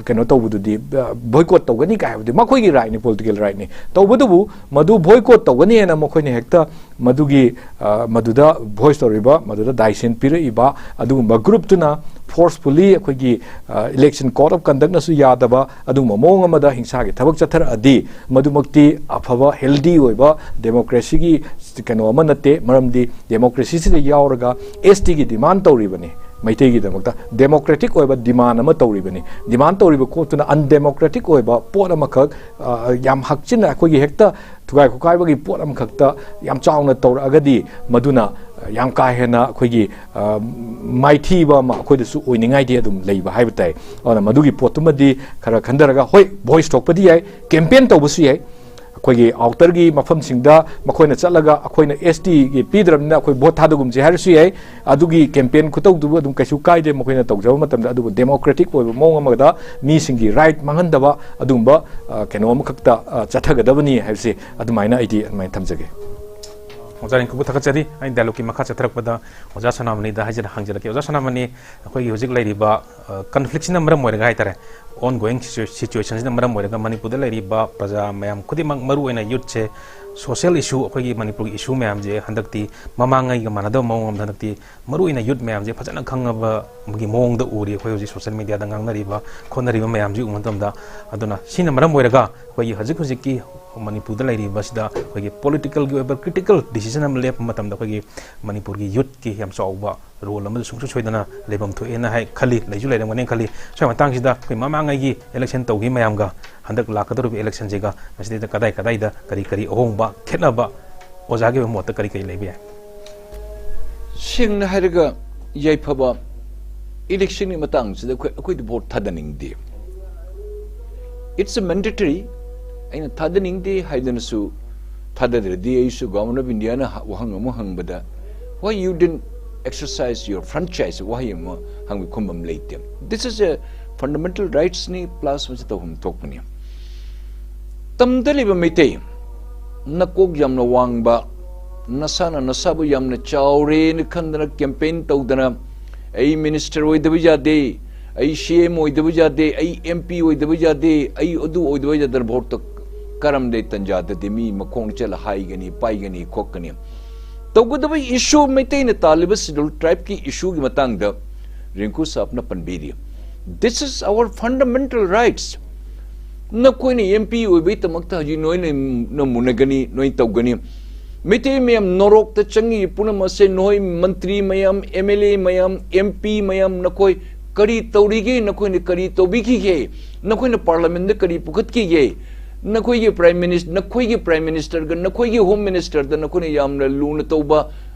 ꯀꯩꯅꯣ ꯇꯧꯕꯗꯨꯗꯤ, ꯕꯣꯏꯀꯣꯠ ꯇꯧꯒꯅꯤ ꯀꯥꯏ ꯍꯥꯏꯕꯗꯤ ꯃꯈꯣꯏꯒꯤ ꯔꯥꯏꯠꯅꯤ, ꯄꯣꯂꯤꯇꯤꯀꯦꯜ ꯔꯥꯏꯠꯅꯤ꯫ ꯇꯧꯕꯇꯕꯨ ꯃꯗꯨ ꯕꯣꯏꯀꯣꯠ ꯇꯧꯒꯅꯤ ꯍꯥꯏꯅ ꯃꯈꯣꯏꯅ ꯍꯦꯛꯇ ꯃꯗꯨꯒꯤ, ꯑ, ꯃꯗꯨꯗ ꯚꯣꯏꯁ ꯇꯧꯔꯤꯕ, ꯃꯗꯨꯗ ꯗꯥꯏꯁꯦꯟ ꯄꯤꯔꯛꯏꯕ ꯑꯗꯨꯒꯨꯝꯕ ꯒ꯭ꯔꯨꯞꯇꯨꯅ ꯐꯣꯔꯁꯐꯨꯜꯂꯤ ꯑꯩꯈꯣꯏꯒꯤ, ꯑ, ꯏꯂꯦꯛꯁꯟ ꯀꯣꯗ ꯑꯣꯐ ꯀꯟꯗꯛꯅꯁꯨ ꯌꯥꯗꯕ ꯑꯗꯨꯒꯨꯝꯕ ꯃꯑꯣꯡ ꯑꯃꯗ ꯍꯤꯡꯁꯥꯒꯤ ꯊꯕꯛ ꯆꯠꯊꯔꯛꯑꯗꯤ ꯃꯗꯨꯃꯛꯇꯤ ꯑꯐꯕ, ꯍꯦꯜꯗꯤ ꯑꯣꯏꯕ ꯗꯦꯃꯣꯀ꯭ꯔꯦꯁꯤꯒꯤ ꯀꯩꯅꯣ ꯑꯃ ꯅꯠꯇꯦ꯫ ꯃꯔꯝꯗꯤ ꯗꯦꯃꯣꯀ꯭ꯔꯦꯁꯤꯁꯤꯗ ꯌꯥꯎꯔꯒ ꯑꯦꯁ ꯇꯤꯒꯤ ꯗꯤꯃꯥꯟ ꯇꯧꯔꯤꯕꯅꯤ, ꯃꯩꯇꯩꯒꯤꯗꯃꯛꯇ ꯗꯦꯃꯣꯀ꯭ꯔꯦꯇꯤꯛ ꯑꯣꯏꯕ ꯗꯤꯃꯥꯟ ꯑꯃ ꯇꯧꯔꯤꯕꯅꯤ꯫ ꯗꯤꯃꯥꯟ ꯇꯧꯔꯤꯕ ꯄꯣꯠꯇꯨꯅ ꯑꯟꯗꯦꯃꯣꯀ꯭ꯔꯦꯇꯤꯛ ꯑꯣꯏꯕ ꯄꯣꯠ ꯑꯃꯈꯛ, ꯑ, ꯌꯥꯝ ꯍꯛꯆꯤꯟꯅ ꯑꯩꯈꯣꯏꯒꯤ ꯍꯦꯛꯇ ꯊꯨꯒꯥꯏ ꯈꯣꯠꯀꯥꯏꯕꯒꯤ ꯄꯣꯠ ꯑꯃꯈꯛꯇ ꯌꯥꯝ ꯆꯥꯎꯅ ꯇꯧꯔꯛꯑꯒꯗꯤ ꯃꯗꯨꯅ, ꯑ, ꯌꯥꯝ ꯀꯥ ꯍꯦꯟꯅ ꯑꯩꯈꯣꯏꯒꯤ, ꯑ, ꯃꯥꯏꯊꯤꯕ ꯑꯃ ꯑꯩꯈꯣꯏꯗꯁꯨ ꯑꯣꯏꯅꯤꯡꯉꯥꯏꯗꯤ ꯑꯗꯨꯝ ꯂꯩꯕ ꯍꯥꯏꯕ ꯇꯥꯏ꯫ ꯑꯗꯨꯅ ꯃꯗꯨꯒꯤ ꯄꯣꯠꯇꯨꯃꯗꯤ ꯈꯔ ꯈꯟꯊꯔꯒ, ꯍꯣꯏ, ꯚꯣꯏꯁ ꯊꯣꯛꯄꯗꯤ ꯌꯥꯏ, ꯀꯦꯝꯄꯦꯟ ꯇꯧꯕꯁꯨ ꯌꯥꯏ, ꯑꯩꯈꯣꯏꯒꯤ ꯑꯥꯎꯇꯔꯒꯤ ꯃꯐꯝꯁꯤꯡꯗ ꯃꯈꯣꯏꯅ ꯆꯠꯂꯒ ꯑꯩꯈꯣꯏꯅ ꯑꯦꯁ ꯇꯤꯒꯤ ꯄꯤꯗ꯭ꯔꯕꯅꯤꯅ ꯑꯩꯈꯣꯏ ꯚꯣꯠ ꯊꯥꯗꯒꯨꯝꯁꯦ ꯍꯥꯏꯔꯁꯨ ꯌꯥꯏ꯫ ꯑꯗꯨꯒꯤ ꯀꯦꯝꯄꯦꯟ ꯈꯨꯇꯧꯗꯨꯕꯨ ꯑꯗꯨꯝ ꯀꯩꯁꯨ ꯀꯥꯏꯗꯦ, ꯃꯈꯣꯏꯅ ꯇꯧꯖꯕ ꯃꯇꯝꯗ꯫ ꯑꯗꯨꯕꯨ ꯗꯦꯃꯣꯀ꯭ꯔꯦꯇꯤꯛ ꯑꯣꯏꯕ ꯃꯑꯣꯡ ꯑꯃꯗ ꯃꯤꯁꯤꯡꯒꯤ ꯔꯥꯏꯠ ꯃꯥꯡꯍꯟꯗꯕ ꯑꯗꯨꯒꯨꯝꯕ, ꯑ, ꯀꯩꯅꯣ ꯑꯃꯈꯛꯇ, ꯑ, ꯆꯠꯊꯒꯗꯕꯅꯤ ꯍꯥꯏꯕꯁꯤ ꯑꯗꯨꯃꯥꯏꯅ ꯑꯩꯗꯤ ꯑꯗꯨꯃꯥꯏꯅ ꯊꯝꯖꯒꯦ꯫ ꯑꯣꯖꯥ ꯔꯤꯡꯀꯨꯕꯨ ꯊꯥꯒꯠꯆꯔꯤ꯫ ꯑꯩ ꯗꯥꯏꯂꯣꯒꯀꯤ ꯃꯈꯥ ꯆꯠꯊꯔꯛꯄꯗ ꯑꯣꯖꯥ ꯁꯅꯥꯃꯅꯤꯗ ꯍꯥꯏꯖꯔ-, ꯍꯪꯖꯔꯛꯀꯦ꯫ ꯑꯣꯖꯥ ꯁꯅꯥꯃꯅꯤ, ꯑꯩꯈꯣꯏꯒꯤ ꯍꯧꯖꯤꯛ ꯂꯩꯔꯤꯕ, ꯑ, ꯀꯟꯐ꯭ꯂꯤꯛꯁꯤꯅ ꯃꯔꯝ ꯑꯣꯏꯔꯒ ꯍꯥꯏꯇꯥꯔꯦ, ꯑꯣꯟ ꯒꯣꯋꯤꯡ ꯁꯤꯆꯨꯋꯦ-, ꯁꯤꯆꯨꯋꯦꯁꯟꯁꯤꯅ ꯃꯔꯝ ꯑꯣꯏꯔꯒ ꯃꯅꯤꯄꯨꯔꯗ ꯂꯩꯔꯤꯕ ꯄ꯭ꯔꯖꯥ ꯃꯌꯥꯝ ꯈꯨꯗꯤꯡꯃꯛ, ꯃꯔꯨꯑꯣꯏꯅ ꯌꯨꯠꯁꯦ, ꯁꯣꯁꯤꯌꯦꯜ ꯏꯁꯨ, ꯑꯩꯈꯣꯏꯒꯤ ꯃꯅꯤꯄꯨꯔꯒꯤ ꯏꯁꯨ ꯃꯌꯥꯝꯁꯦ ꯍꯟꯗꯛꯇꯤ ꯃꯃꯥꯡꯉꯩꯒ ꯃꯥꯟꯅꯗꯕ ꯃꯑꯣꯡ ꯑꯃꯗ ꯍꯟꯗꯛꯇꯤ ꯃꯔꯨꯑꯣꯏꯅ ꯌꯨꯠ ꯃꯌꯥꯝꯁꯦ ꯐꯖꯅ ꯈꯪꯉꯕꯒꯤ ꯃꯑꯣꯡꯗ ꯎꯔꯤ꯫ ꯑꯩꯈꯣꯏ ꯍꯧꯖꯤꯛ ꯁꯣꯁꯤꯌꯦꯜ ꯃꯦꯗꯤꯌꯥꯗ ꯉꯥꯡꯅꯔꯤꯕ ꯈꯣꯠꯅꯔꯤꯕ ꯃꯌꯥꯝꯁꯤ ꯎꯕ ꯃꯇꯝꯗ꯫ ꯑꯗꯨꯅ ꯁꯤꯅ ꯃꯔꯝ ꯑꯣꯏꯔꯒ ꯑꯩꯈꯣꯏꯒꯤ ꯍꯧꯖꯤꯛ ꯍꯧꯖꯤꯛꯀꯤ ꯃꯅꯤꯄꯨꯔꯗ ꯂꯩꯔꯤꯕꯁꯤꯗ ꯑꯩꯈꯣꯏꯒꯤ ꯄꯣꯂꯤꯇꯤꯀꯦꯜꯒꯤ ꯑꯣꯏꯕ ꯀ꯭ꯔꯤꯇꯤꯀꯦꯜ ꯗꯤꯁꯤꯖꯟ ꯑꯃ ꯂꯦꯞꯄ ꯃꯇꯝꯗ ꯑꯩꯈꯣꯏꯒꯤ ꯃꯅꯤꯄꯨꯔꯒꯤ ꯌꯨꯠꯀꯤ ꯌꯥꯝ ꯆꯥꯎꯕ ꯔꯣꯜ ꯑꯃꯁꯨ ꯁꯨꯡꯁꯣꯏ ꯁꯣꯏꯗꯅ ꯂꯩꯐꯝ ꯊꯣꯛꯑꯦꯅ ꯍꯥꯏ ꯈꯜꯂꯤ, ꯂꯩꯁꯨ ꯂꯩꯔꯝꯒꯅꯤ ꯈꯜꯂꯤ꯫ ꯁ꯭ꯋꯥꯏ ꯃꯇꯥꯡꯁꯤꯗ ꯑꯩꯈꯣꯏ ꯃꯃꯥꯡꯉꯩꯒꯤ ꯏꯂꯦꯛꯁꯟ ꯇꯧꯈꯤꯕ ꯃꯌꯥꯝꯒ ꯍꯟꯗꯛ ꯂꯥꯛꯀꯗꯧꯔꯤꯕ ꯏꯂꯦꯛꯁꯟꯁꯤꯒ ꯃꯁꯤꯗꯩꯗ ꯀꯗꯥꯏ ꯀꯗꯥꯏꯗ ꯀꯔꯤ ꯀꯔꯤ ꯑꯍꯣꯡꯕ, ꯈꯦꯠꯅꯕ, ꯑꯣꯖꯥꯒꯤ ꯑꯣꯏꯕ ꯃꯣꯠꯇ ꯀꯔꯤ ꯀꯔꯤ ꯂꯩꯕ ꯌꯥꯏ? ꯁꯦꯡꯅ ꯍꯥꯏꯔꯒ, ꯌꯥꯏꯐꯕ, ꯏꯂꯦꯛꯁꯟꯒꯤ ꯃꯇꯥꯡꯁꯤꯗ ꯑꯩꯈꯣꯏ, ꯑꯩꯈꯣꯏꯗꯤ ꯚꯣꯠ ꯊꯥꯗꯅꯤꯡꯗꯦ꯫ It's a mandatory. ꯑꯩꯅ ꯊꯥꯗꯅꯤꯡꯗꯦ ꯍꯥꯏꯗꯅꯁꯨ ꯊꯥꯗꯗ꯭ꯔꯗꯤ, ꯑꯩꯁꯨ Government of Indiaꯅ ꯍ-, ꯋꯥꯍꯪ ꯑꯃ ꯍꯪꯕꯗ, "Why you didn't exercise your franchise?" ꯋꯥꯍꯩ ꯑꯃ ꯍꯪꯕ ꯈꯨꯝꯕ ꯑꯃ ꯂꯩꯇꯦ꯫ This is a fundamental rightsꯅꯤ, plus ꯃꯁꯤ ꯇꯧꯐꯝ ꯊꯣꯛꯄꯅꯤ꯫ ꯇꯝꯗ ꯂꯩꯕ ꯃꯩꯇꯩ, ꯅꯀꯣꯛ ꯌꯥꯝꯅ ꯋꯥꯡꯕ, ꯅꯁꯥꯅ ꯅꯁꯥꯕꯨ ꯌꯥꯝꯅ ꯆꯥꯎꯔꯦꯅ ꯈꯟꯗꯅ ꯀꯦꯝꯄꯦꯟ ꯇꯧꯗꯅ, "ꯑꯩ ꯃꯤꯅꯤꯁꯇꯔ ꯑꯣꯏꯗꯕ ꯌꯥꯗꯦ, ꯑꯩ ꯁꯤ ꯑꯦꯝ ꯑꯣꯏꯗꯕ ꯌꯥꯗꯦ, ꯑꯩ ꯑꯦꯝ ꯄꯤ ꯑꯣꯏꯗꯕ ꯌꯥꯗꯦ, ꯑꯩ ꯑꯗꯨ ꯑꯣꯏꯗꯕ ꯌꯥꯗꯦ"ꯅ ꯚꯣꯠꯇ ꯀꯔꯝꯗꯦ ꯇꯟꯖꯥꯗꯗꯤ ꯃꯤ ꯃꯈꯣꯡ ꯆꯠꯂ ꯍꯥꯏꯒꯅꯤ, ꯄꯥꯏꯒꯅꯤ, ꯈꯣꯠꯀꯅꯤ꯫ ꯇꯧꯒꯗꯕ ꯏꯁꯨ, ꯃꯩꯇꯩꯅ ꯇꯥꯜꯂꯤꯕ ꯁꯦꯗ꯭ꯌꯨꯜ ꯇ꯭ꯔꯥꯏꯕꯀꯤ ꯏꯁꯨꯒꯤ ꯃꯇꯥꯡꯗ ꯔꯤꯡꯀꯨ ꯁꯥꯍꯕꯅ ꯄꯟꯕꯤꯔꯤ꯫ This is our fundamental rights. ꯅꯈꯣꯏꯅ ꯑꯦꯝ ꯄꯤ ꯑꯣꯏꯕꯒꯤꯗꯃꯛꯇ ꯍꯧꯖꯤꯛ ꯅꯣꯏꯅ ꯅ ꯃꯨꯟꯅꯒꯅꯤ, ꯅꯣꯏ ꯇꯧꯒꯅꯤ꯫ ꯃꯩꯇꯩ ꯃꯌꯥꯝ ꯅꯣꯔꯣꯛꯇ ꯆꯪꯉꯤ ꯄꯨꯝꯅꯃꯛꯁꯦ ꯅꯣꯏ ꯃꯟꯇ꯭ꯔꯤ ꯃꯌꯥꯝ, ꯑꯦꯝ ꯑꯦꯜ ꯑꯦ ꯃꯌꯥꯝ, ꯑꯦꯝ ꯄꯤ ꯃꯌꯥꯝ, ꯅꯈꯣꯏ ꯀꯔꯤ ꯇꯧꯔꯤꯒꯦ? ꯅꯈꯣꯏꯅ ꯀꯔꯤ ꯇꯧꯕꯤꯈꯤꯒꯦ? ꯅꯈꯣꯏꯅ ꯄꯥꯔꯂꯤꯌꯥꯃꯦꯟꯗ ꯀꯔꯤ ꯄꯨꯈꯠꯈꯤꯒꯦ? ꯅꯈꯣꯏꯒꯤ ꯄ꯭ꯔꯥꯏꯝ ꯃꯤꯅꯤꯁ-, ꯅꯈꯣꯏꯒꯤ ꯄ꯭ꯔꯥꯏꯝ ꯃꯤꯅꯤꯁꯇꯔꯒ ꯅꯈꯣꯏꯒꯤ ꯍꯣꯝ ꯃꯤꯅꯤꯁꯇꯔꯗ ꯅꯈꯣꯏꯅ ꯌꯥꯝꯅ ꯂꯨꯅ ꯇꯧꯕ,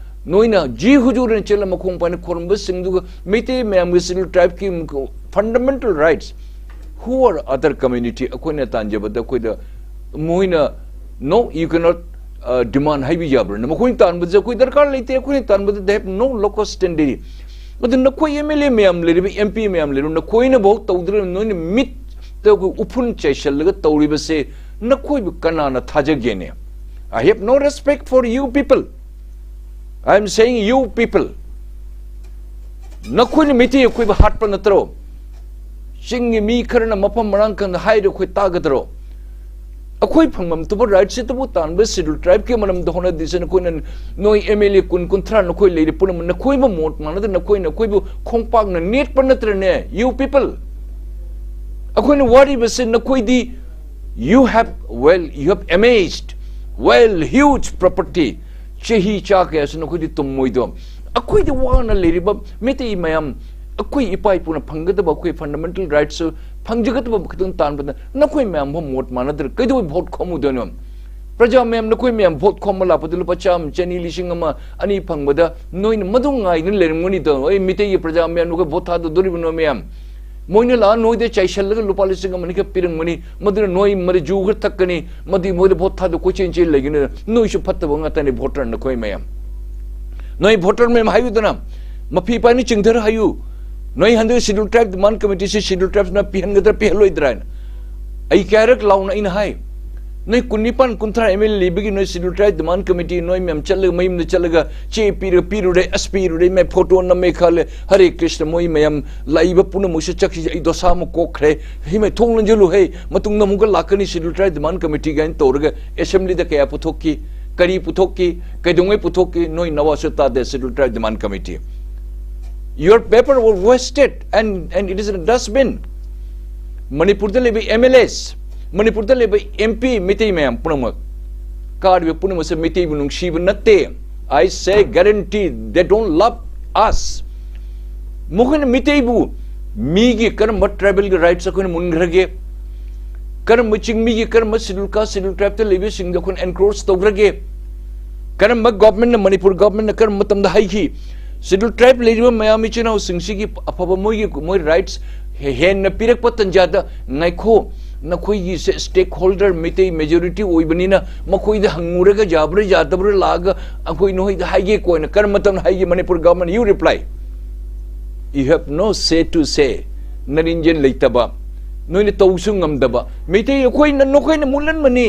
ꯅꯣꯏꯅ ꯖꯤ ꯍꯨꯖꯨꯔꯅ ꯆꯦꯜꯂ ꯃꯈꯣꯡ ꯄꯥꯏꯅ ꯈꯣꯏꯔꯝꯕꯁꯤꯡꯗꯨꯒ ꯃꯩꯇꯩ ꯃꯌꯥꯝꯒꯤ schedule ꯇ꯭ꯔꯥꯏꯕꯀꯤ fundamental rights, who are other community? ꯑꯩꯈꯣꯏꯅ ꯇꯥꯟꯖꯕꯗ ꯑꯩꯈꯣꯏꯗ ꯃꯣꯏꯅ, "No, you cannot, uh, demand" ꯍꯥꯏꯕ ꯌꯥꯕ꯭ꯔꯅ? ꯃꯈꯣꯏꯅ ꯇꯥꯟꯕꯁꯦ ꯑꯩꯈꯣꯏ ꯗꯔꯀꯥꯔ ꯂꯩꯇꯦ, ꯑꯩꯈꯣꯏꯅ ꯇꯥꯟꯕꯗ they have no locus standi꯫ ꯑꯗꯨ ꯅꯈꯣꯏ ꯑꯦꯝ ꯑꯦꯜ ꯑꯦ ꯃꯌꯥꯝ ꯂꯩꯔꯤꯕ, ꯑꯦꯝ ꯄꯤ ꯃꯌꯥꯝ ꯂꯩꯔꯤꯕ, ꯅꯈꯣꯏꯅ ꯚꯣꯠ ꯇꯧꯗ꯭ꯔꯤꯕ, ꯅꯣꯏꯅ ꯃꯤꯠꯇ ꯑꯩꯈꯣꯏ ꯎꯐꯨꯟ ꯆꯥꯏꯁꯤꯜꯂꯒ ꯇꯧꯔꯤꯕꯁꯦ ꯅꯈꯣꯏꯕꯨ ꯀꯅꯥꯅ ꯊꯥꯖꯒꯦꯅꯦ? I have no respect for you people. I am saying you people. ꯅꯈꯣꯏꯅ ꯃꯩꯇꯩ ꯑꯩꯈꯣꯏꯕꯨ ꯍꯥꯠꯄ ꯅꯠꯇ꯭ꯔꯣ? ꯆꯤꯡꯒꯤ ꯃꯤ ꯈꯔꯅ ꯃꯐꯝ ꯃꯔꯥꯡ ꯈꯪꯗ ꯍꯥꯏꯔ ꯑꯩꯈꯣꯏ ꯇꯥꯒꯗ꯭ꯔꯣ? ꯑꯩꯈꯣꯏ ꯐꯪꯐꯝ ꯊꯣꯛꯄ ꯔꯥꯏꯠꯁꯤꯇꯕꯨ ꯇꯥꯟꯕ ꯁꯦꯗ꯭ꯌꯨꯜ ꯇ꯭ꯔꯥꯏꯕꯀꯤ ꯃꯔꯝꯗ ꯍꯣꯠꯅꯗ꯭ꯔꯤꯁꯦ ꯅꯈꯣꯏꯅ, ꯅꯣꯏ ꯑꯦꯝ ꯑꯦꯜ ꯑꯦ ꯀꯨꯟ, ꯀꯨꯟꯊ꯭ꯔꯥ ꯅꯈꯣꯏ ꯂꯩꯔꯤ ꯄꯨꯝꯅꯃꯛ ꯅꯈꯣꯏꯕꯨ ꯃꯣꯠ ꯃꯥꯟꯅꯗ ꯅꯈꯣꯏꯅ ꯑꯩꯈꯣꯏꯕꯨ ꯈꯣꯡꯄꯥꯛꯅ ꯅꯦꯠꯄ ꯅꯠꯇ꯭ꯔꯅꯦ? You people. ꯑꯩꯈꯣꯏꯅ ꯋꯥꯔꯤꯕꯁꯦ ꯅꯈꯣꯏꯗꯤ, you have, well, you have amassed, well, huge property. ꯆꯍꯤ ꯆꯥ ꯀꯌꯥꯁꯨ ꯅꯈꯣꯏꯗꯤ ꯇꯨꯝꯃꯣꯏꯗꯣ꯫ ꯑꯩꯈꯣꯏꯗꯤ ꯋꯥꯅ ꯂꯩꯔꯤꯕ ꯃꯩꯇꯩ ꯃꯌꯥꯝ, ꯑꯩꯈꯣꯏ ꯏꯄꯥ ꯏꯄꯨꯅ ꯐꯪꯒꯗꯕ ꯑꯩꯈꯣꯏ fundamental rightsꯁꯨ ꯐꯪꯖꯒꯗꯕ ꯈꯛꯇꯪ ꯇꯥꯟꯕꯗ ꯅꯈꯣꯏ ꯃꯌꯥꯝ ꯐꯥꯎ ꯃꯣꯠ ꯃꯥꯟꯅꯗ꯭ꯔꯦ꯫ ꯀꯩꯗꯧꯕꯩ ꯚꯣꯠ ꯈꯣꯝꯃꯨꯗꯣꯏꯅꯣ? ꯄ꯭ꯔꯖꯥ ꯃꯌꯥꯝ, ꯅꯈꯣꯏ ꯃꯌꯥꯝ ꯚꯣꯠ ꯈꯣꯝꯕ ꯂꯥꯛꯄꯗ ꯂꯨꯄꯥ ꯆꯥꯝꯃ, ꯆꯅꯤ, ꯂꯤꯁꯤꯡ ꯑꯃ, ꯑꯅꯤ ꯐꯪꯕꯗ ꯅꯣꯏꯅ ꯃꯗꯨ ꯉꯥꯏꯗꯨꯅ ꯂꯩꯔꯝꯒꯅꯤꯗꯣ꯫ ꯑꯩ ꯃꯤꯇꯩꯒꯤ ꯄ꯭ꯔꯖꯥ ꯃꯌꯥꯝ, ꯅꯈꯣꯏ ꯚꯣꯠ ꯊꯥꯗꯗꯣꯔꯤꯕꯅꯣ ꯃꯌꯥꯝ? ꯃꯣꯏꯅ ꯂꯥꯛꯑ ꯅꯣꯏꯗ ꯆꯥꯏꯁꯜꯂꯒ ꯂꯨꯄꯥ ꯂꯤꯁꯤꯡ ꯑꯃ ꯑꯅꯤꯈꯛ ꯄꯤꯔꯝꯒꯅꯤ, ꯃꯗꯨꯅ ꯅꯣꯏ ꯃꯔꯤ ꯖꯨ ꯈꯔ ꯊꯛꯀꯅꯤ, ꯃꯗꯨꯒꯤ ꯃꯣꯏꯗ ꯚꯣꯠ ꯊꯥꯗ ꯀꯣꯏꯆꯦꯟ ꯆꯦꯟ ꯂꯩꯒꯅꯤ꯫ ꯅꯣꯏꯁꯨ ꯐꯠꯇꯕ ꯉꯥꯛꯇꯅꯤ, ꯚꯣꯇꯔ ꯅꯈꯣꯏ ꯃꯌꯥꯝ꯫ ꯅꯣꯏ ꯚꯣꯇꯔ ꯃꯌꯥꯝ ꯍꯥꯏꯌꯨꯗꯅ, ꯃꯐꯤ ꯄꯥꯏꯅ ꯆꯤꯡꯊꯔ ꯍꯥꯏꯌꯨ꯫ ꯅꯣꯏ ꯍꯟꯗꯛ ꯁꯦꯗ꯭ꯌꯨꯜ ꯇ꯭ꯔꯥꯏꯕ ꯗꯤꯃꯥꯟ ꯀꯃꯤꯇꯤꯁꯤ ꯁꯦꯗ꯭ꯌꯨꯜ ꯇ꯭ꯔꯥꯏꯕꯁꯤꯅ ꯄꯤꯍꯟꯒꯗ꯭ꯔꯥ ꯄꯤꯍꯜꯂꯣꯏꯗ꯭ꯔꯥ ꯍꯥꯏꯅ꯫ ꯑꯩ ꯀꯌꯥꯔꯛ ꯂꯥꯎꯅ ꯑꯩꯅ ꯍꯥꯏ, ꯅꯣꯏ ꯀꯨꯟꯅꯤꯄꯥꯟ ꯀꯨꯟꯊ꯭ꯔꯥ ꯑꯦꯝ ꯑꯦꯜ ꯑꯦ ꯂꯩꯕꯒꯤ ꯅꯣꯏ ꯁꯦꯗ꯭ꯌꯨꯜ ꯇ꯭ꯔꯥꯏꯕ ꯗꯤꯃꯥꯟ ꯀꯃꯤꯇꯤ ꯅꯣꯏ ꯃꯌꯥꯝ ꯆꯠꯂꯒ ꯃꯌꯨꯝꯗ ꯆꯠꯂꯒ ꯆꯦ ꯄꯤꯔ ꯄꯤꯔꯨꯔꯦ, ꯑꯁ ꯄꯤꯔꯨꯔꯦ, ꯃꯥꯏ ꯐꯣꯇꯣ ꯅꯝꯃꯦ ꯈꯜꯂꯦ, ꯍꯔꯦ ꯀ꯭ꯔꯤꯁꯅ, ꯃꯣꯏ ꯃꯌꯥꯝ ꯂꯥꯛꯏꯕ ꯄꯨꯝꯅꯃꯛꯁꯦ ꯆꯠꯈꯤꯁꯦ, ꯑꯩ ꯗꯣꯁꯥ ꯑꯃ ꯀꯣꯛꯈ꯭ꯔꯦ, ꯍꯤ ꯃꯥꯏ ꯊꯣꯡ ꯂꯣꯟꯁꯤꯜꯂꯨ ꯍꯦ, ꯃꯇꯨꯡꯗ ꯑꯃꯨꯛꯀ ꯂꯥꯛꯀꯅꯤ ꯁꯦꯗ꯭ꯌꯨꯜ ꯇ꯭ꯔꯥꯏꯕ ꯗꯤꯃꯥꯟ ꯀꯃꯤꯇꯤ ꯀꯥꯏꯅ ꯇꯧꯔꯒ ꯑꯦꯁꯦꯝꯕ꯭ꯂꯤꯗ ꯀꯌꯥ ꯄꯨꯊꯣꯛꯈꯤ, ꯀꯔꯤ ꯄꯨꯊꯣꯛꯈꯤ, ꯀꯩꯗꯧꯉꯩ ꯄꯨꯊꯣꯛꯈꯤ, ꯅꯣꯏ ꯅꯋꯥꯁꯨ ꯇꯥꯗꯦ schedule tribe demand committee. Your paper was wasted and, and it is in a dustbin. ꯃꯅꯤꯄꯨꯔꯗ ꯂꯩꯕ ꯑꯦꯝ ꯑꯦꯜ ꯑꯦꯁ, ꯃꯅꯤꯄꯨꯔꯗ ꯂꯩꯕ ꯑꯦꯝ ꯄꯤ ꯃꯩꯇꯩ ꯃꯌꯥꯝ ꯄꯨꯝꯅꯃꯛ, ꯀꯥꯔꯤꯕ ꯄꯨꯝꯅꯃꯛꯁꯦ ꯃꯩꯇꯩꯕꯨ ꯅꯨꯡꯁꯤꯕ ꯅꯠꯇꯦ꯫ I say guarantee they don't love us. ꯃꯈꯣꯏꯅ ꯃꯩꯇꯩꯕꯨ ꯃꯤꯒꯤ ꯀꯔꯝꯕ ꯇ꯭ꯔꯥꯏꯕꯦꯜꯒꯤ ꯔꯥꯏꯠꯁ ꯑꯩꯈꯣꯏꯅ ꯃꯨꯟꯈ꯭ꯔꯒꯦ? ꯀꯔꯝꯕ ꯆꯤꯡꯃꯤꯒꯤ, ꯀꯔꯝꯕ ꯁꯦꯗ꯭ꯌꯨꯜ ꯀꯥꯁ, ꯁꯦꯗ꯭ꯌꯨꯜ ꯇ꯭ꯔꯥꯏꯕꯇ ꯂꯩꯕꯁꯤꯡꯗ ꯑꯩꯈꯣꯏꯅ ꯑꯦꯟꯀ꯭ꯔꯣꯆ ꯇꯧꯈ꯭ꯔꯒꯦ? ꯀꯔꯝꯕ ꯒꯣꯚꯔꯟꯃꯦꯟꯠꯅ, ꯃꯅꯤꯄꯨꯔ ꯒꯣꯚꯔꯟꯃꯦꯟꯠꯅ ꯀꯔꯝꯕ ꯃꯇꯝꯗ ꯍꯥꯏꯈꯤ? ꯁꯦꯗ꯭ꯌꯨꯜ ꯇ꯭ꯔꯥꯏꯕ ꯂꯩꯔꯤꯕ ꯃꯌꯥꯝ ꯏꯆꯤꯟ ꯏꯅꯥꯎꯁꯤꯡꯁꯤꯒꯤ ꯑꯐꯕ ꯃꯣꯏꯒꯤ, ꯃꯣꯏ ꯔꯥꯏꯠꯁ ꯍꯦ-, ꯍꯦꯟꯅ ꯄꯤꯔꯛꯄ ꯇꯟꯖꯥꯗ, ꯉꯥꯏꯈꯣ, ꯅꯈꯣꯏꯒꯤꯁꯦ ꯁ꯭ꯇꯦꯛ ꯍꯣꯜꯗꯔ ꯃꯩꯇꯩ ꯃꯦꯖꯣꯔꯤꯇꯤ ꯑꯣꯏꯕꯅꯤꯅ ꯃꯈꯣꯏꯗ ꯍꯪꯉꯨꯔꯒ ꯌꯥꯕ꯭ꯔꯥ ꯌꯥꯗꯕ꯭ꯔꯥ ꯂꯥꯛꯑꯒ ꯑꯩꯈꯣꯏ ꯅꯈꯣꯏꯗ ꯍꯥꯏꯒꯦ ꯀꯣ ꯍꯥꯏꯅ ꯀꯔꯝꯕ ꯃꯇꯝꯗ ꯍꯥꯏꯒꯦ? Manipur government, you reply. You have no say to say. ꯅꯔꯦꯟꯖꯟ ꯂꯩꯇꯕ, ꯅꯣꯏꯅ ꯇꯧꯁꯨ ꯉꯝꯗꯕ꯫ ꯃꯩꯇꯩ ꯑꯩꯈꯣꯏꯅ, ꯅꯈꯣꯏꯅ ꯃꯨꯠꯍꯟꯕꯅꯤ꯫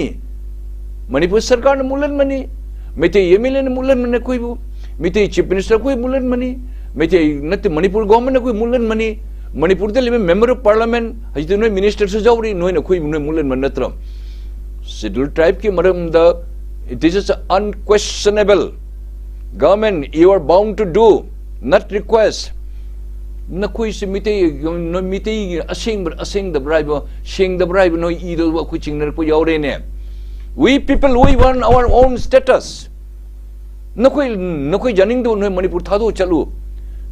ꯃꯅꯤꯄꯨꯔ ꯁꯔꯀꯥꯔꯅ ꯃꯨꯠꯍꯟꯕꯅꯤ꯫ ꯃꯩꯇꯩ ꯑꯦꯝ ꯑꯦꯜ ꯑꯦꯅ ꯃꯨꯠꯍꯟꯕꯅꯤ ꯑꯩꯈꯣꯏꯕꯨ꯫ ꯃꯩꯇꯩ ꯆꯤꯐ ꯃꯤꯅꯤꯁꯇꯔ ꯑꯩꯈꯣꯏ ꯃꯨꯠꯍꯟꯕꯅꯤ꯫ ꯃꯩꯇꯩ ꯅꯠꯇꯦ, ꯃꯅꯤꯄꯨꯔ ꯒꯣꯚꯔꯟꯃꯦꯟꯠꯅ ꯑꯩꯈꯣꯏ ꯃꯨꯠꯍꯟꯕꯅꯤ꯫ ꯃꯅꯤꯄꯨꯔꯗ ꯂꯩꯕ ꯃꯦꯝꯕꯔ ꯑꯣꯐ ꯄꯥꯔꯂꯤꯌꯥꯃꯦꯟꯠ, ꯍꯧꯖꯤꯛꯇꯤ ꯅꯣꯏ ꯃꯤꯅꯤꯁꯇꯔꯁꯨ ꯌꯥꯎꯔꯤ, ꯅꯣꯏꯅ ꯑꯩꯈꯣꯏꯕꯨ ꯅꯣꯏ ꯃꯨꯠꯍꯟꯕ ꯅꯠꯇ꯭ꯔꯣ? ꯁꯦꯗ꯭ꯌꯨꯜ ꯇ꯭ꯔꯥꯏꯕꯀꯤ ꯃꯔꯝꯗ, this is unquestionable. Government, you are bound to do, not request. ꯅꯈꯣꯏꯁꯦ Meitei, ꯅꯣꯏ ꯃꯤꯇꯩꯒꯤ ꯑꯁꯦꯡꯕ, ꯑꯁꯦꯡꯗꯕ꯭ꯔꯥ ꯍꯥꯏꯕ, ꯁꯦꯡꯗꯕ꯭ꯔꯥ ꯍꯥꯏꯕ ꯅꯣꯏ ꯏꯗ ꯑꯩꯈꯣꯏ ꯆꯤꯡꯅꯔꯛꯄ ꯌꯥꯎꯔꯦꯅꯦ꯫ We people, we want our own status. ꯅꯈꯣꯏ, ꯅꯈꯣꯏ ꯌꯥꯅꯤꯡꯗꯕ ꯅꯣꯏ ꯃꯅꯤꯄꯨꯔ ꯊꯥꯗꯣꯛꯑ ꯆꯠꯂꯨ꯫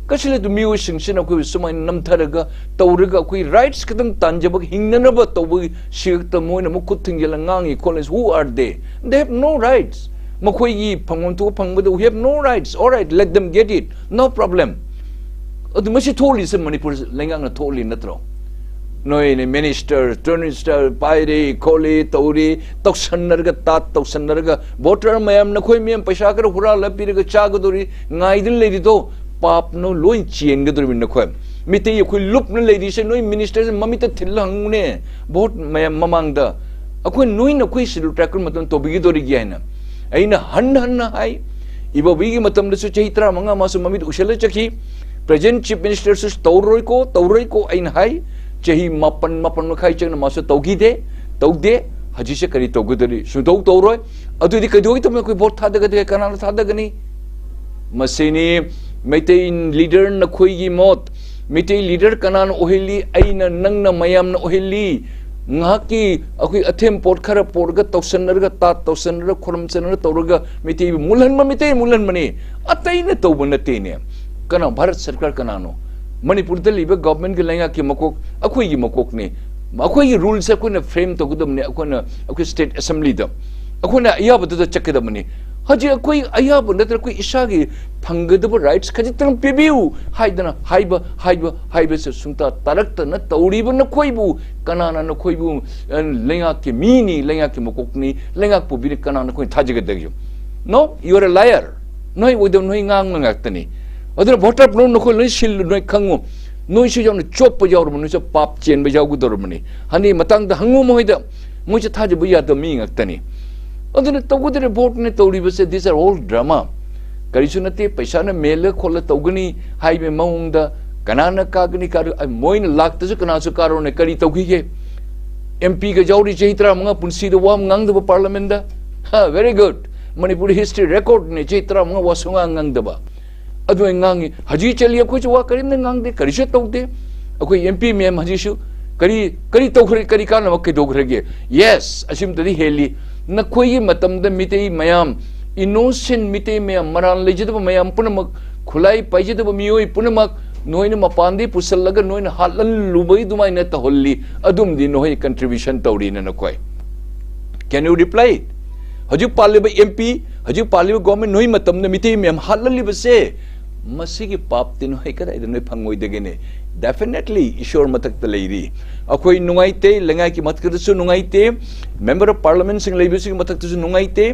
ꯀꯁꯤꯂꯦ ꯑꯗꯨ ꯃꯤꯑꯣꯏꯁꯤꯡꯁꯤꯅ ꯑꯩꯈꯣꯏꯕꯨ ꯁꯨꯃꯥꯏꯅ ꯅꯝꯊꯔꯒ ꯇꯧꯔꯒ ꯑꯩꯈꯣꯏ ꯔꯥꯏꯠꯁ ꯈꯤꯇꯪ ꯇꯥꯟꯖꯕ, ꯍꯤꯡꯅꯅꯕ ꯇꯧꯕꯒꯤ ꯁꯤꯈꯛꯇ ꯃꯣꯏꯅ ꯑꯃꯨꯛ ꯈꯨꯠ ꯊꯤꯡꯖꯤꯜꯂ ꯉꯥꯡꯉꯤ ꯈꯣꯠꯂꯤ꯫ Who are they? They have no rights. ꯃꯈꯣꯏꯒꯤ ꯐꯪꯐꯝ ꯊꯣꯛꯄ ꯐꯪꯕꯗ, we have no rights. All right, let them get it. No problem. ꯑꯗꯨ ꯃꯁꯤ ꯊꯣꯛꯂꯤꯁꯦ ꯃꯅꯤꯄꯨꯔ ꯂꯩꯉꯥꯛꯅ ꯊꯣꯛꯂꯤ ꯅꯠꯇ꯭ꯔꯣ? ꯅꯣꯏꯅ ꯃꯤꯅꯤꯁꯇꯔ, ꯆꯤꯐ ꯃꯤꯅꯤꯁꯇꯔ ꯄꯥꯏꯔꯤ, ꯈꯣꯠꯂꯤ, ꯇꯧꯔꯤ, ꯇꯧꯁꯟꯅꯔꯒ, ꯇꯥꯠ ꯇꯧꯁꯟꯅꯔꯒ, ꯚꯣꯇꯔ ꯃꯌꯥꯝ ꯅꯈꯣꯏ ꯃꯌꯥꯝ ꯄꯩꯁꯥ ꯈꯔ ꯍꯨꯔꯥꯜꯂ ꯄꯤꯔꯒ ꯆꯥꯒꯗꯧꯔꯤ, ꯉꯥꯏꯗꯨꯅ ꯂꯩꯔꯤꯗꯣ, ꯄꯥꯞꯅ ꯂꯣꯏ ꯆꯦꯟꯒꯗꯧꯔꯤꯕꯅꯤ ꯅꯈꯣꯏ꯫ ꯃꯤꯇꯩ ꯑꯩꯈꯣꯏ ꯂꯨꯞꯅ ꯂꯩꯔꯤꯁꯦ ꯅꯣꯏ ꯃꯤꯅꯤꯁꯇꯔꯁꯦ ꯃꯃꯤꯠꯇ ꯊꯤꯜꯂ ꯍꯪꯉꯨꯅꯦ, ꯚꯣꯠ ꯃꯌꯥꯝ ꯃꯃꯥꯡꯗ꯫ ꯑꯩꯈꯣꯏ ꯅꯣꯏꯅ ꯑꯩꯈꯣꯏ Scheduled Tribe ꯃꯇꯝ ꯇꯧꯕꯤꯒꯗꯧꯔꯤꯒꯦ ꯍꯥꯏꯅ ꯑꯩꯅ ꯍꯟꯅ ꯍꯟꯅ ꯍꯥꯏ꯫ ꯏꯕꯣꯕꯤꯒꯤ ꯃꯇꯝꯗꯁꯨ ꯆꯍꯤ ꯇꯔꯥꯃꯉꯥ ꯃꯥꯁꯨ ꯃꯃꯤꯠ ꯎꯁꯜꯂ ꯆꯠꯈꯤ꯫ Present Chief Ministerꯁꯨ ꯇꯧꯔꯣꯏꯀꯣ, ꯇꯧꯔꯣꯏꯀꯣ ꯑꯩꯅ ꯍꯥꯏ꯫ ꯆꯍꯤ ꯃꯥꯄꯟ, ꯃꯥꯄꯟ ꯃꯈꯥꯏ ꯆꯪꯅ ꯃꯥꯁꯨ ꯇꯧꯈꯤꯗꯦ, ꯇꯧꯗꯦ꯫ ꯍꯧꯖꯤꯛꯁꯦ ꯀꯔꯤ ꯇꯧꯒꯗꯧꯔꯤ? ꯁꯨꯡꯇꯧ ꯇꯧꯔꯣꯏ꯫ ꯑꯗꯨꯗꯤ ꯀꯩꯗꯧꯉꯩ ꯇꯧꯅ ꯑꯩꯈꯣꯏ vote ꯊꯥꯗꯒꯗꯒꯦ? ꯀꯅꯥꯅ ꯊꯥꯗꯒꯅꯤ? ꯃꯁꯤꯅꯤ ꯃꯩꯇꯩ leader ꯅꯈꯣꯏꯒꯤ ꯃꯣꯠ꯫ ꯃꯩꯇꯩ leader ꯀꯅꯥꯅ ꯑꯣꯏꯍꯜꯂꯤ? ꯑꯩꯅ, ꯅꯪꯅ, ꯃꯌꯥꯝꯅ ꯑꯣꯏꯍꯜꯂꯤ꯫ ꯉꯥꯏꯍꯥꯛꯀꯤ ꯑꯩꯈꯣꯏ ꯑꯊꯦꯝ ꯄꯣꯠ ꯈꯔ ꯄꯣꯔꯒ, ꯇꯧꯁꯟꯅꯔꯒ, ꯇꯥꯠ ꯇꯧꯁꯟꯅꯔꯒ, ꯈꯨꯔꯨꯝꯁꯟꯅꯔꯒ ꯇꯧꯔꯒ ꯃꯩꯇꯩꯕꯨ ꯃꯨꯜꯍꯟꯕ, ꯃꯩꯇꯩ ꯃꯨꯜꯍꯟꯕꯅꯤ, ꯑꯇꯩꯅ ꯇꯧꯕ ꯅꯠꯇꯦꯅꯦ꯫ ꯀꯅꯥ? ꯚꯥꯔꯠ ꯁꯔꯀꯥꯔ ꯀꯅꯥꯅꯣ? ꯃꯅꯤꯄꯨꯔꯗ ꯂꯩꯕ governmentꯀꯤ ꯂꯩꯉꯥꯛꯀꯤ ꯃꯀꯣꯛ ꯑꯩꯈꯣꯏꯒꯤ ꯃꯀꯣꯛꯅꯤ꯫ ꯑꯩꯈꯣꯏꯒꯤ rules ꯑꯩꯈꯣꯏꯅ frame ꯇꯧꯒꯗꯕꯅꯤ, ꯑꯩꯈꯣꯏꯅ ꯑꯩꯈꯣꯏ state assemblyꯗ ꯑꯩꯈꯣꯏꯅ ꯑꯌꯥꯕꯗꯨꯗ ꯆꯠꯀꯗꯕꯅꯤ꯫ ꯍꯧꯖꯤꯛ ꯑꯩꯈꯣꯏ ꯑꯌꯥꯕ ꯅꯠꯇꯅ ꯑꯩꯈꯣꯏ ꯏꯁꯥꯒꯤ ꯐꯪꯒꯗꯕ rights ꯈꯖꯤꯛꯇꯪ ꯄꯤꯕꯤꯌꯨ ꯍꯥꯏꯗꯅ ꯍꯥꯏꯕ, ꯍꯥꯏꯕ, ꯍꯥꯏꯕꯁꯦ ꯁꯨꯡꯇꯥ ꯇꯥꯔꯛꯇꯅ ꯇꯧꯔꯤꯕ ꯅꯈꯣꯏꯕꯨ ꯀꯅꯥꯅ ꯅꯈꯣꯏꯕꯨ, ꯑ, ꯂꯩꯉꯥꯛꯀꯤ ꯃꯤꯅꯤ, ꯂꯩꯉꯥꯛꯀꯤ ꯃꯀꯣꯛꯅꯤ, ꯂꯩꯉꯥꯛ ꯄꯨꯕꯤꯅꯤ, ꯀꯅꯥꯅ ꯅꯈꯣꯏ ꯊꯥꯖꯒꯗꯒꯦ? No, you are a liar. ꯅꯣꯏ ꯑꯣꯏꯗꯕ ꯅꯣꯏ ꯉꯥꯡꯕ ꯉꯥꯛꯇꯅꯤ꯫ ꯑꯗꯨꯅ voter ꯅꯈꯣꯏ ꯂꯣꯏ ꯁꯤꯜꯂꯨ, ꯅꯣꯏ ꯈꯪꯉꯨ꯫ ꯅꯣꯏꯁꯨ ꯌꯥꯝꯅ ꯆꯣꯞꯄ ꯌꯥꯎꯔꯕ, ꯅꯣꯏꯁꯨ ꯄꯥꯞ ꯆꯦꯟꯕ ꯌꯥꯎꯒꯗꯧꯔꯕꯅꯤ꯫ ꯍꯟꯗꯛ ꯃꯇꯥꯡꯗ ꯍꯪꯉꯨ ꯃꯈꯣꯏꯗ, ꯃꯣꯏꯁꯦ ꯊꯥꯖꯕ ꯌꯥꯗꯕ ꯃꯤ ꯉꯥꯛꯇꯅꯤ꯫ ꯑꯗꯨꯅ ꯇꯧꯒꯗꯧꯔꯤꯕ voteꯅ ꯇꯧꯔꯤꯕꯁꯦ, these are all drama꯫ ꯀꯔꯤꯁꯨ ꯅꯠꯇꯦ, ꯄꯩꯁꯥꯅ ꯃꯦꯜꯂ ꯈꯣꯠꯂ ꯇꯧꯒꯅꯤ ꯍꯥꯏꯕꯒꯤ ꯃꯑꯣꯡꯗ ꯀꯅꯥꯅ ꯀꯥꯒꯅꯤ, ꯀꯥꯔꯣꯏ-, ꯑ, ꯃꯣꯏꯅ ꯂꯥꯛꯇꯁꯨ ꯀꯅꯥꯁꯨ ꯀꯥꯔꯣꯅꯦ, ꯀꯔꯤ ꯇꯧꯈꯤꯒꯦ? MPꯒ ꯌꯥꯎꯔꯤ ꯆꯍꯤ ꯇꯔꯥꯃꯉꯥ ꯄꯨꯟꯁꯤꯗ ꯋꯥ ꯑꯃ ꯉꯥꯡꯗꯕ parliamentꯗ? ꯍꯥ, very good꯫ ꯃꯅꯤꯄꯨꯔ history recordꯅꯤ, ꯆꯍꯤ ꯇꯔꯥꯃꯉꯥ ꯋꯥ ꯁꯨꯡꯉꯥꯡ ꯉꯥꯡꯗꯕ꯫ ꯑꯗꯨ ꯑꯩ ꯉꯥꯡꯉꯤ꯫ ꯍꯧꯖꯤꯛ ꯆꯠꯂꯤ ꯑꯩꯈꯣꯏꯁꯨ ꯋꯥ ꯀꯔꯤꯝꯇ ꯉꯥꯡꯗꯦ, ꯀꯔꯤꯁꯨ ꯇꯧꯗꯦ꯫ ꯑꯩꯈꯣꯏ MP ꯃꯌꯥꯝ ꯍꯧꯖꯤꯛꯁꯨ ꯀꯔꯤ, ꯀꯔꯤ ꯇꯧꯈ꯭ꯔꯦ, ꯀꯔꯤ ꯀꯥꯟꯅꯕ ꯀꯩꯗꯧꯈ꯭ꯔꯒꯦ? Yes, ꯑꯁꯤꯃꯇꯗꯤ ꯍꯦꯜꯂꯤ꯫ ꯅꯈꯣꯏꯒꯤ ꯃꯇꯝꯗ ꯃꯤꯇꯩ ꯃꯌꯥꯝ, innocent ꯃꯤꯇꯩ ꯃꯌꯥꯝ, ꯃꯔꯥꯜ ꯂꯩꯖꯗꯕ ꯃꯌꯥꯝ ꯄꯨꯝꯅꯃꯛ, ꯈꯨꯠꯂꯥꯏ ꯄꯥꯏꯖꯗꯕ ꯃꯤꯑꯣꯏ ꯄꯨꯝꯅꯃꯛ ꯅꯈꯣꯏꯅ ꯃꯄꯥꯟꯗꯒꯤ ꯄꯨꯁꯜꯂꯒ ꯅꯈꯣꯏꯅ ꯍꯥꯠꯍꯜꯂꯨꯕꯒꯤ ꯑꯗꯨꯃꯥꯏꯅ ꯇꯧꯍꯜꯂꯤ꯫ ꯑꯗꯨꯝꯗꯤ ꯅꯈꯣꯏ contribution ꯇꯧꯔꯤꯅ ꯅꯈꯣꯏ꯫ Can you reply it? ꯍꯧꯖꯤꯛ ꯄꯥꯜꯂꯤꯕ MP, ꯍꯧꯖꯤꯛ ꯄꯥꯜꯂꯤꯕ government, ꯅꯈꯣꯏ ꯃꯇꯝꯗ ꯃꯤꯇꯩ ꯃꯌꯥꯝ ꯍꯥꯠꯍꯜꯂꯤꯕꯁꯦ, ꯃꯁꯤꯒꯤ ꯄꯥꯞꯇꯤ ꯅꯈꯣꯏ ꯀꯗꯥꯏꯗ ꯅꯈꯣꯏ ꯐꯪꯉꯣꯏꯗꯒꯦꯅꯦ? Definitely ꯏꯁꯣꯔ ꯃꯊꯛꯇ ꯂꯩꯔꯤ꯫ ꯑꯩꯈꯣꯏ ꯅꯨꯡꯉꯥꯏꯇꯦ, ꯂꯩꯉꯥꯛꯀꯤ ꯃꯊꯛꯇꯁꯨ ꯅꯨꯡꯉꯥꯏꯇꯦ, member of parliamentꯁꯤꯡ ꯂꯩꯕꯁꯤꯒꯤ ꯃꯊꯛꯇꯁꯨ ꯅꯨꯡꯉꯥꯏꯇꯦ꯫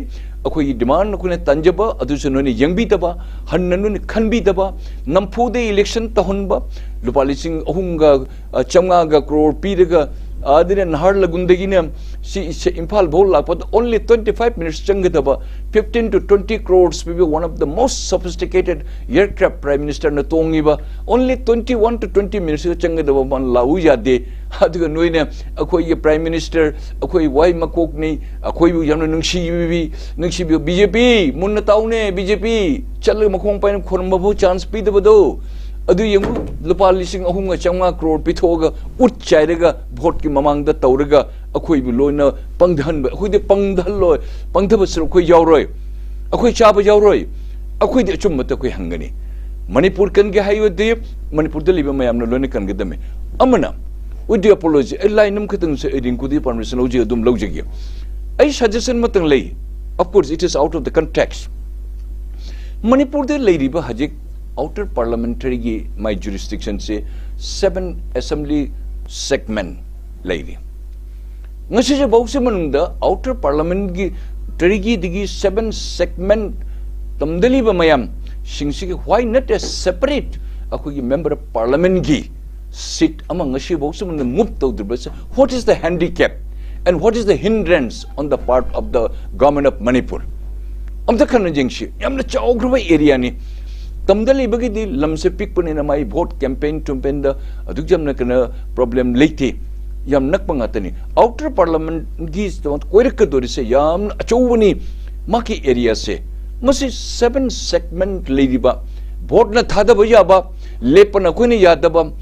ꯑꯩꯈꯣꯏꯒꯤ demand ꯑꯩꯈꯣꯏꯅ ꯇꯥꯟꯖꯕ ꯑꯗꯨꯁꯨ ꯅꯈꯣꯏꯅ ꯌꯦꯡꯕꯤꯗꯕ, ꯍꯟꯅ ꯅꯈꯣꯏꯅ ꯈꯟꯕꯤꯗꯕ, ꯅꯝꯐꯨꯗ election ꯇꯧꯍꯟꯕ, ꯂꯨꯄꯥ ꯂꯤꯁꯤꯡ ꯑꯍꯨꯝꯒ, ꯑ, ꯆꯥꯝꯃꯉꯥꯒ ꯀ꯭ꯔꯣꯔ ꯄꯤꯔꯒ ꯑꯗꯨꯅ ꯅꯍꯥꯔꯂꯒꯨꯟꯗꯒꯤꯅ ꯁꯤ ꯁꯤ ꯏꯝꯐꯥꯜ ꯐꯥꯎ ꯂꯥꯛꯄꯗ only twenty five minutes ꯆꯪꯒꯗꯕ, fifteen to twenty crores ꯄꯤꯕ one of the most sophisticated aircraft Prime Ministerꯅ ꯇꯣꯡꯉꯤꯕ, only twenty one to twenty minutes ꯆꯪꯒꯗꯕ ꯃꯥꯅ ꯂꯥꯛꯎ ꯌꯥꯗꯦ꯫ ꯑꯗꯨꯒ ꯅꯣꯏꯅ ꯑꯩꯈꯣꯏꯒꯤ Prime Minister, ꯑꯩꯈꯣꯏ ꯋꯥꯏ ꯃꯀꯣꯛꯅꯤ, ꯑꯩꯈꯣꯏꯕꯨ ꯌꯥꯝꯅ ꯅꯨꯡꯁꯤꯕꯤ, ꯅꯨꯡꯁꯤꯕꯤ, BJP ꯃꯨꯟꯅ ꯇꯥꯎꯅꯦ, BJP ꯆꯠꯂꯒ ꯃꯈꯣꯡ ꯄꯥꯏꯅ ꯈꯨꯔꯨꯝꯕꯕꯨ chance ꯄꯤꯗꯕꯗꯣ꯫ ꯑꯗꯨ ꯌꯦꯡꯉꯨ, ꯂꯨꯄꯥ ꯂꯤꯁꯤꯡ ꯑꯍꯨꯝꯒ ꯆꯥꯝꯃꯉꯥ ꯀ꯭ꯔꯣꯔ ꯄꯤꯊꯣꯛꯑꯒ ꯎꯠ ꯆꯥꯏꯔꯒ ꯚꯣꯠꯀꯤ ꯃꯃꯥꯡꯗ ꯇꯧꯔꯒ ꯑꯩꯈꯣꯏꯕꯨ ꯂꯣꯏꯅ ꯄꯪꯊꯍꯟꯕ꯫ ꯑꯩꯈꯣꯏꯗꯤ ꯄꯪꯊꯍꯜꯂꯣꯏ, ꯄꯪꯊꯕ ꯁꯔꯨꯛ ꯑꯩꯈꯣꯏ ꯌꯥꯎꯔꯣꯏ, ꯑꯩꯈꯣꯏ ꯆꯥꯕ ꯌꯥꯎꯔꯣꯏ꯫ ꯑꯩꯈꯣꯏꯗꯤ ꯑꯆꯨꯝꯕꯇ ꯑꯩꯈꯣꯏ ꯍꯪꯒꯅꯤ꯫ ꯃꯅꯤꯄꯨꯔ ꯀꯟꯒꯦ ꯍꯥꯏꯔꯗꯤ ꯃꯅꯤꯄꯨꯔꯗ ꯂꯩꯕ ꯃꯌꯥꯝꯅ ꯂꯣꯏꯅ ꯀꯟꯒꯗꯕꯅꯤ꯫ ꯑꯃꯅ, with due apology, ꯑꯩ ꯂꯥꯏꯟ ꯑꯃꯈꯛꯇꯪꯁꯦ ꯑꯩ ꯔꯤꯡꯀꯨꯗꯒꯤ permission ꯂꯧꯖꯒꯦ, ꯑꯗꯨꯝ ꯂꯧꯖꯒꯦ꯫ ꯑꯩ suggestion ꯑꯃꯇꯪ ꯂꯩ꯫ Of course, it is out of the context. ꯃꯅꯤꯄꯨꯔꯗ ꯂꯩꯔꯤꯕ ꯍꯧꯖꯤꯛ outer parliamentaryꯒꯤ my jurisdictionꯁꯦ seven assembly segment ꯂꯩꯔꯤ꯫ ꯉꯁꯤꯁꯦ ꯐꯥꯎꯁꯤ ꯃꯅꯨꯡꯗ outer parliamentꯒꯤ ꯇꯔꯤꯒꯤꯗꯒꯤ seven segment ꯇꯝꯗ ꯂꯩꯕ ꯃꯌꯥꯝꯁꯤꯡꯁꯤꯒꯤ why not a separate ꯑꯩꯈꯣꯏꯒꯤ member of parliamentꯒꯤ seat ꯑꯃ ꯉꯁꯤ ꯐꯥꯎꯁꯤ ꯃꯅꯨꯡꯗ move ꯇꯧꯗ꯭ꯔꯤꯕꯁꯦ? What is the handicap and what is the hindrance on the part of the government of Manipur? ꯑꯝꯇ ꯈꯟꯅ ꯌꯦꯡꯁꯤ꯫ ꯌꯥꯝꯅ ꯆꯥꯎꯈ꯭ꯔꯕ areaꯅꯤ꯫ ꯇꯝꯗ ꯂꯩꯕꯒꯤꯗꯤ ꯂꯝꯁꯦ ꯄꯤꯛꯄꯅꯤꯅ ꯃꯥꯏ vote campaign ꯇꯨꯝꯄꯦꯟꯗ ꯑꯗꯨꯛ ꯌꯥꯝꯅ ꯀꯩꯅꯣ problem ꯂꯩꯇꯦ, ꯌꯥꯝ ꯅꯛꯄ ꯉꯥꯛꯇꯅꯤ꯫ Outer parliamentꯒꯤ ꯀꯣꯏꯔꯛꯀꯗꯧꯔꯤꯁꯦ ꯌꯥꯝꯅ ꯑꯆꯧꯕꯅꯤ꯫ ꯃꯥꯒꯤ areaꯁꯦ, ꯃꯁꯤ seven segment ꯂꯩꯔꯤꯕ, voteꯅ ꯊꯥꯗꯕ ꯌꯥꯕ, ꯂꯦꯞꯄꯅ ꯑꯩꯈꯣꯏꯅ ꯌꯥꯗꯕ꯫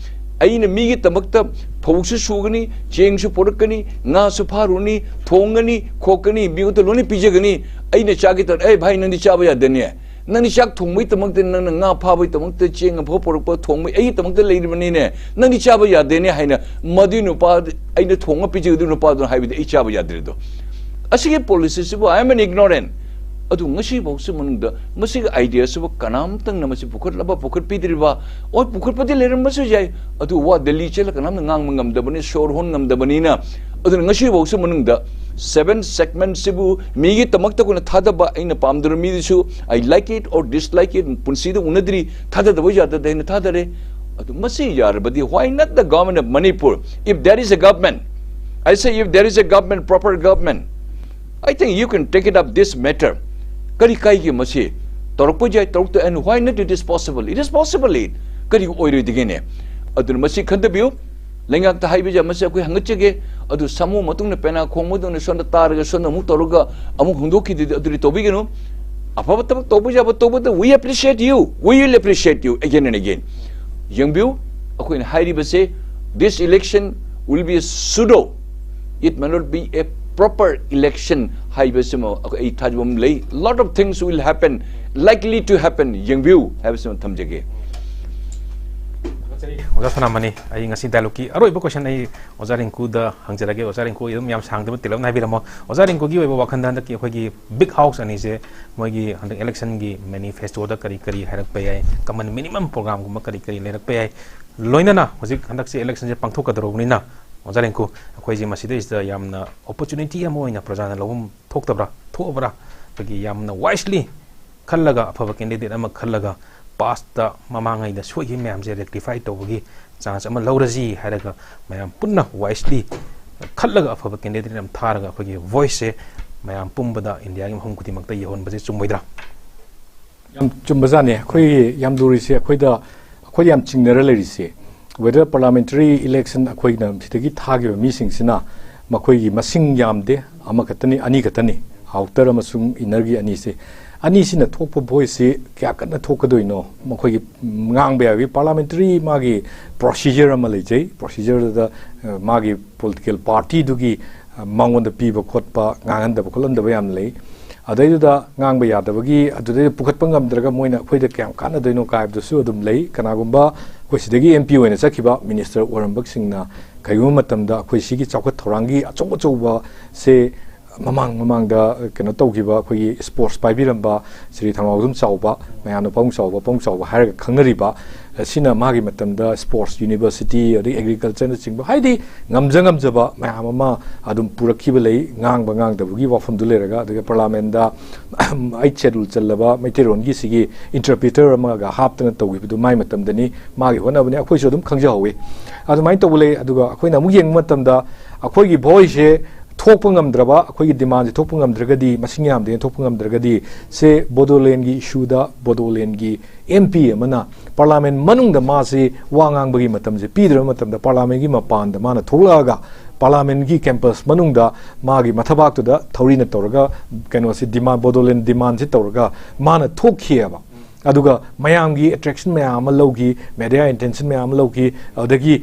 ꯑꯩꯅ ꯃꯤꯒꯤꯗꯃꯛꯇ ꯐꯧꯁꯨ ꯁꯨꯒꯅꯤ, ꯆꯦꯡꯁꯨ ꯄꯨꯔꯛꯀꯅꯤ, ꯉꯥꯁꯨ ꯐꯥꯔꯨꯅꯤ, ꯊꯣꯡꯒꯅꯤ, ꯈꯣꯠꯀꯅꯤ, ꯃꯤꯉꯣꯟꯗ ꯂꯣꯏꯅ ꯄꯤꯖꯒꯅꯤ꯫ ꯑꯩꯅ ꯆꯥꯒꯦ ꯇꯧꯔꯦ, "ꯑꯦ ꯚꯥꯏ, ꯅꯪꯗꯤ ꯆꯥꯕ ꯌꯥꯗꯦꯅꯦ, ꯅꯪꯗꯤ ꯆꯥꯛ ꯊꯣꯡꯕꯒꯤꯗꯃꯛꯇ, ꯅꯪꯅ ꯉꯥ ꯐꯥꯕꯒꯤꯗꯃꯛꯇ, ꯆꯦꯡ ꯑꯐꯕ ꯄꯨꯔꯛꯄ ꯊꯣꯡꯕ ꯑꯩꯒꯤꯗꯃꯛꯇ ꯂꯩꯔꯤꯕꯅꯤꯅꯦ, ꯅꯪꯗꯤ ꯆꯥꯕ ꯌꯥꯗꯦꯅꯦ" ꯍꯥꯏꯅ ꯃꯗꯨꯏ ꯅꯨꯄꯥ, ꯑꯩꯅ ꯊꯣꯡꯉ ꯄꯤꯖꯒꯗꯕ ꯅꯨꯄꯥꯗꯨꯅ ꯍꯥꯏꯕꯗꯤ ꯑꯩ ꯆꯥꯕ ꯌꯥꯗ꯭ꯔꯦꯗꯣ꯫ ꯑꯁꯤꯒꯤ policyꯁꯤꯕꯨ I am an ignorant꯫ ꯑꯗꯨ ꯉꯁꯤꯐꯥꯎꯁꯤ ꯃꯅꯨꯡꯗ ꯃꯁꯤꯒꯤ ideaꯁꯤꯕꯨ ꯀꯅꯥꯝꯇꯪꯅ ꯃꯁꯤ ꯄꯨꯈꯠꯂꯕ ꯄꯨꯈꯠꯄꯤꯗ꯭ꯔꯤꯕ? ꯑꯣ, ꯄꯨꯈꯠꯄꯗꯤ ꯂꯩꯔꯝꯕꯁꯨ ꯌꯥꯏ, ꯑꯗꯨ ꯋꯥ ꯗꯦꯜꯂꯤ ꯆꯠꯂ ꯀꯅꯥꯝꯅ ꯉꯥꯡꯕ ꯉꯝꯗꯕꯅꯤ, ꯁꯣꯔ ꯍꯣꯟ ꯉꯝꯗꯕꯅꯤꯅ꯫ ꯑꯗꯨꯅ ꯉꯁꯤꯐꯥꯎꯁꯤ ꯃꯅꯨꯡꯗ seven segmentꯁꯤꯕꯨ ꯃꯤꯒꯤꯗꯃꯛꯇ ꯑꯩꯈꯣꯏꯅ ꯊꯥꯗꯕ, ꯑꯩꯅ ꯄꯥꯝꯗꯕ ꯃꯤꯗꯨꯁꯨ I like it or dislike it, ꯄꯨꯟꯁꯤꯗ ꯎꯅꯗ꯭ꯔꯤ, ꯊꯥꯗꯗꯕ ꯌꯥꯗꯗꯦ ꯍꯥꯏꯅ ꯊꯥꯗꯔꯦ꯫ ꯑꯗꯨ ꯃꯁꯤ ꯌꯥꯔꯕꯗꯤ why not the government of Manipur? If there is a government, I say, if there is a government, proper government, I think you can take it up this matter. ꯀꯔꯤ ꯀꯥꯏꯒꯦ ꯃꯁꯤ? ꯇꯧꯔꯛꯄ ꯌꯥꯏ, ꯇꯧꯔꯛꯇ, and why not? It is possible. It is possible. It. ꯀꯔꯤ ꯑꯣꯏꯔꯣꯏꯗꯒꯦꯅꯦ? ꯑꯗꯨꯅ ꯃꯁꯤ ꯈꯟꯊꯕꯤꯌꯨ꯫ ꯂꯩꯉꯥꯛꯇ ꯍꯥꯏꯕꯁꯦ ꯃꯁꯤ ꯑꯩꯈꯣꯏ ꯍꯪꯒꯠꯆꯒꯦ꯫ ꯑꯗꯨ ꯁꯥꯃꯨ ꯃꯇꯨꯡꯗ ꯄꯦꯅꯥ ꯈꯣꯡꯕꯗꯧꯅ ꯁꯣꯝꯗ ꯇꯥꯔꯒ ꯁꯣꯝꯗ ꯑꯃꯨꯛ ꯇꯧꯔꯒ ꯑꯃꯨꯛ ꯍꯣꯡꯗꯣꯛꯈꯤꯗꯨꯗꯤ ꯑꯗꯨꯗꯤ ꯇꯧꯕꯤꯒꯅꯨ꯫ ꯑꯐꯕ ꯊꯕꯛ ꯇꯧꯕ ꯌꯥꯕ ꯇꯧꯕꯗ, we appreciate you. We will appreciate you again and again. ꯌꯦꯡꯕꯤꯌꯨ, ꯑꯩꯈꯣꯏꯅ ꯍꯥꯏꯔꯤꯕꯁꯦ, this election will be a pseudo. It may not be a proper election ꯍꯥꯏꯕꯁꯤꯃ ꯑꯩ ꯊꯥꯖꯕ ꯑꯃ ꯂꯩ꯫ Lot of things will happen, likely to happen. ꯌꯦꯡꯕꯤꯌꯨ ꯍꯥꯏꯕꯁꯤꯃ ꯊꯝꯖꯒꯦ꯫ ꯑꯣꯖꯥ ꯁꯣꯅꯥꯃꯅꯤ, ꯑꯩ ꯉꯁꯤ ꯗꯥꯏꯂꯣꯛꯀꯤ ꯑꯔꯣꯏꯕ ꯀꯣꯏꯁꯟ ꯑꯩ ꯑꯣꯖꯥ ꯔꯤꯡꯀꯨꯗ ꯍꯪꯖꯔꯒꯦ꯫ ꯑꯣꯖꯥ ꯔꯤꯡꯀꯨ, ꯑꯩ ꯑꯗꯨꯝ ꯌꯥꯝ ꯁꯥꯡꯗꯕ ꯇꯦꯜꯂꯞꯅ ꯍꯥꯏꯕꯤꯔꯝꯃꯣ꯫ ꯑꯣꯖꯥ ꯔꯤꯡꯀꯨꯒꯤ ꯑꯣꯏꯕ ꯋꯥꯈꯜꯗ ꯍꯟꯗꯛꯀꯤ ꯑꯩꯈꯣꯏꯒꯤ ꯕꯤꯛ ꯍꯥꯎꯁ ꯑꯅꯤꯁꯦ ꯃꯣꯏꯒꯤ ꯍꯟꯗꯛ ꯏꯂꯦꯛꯁꯟꯒꯤ ꯃꯦꯅꯤꯐꯦꯁꯇꯣꯗ ꯀꯔꯤ ꯀꯔꯤ ꯍꯥꯏꯔꯛꯄ ꯌꯥꯏ, ꯀꯃꯟ ꯃꯤꯅꯤꯃꯝ ꯄ꯭ꯔꯣꯒ꯭ꯔꯥꯝꯒꯨꯝꯕ ꯀꯔꯤ ꯀꯔꯤ ꯂꯩꯔꯛꯄ ꯌꯥꯏ, ꯂꯣꯏꯅꯅ ꯍꯧꯖꯤꯛ ꯍꯟꯗꯛꯁꯦ ꯏꯂꯦꯛꯁꯟꯁꯦ ꯄꯥꯡꯊꯣꯛꯀꯗꯧꯔꯕꯅꯤꯅ ꯑꯣꯖꯥ ꯔꯤꯡꯀꯨ, ꯑꯩꯈꯣꯏꯁꯦ ꯃꯁꯤꯗꯩꯁꯤꯗ ꯌꯥꯝꯅ ꯑꯣꯄꯣꯔꯆꯨꯅꯤꯇꯤ ꯑꯃ ꯑꯣꯏꯅ ꯄ꯭ꯔꯖꯥꯅ ꯂꯧꯐꯝ ꯊꯣꯛꯇꯕ꯭ꯔꯥ, ꯊꯣꯛꯑꯕ꯭ꯔꯥ? ꯑꯩꯈꯣꯏꯒꯤ ꯌꯥꯝꯅ ꯋꯥꯏꯁꯂꯤ ꯈꯜꯂꯒ, ꯑꯐꯕ ꯀꯦꯟꯗꯤꯗꯦꯠ ꯑꯃ ꯈꯜꯂꯒ, ꯄꯥꯁꯇ ꯃꯃꯥꯡꯉꯩꯗ ꯁꯣꯏꯈꯤꯕ ꯃꯌꯥꯝꯁꯦ ꯔꯦꯛꯇꯤꯐꯥꯏ ꯇꯧꯕꯒꯤ ꯆꯥꯟꯁ ꯑꯃ ꯂꯧꯔꯁꯤ ꯍꯥꯏꯔꯒ, ꯃꯌꯥꯝ ꯄꯨꯟꯅ ꯋꯥꯏꯁꯂꯤ ꯈꯜꯂꯒ ꯑꯐꯕ ꯀꯦꯟꯗꯤꯗꯦꯠ ꯑꯃ ꯊꯥꯔꯒ, ꯑꯩꯈꯣꯏꯒꯤ ꯚꯣꯏꯁꯁꯦ ꯃꯌꯥꯝ ꯄꯨꯝꯕꯗ, ꯏꯟꯗꯤꯌꯥꯒꯤ ꯃꯐꯝ ꯈꯨꯗꯤꯡꯃꯛꯇ ꯌꯧꯍꯟꯕꯁꯦ ꯆꯨꯝꯃꯣꯏꯗ꯭ꯔꯥ? ꯌꯥꯝ ꯆꯨꯝꯕꯖꯥꯠꯅꯤ꯫ ꯑꯩꯈꯣꯏ ꯌꯥꯝ ꯂꯨꯔꯤꯁꯦ, ꯑꯩꯈꯣꯏꯗ, ꯑꯩꯈꯣꯏꯗ ꯌꯥꯝ ꯆꯤꯡꯅꯔ ꯂꯩꯔꯤꯁꯦ, whether parliamentary election ꯑꯩꯈꯣꯏꯅ ꯁꯤꯗꯒꯤ ꯊꯥꯈꯤꯕ ꯃꯤꯁꯤꯡꯁꯤꯅ ꯃꯈꯣꯏꯒꯤ ꯃꯁꯤꯡ ꯌꯥꯝꯗꯦ, ꯑꯃꯈꯛꯇꯅꯤ, ꯑꯅꯤ ꯈꯛꯇꯅꯤ, ꯑꯥꯎꯇꯔ ꯑꯃꯁꯨꯡ ꯏꯟꯅꯔꯒꯤ ꯑꯅꯤꯁꯦ꯫ ꯑꯅꯤꯁꯤꯅ ꯊꯣꯛꯄ ꯚꯣꯏꯁꯁꯤ ꯀꯌꯥ ꯀꯟꯅ ꯊꯣꯛꯀꯗꯣꯏꯅꯣ? ꯃꯈꯣꯏꯒꯤ ꯉꯥꯡꯕ ꯌꯥꯕꯒꯤ ꯄꯥꯔꯂꯥꯃꯦꯟꯇꯔꯤ ꯃꯥꯒꯤ ꯄ꯭ꯔꯣꯁꯤꯖꯔ ꯑꯃ ꯂꯩꯖꯩ꯫ ꯄ꯭ꯔꯣꯁꯤꯖꯔꯗꯨꯗ ꯃꯥꯒꯤ ꯄꯣꯂꯤꯇꯤꯀꯦꯜ ꯄꯥꯔꯇꯤꯗꯨꯒꯤ ꯃꯉꯣꯟꯗ ꯄꯤꯕ ꯈꯣꯠꯄ, ꯉꯥꯡꯍꯟꯗꯕ ꯈꯣꯠꯍꯟꯗꯕ ꯌꯥꯝ ꯂꯩ꯫ ꯑꯗꯩꯗꯨꯗ ꯉꯥꯡꯕ ꯌꯥꯗꯕꯒꯤ, ꯑꯗꯨꯗꯩꯗ ꯄꯨꯈꯠꯄ ꯉꯝꯗ꯭ꯔꯒ ꯃꯣꯏꯅ ꯑꯩꯈꯣꯏꯗ ꯀꯌꯥꯝ ꯀꯥꯟꯅꯗꯣꯏꯅꯣ ꯀꯥꯏꯕꯗꯨꯁꯨ ꯑꯗꯨꯝ ꯂꯩ꯫ ꯀꯅꯥꯒꯨꯝꯕ ꯑꯩꯈꯣꯏ ꯁꯤꯗꯒꯤ ꯑꯦꯝ ꯄꯤ ꯑꯣꯏꯅ ꯆꯠꯈꯤꯕ ꯃꯤꯅꯤꯁꯇꯔ ꯑꯣꯏꯔꯝꯕꯁꯤꯡꯅ ꯀꯔꯤꯒꯨꯝꯕ ꯃꯇꯝꯗ ꯑꯩꯈꯣꯏ ꯁꯤꯒꯤ ꯆꯥꯎꯈꯠ ꯊꯧꯔꯥꯡꯒꯤ ꯑꯆꯧ ꯑꯆꯧꯕꯁꯦ ꯃꯃꯥꯡ ꯃꯃꯥꯡꯗ ꯀꯩꯅꯣ ꯇꯧꯈꯤꯕ ꯑꯩꯈꯣꯏꯒꯤ ꯁ꯭ꯄꯣꯔꯠꯁ ꯄꯥꯏꯕꯤꯔꯝꯕ ꯁ꯭ꯔꯤ ꯊꯧꯅꯥꯎꯖꯝ ꯆꯥꯎꯕ, ꯃꯌꯥꯝꯅ ꯄꯥꯕꯨꯡ ꯆꯥꯎꯕ, ꯄꯥꯕꯨꯡ ꯆꯥꯎꯕ ꯍꯥꯏꯔꯒ ꯈꯪꯅꯔꯤꯕ, ꯁꯤꯅ ꯃꯥꯒꯤ ꯃꯇꯝꯗ ꯁ꯭ꯄꯣꯔꯠꯁ ꯌꯨꯅꯤꯚꯔꯁꯤꯇꯤ, ꯑꯗꯒꯤ ꯑꯦꯒ꯭ꯔꯤꯀꯜꯆꯔꯅꯆꯤꯡꯕ, ꯍꯥꯏꯗꯤ ꯉꯝꯖ ꯉꯝꯖꯕ ꯃꯌꯥꯝ ꯑꯃ ꯑꯗꯨꯝ ꯄꯨꯔꯛꯈꯤꯕ ꯂꯩ, ꯉꯥꯡꯕ ꯉꯥꯡꯗꯕꯒꯤ ꯋꯥꯐꯝꯗꯨ ꯂꯩꯔꯒ꯫ ꯑꯗꯨꯒ ꯄꯥꯔꯂꯥꯃꯦꯟꯗ ꯑꯩꯠ ꯁꯦꯗꯨꯜ ꯆꯜꯂꯕ ꯃꯩꯇꯩꯂꯣꯟꯒꯤ ꯁꯤꯒꯤ ꯏꯟꯇꯔꯄ꯭ꯔꯤꯇꯔ ꯑꯃꯒ ꯍꯥꯞꯇꯅ ꯇꯧꯈꯤꯕꯗꯨ ꯃꯥꯏ ꯃꯇꯝꯗꯅꯤ, ꯃꯥꯒꯤ ꯍꯣꯠꯅꯕꯅꯤ, ꯑꯩꯈꯣꯏꯁꯨ ꯑꯗꯨꯝ ꯈꯪꯖꯍꯧꯋꯤ꯫ ꯑꯗꯨꯃꯥꯏꯅ ꯇꯧꯕ ꯂꯩ꯫ ꯑꯗꯨꯒ ꯑꯩꯈꯣꯏꯅ ꯑꯃꯨꯛ ꯌꯦꯡꯕ ꯃꯇꯝꯗ ꯑꯩꯈꯣꯏꯒꯤ ꯚꯣꯏꯁꯁꯦ ꯊꯣꯛꯄ ꯉꯝꯗ꯭ꯔꯕ, ꯑꯩꯈꯣꯏꯒꯤ ꯗꯤꯃꯥꯟꯁꯦ ꯊꯣꯛꯄ ꯉꯝꯗ꯭ꯔꯒꯗꯤ, ꯃꯁꯤꯡ ꯌꯥꯝꯗꯦꯅ ꯊꯣꯛꯄ ꯉꯝꯗ꯭ꯔꯒꯗꯤ, ꯁꯦ ꯕꯣꯗꯣꯂꯦꯟꯒꯤ ꯏꯁꯨꯗ ꯕꯣꯗꯣꯂꯦꯟꯒꯤ ꯑꯦꯝ ꯄꯤ ꯑꯃꯅ ꯄꯥꯔꯂꯥꯃꯦꯟ ꯃꯅꯨꯡꯗ ꯃꯥꯁꯤ ꯋꯥ ꯉꯥꯡꯕꯒꯤ ꯃꯇꯝꯁꯦ ꯄꯤꯗ꯭ꯔꯕ ꯃꯇꯝꯗ, ꯄꯥꯔꯂꯥꯃꯦꯟꯒꯤ ꯃꯄꯥꯟꯗ ꯃꯥꯅ ꯊꯣꯛꯂꯛꯑꯒ ꯄꯥꯔꯂꯥꯃꯦꯟꯒꯤ ꯀꯦꯝꯄꯁ ꯃꯅꯨꯡꯗ ꯃꯥꯒꯤ ꯃꯊꯕꯥꯛꯇꯨꯗ ꯊꯧꯔꯤꯅ ꯇꯧꯔꯒ ꯀꯩꯅꯣꯁꯤ ꯗꯤꯃꯥꯟ, ꯕꯣꯗꯣꯂꯦꯟ ꯗꯤꯃꯥꯟꯁꯤ ꯇꯧꯔꯒ ꯃꯥꯅ ꯊꯣꯛꯈꯤꯑꯕ꯫ ꯑꯗꯨꯒ ꯃꯌꯥꯝꯒꯤ ꯑꯦꯇ꯭ꯔꯦꯛꯁꯟ ꯃꯌꯥꯝ ꯑꯃ ꯂꯧꯈꯤ, ꯃꯦꯗꯤꯌꯥ ꯑꯦꯇꯦꯟꯁꯟ ꯃꯌꯥꯝ ꯑꯃ ꯂꯧꯈꯤ꯫ ꯑꯗꯨꯗꯒꯤ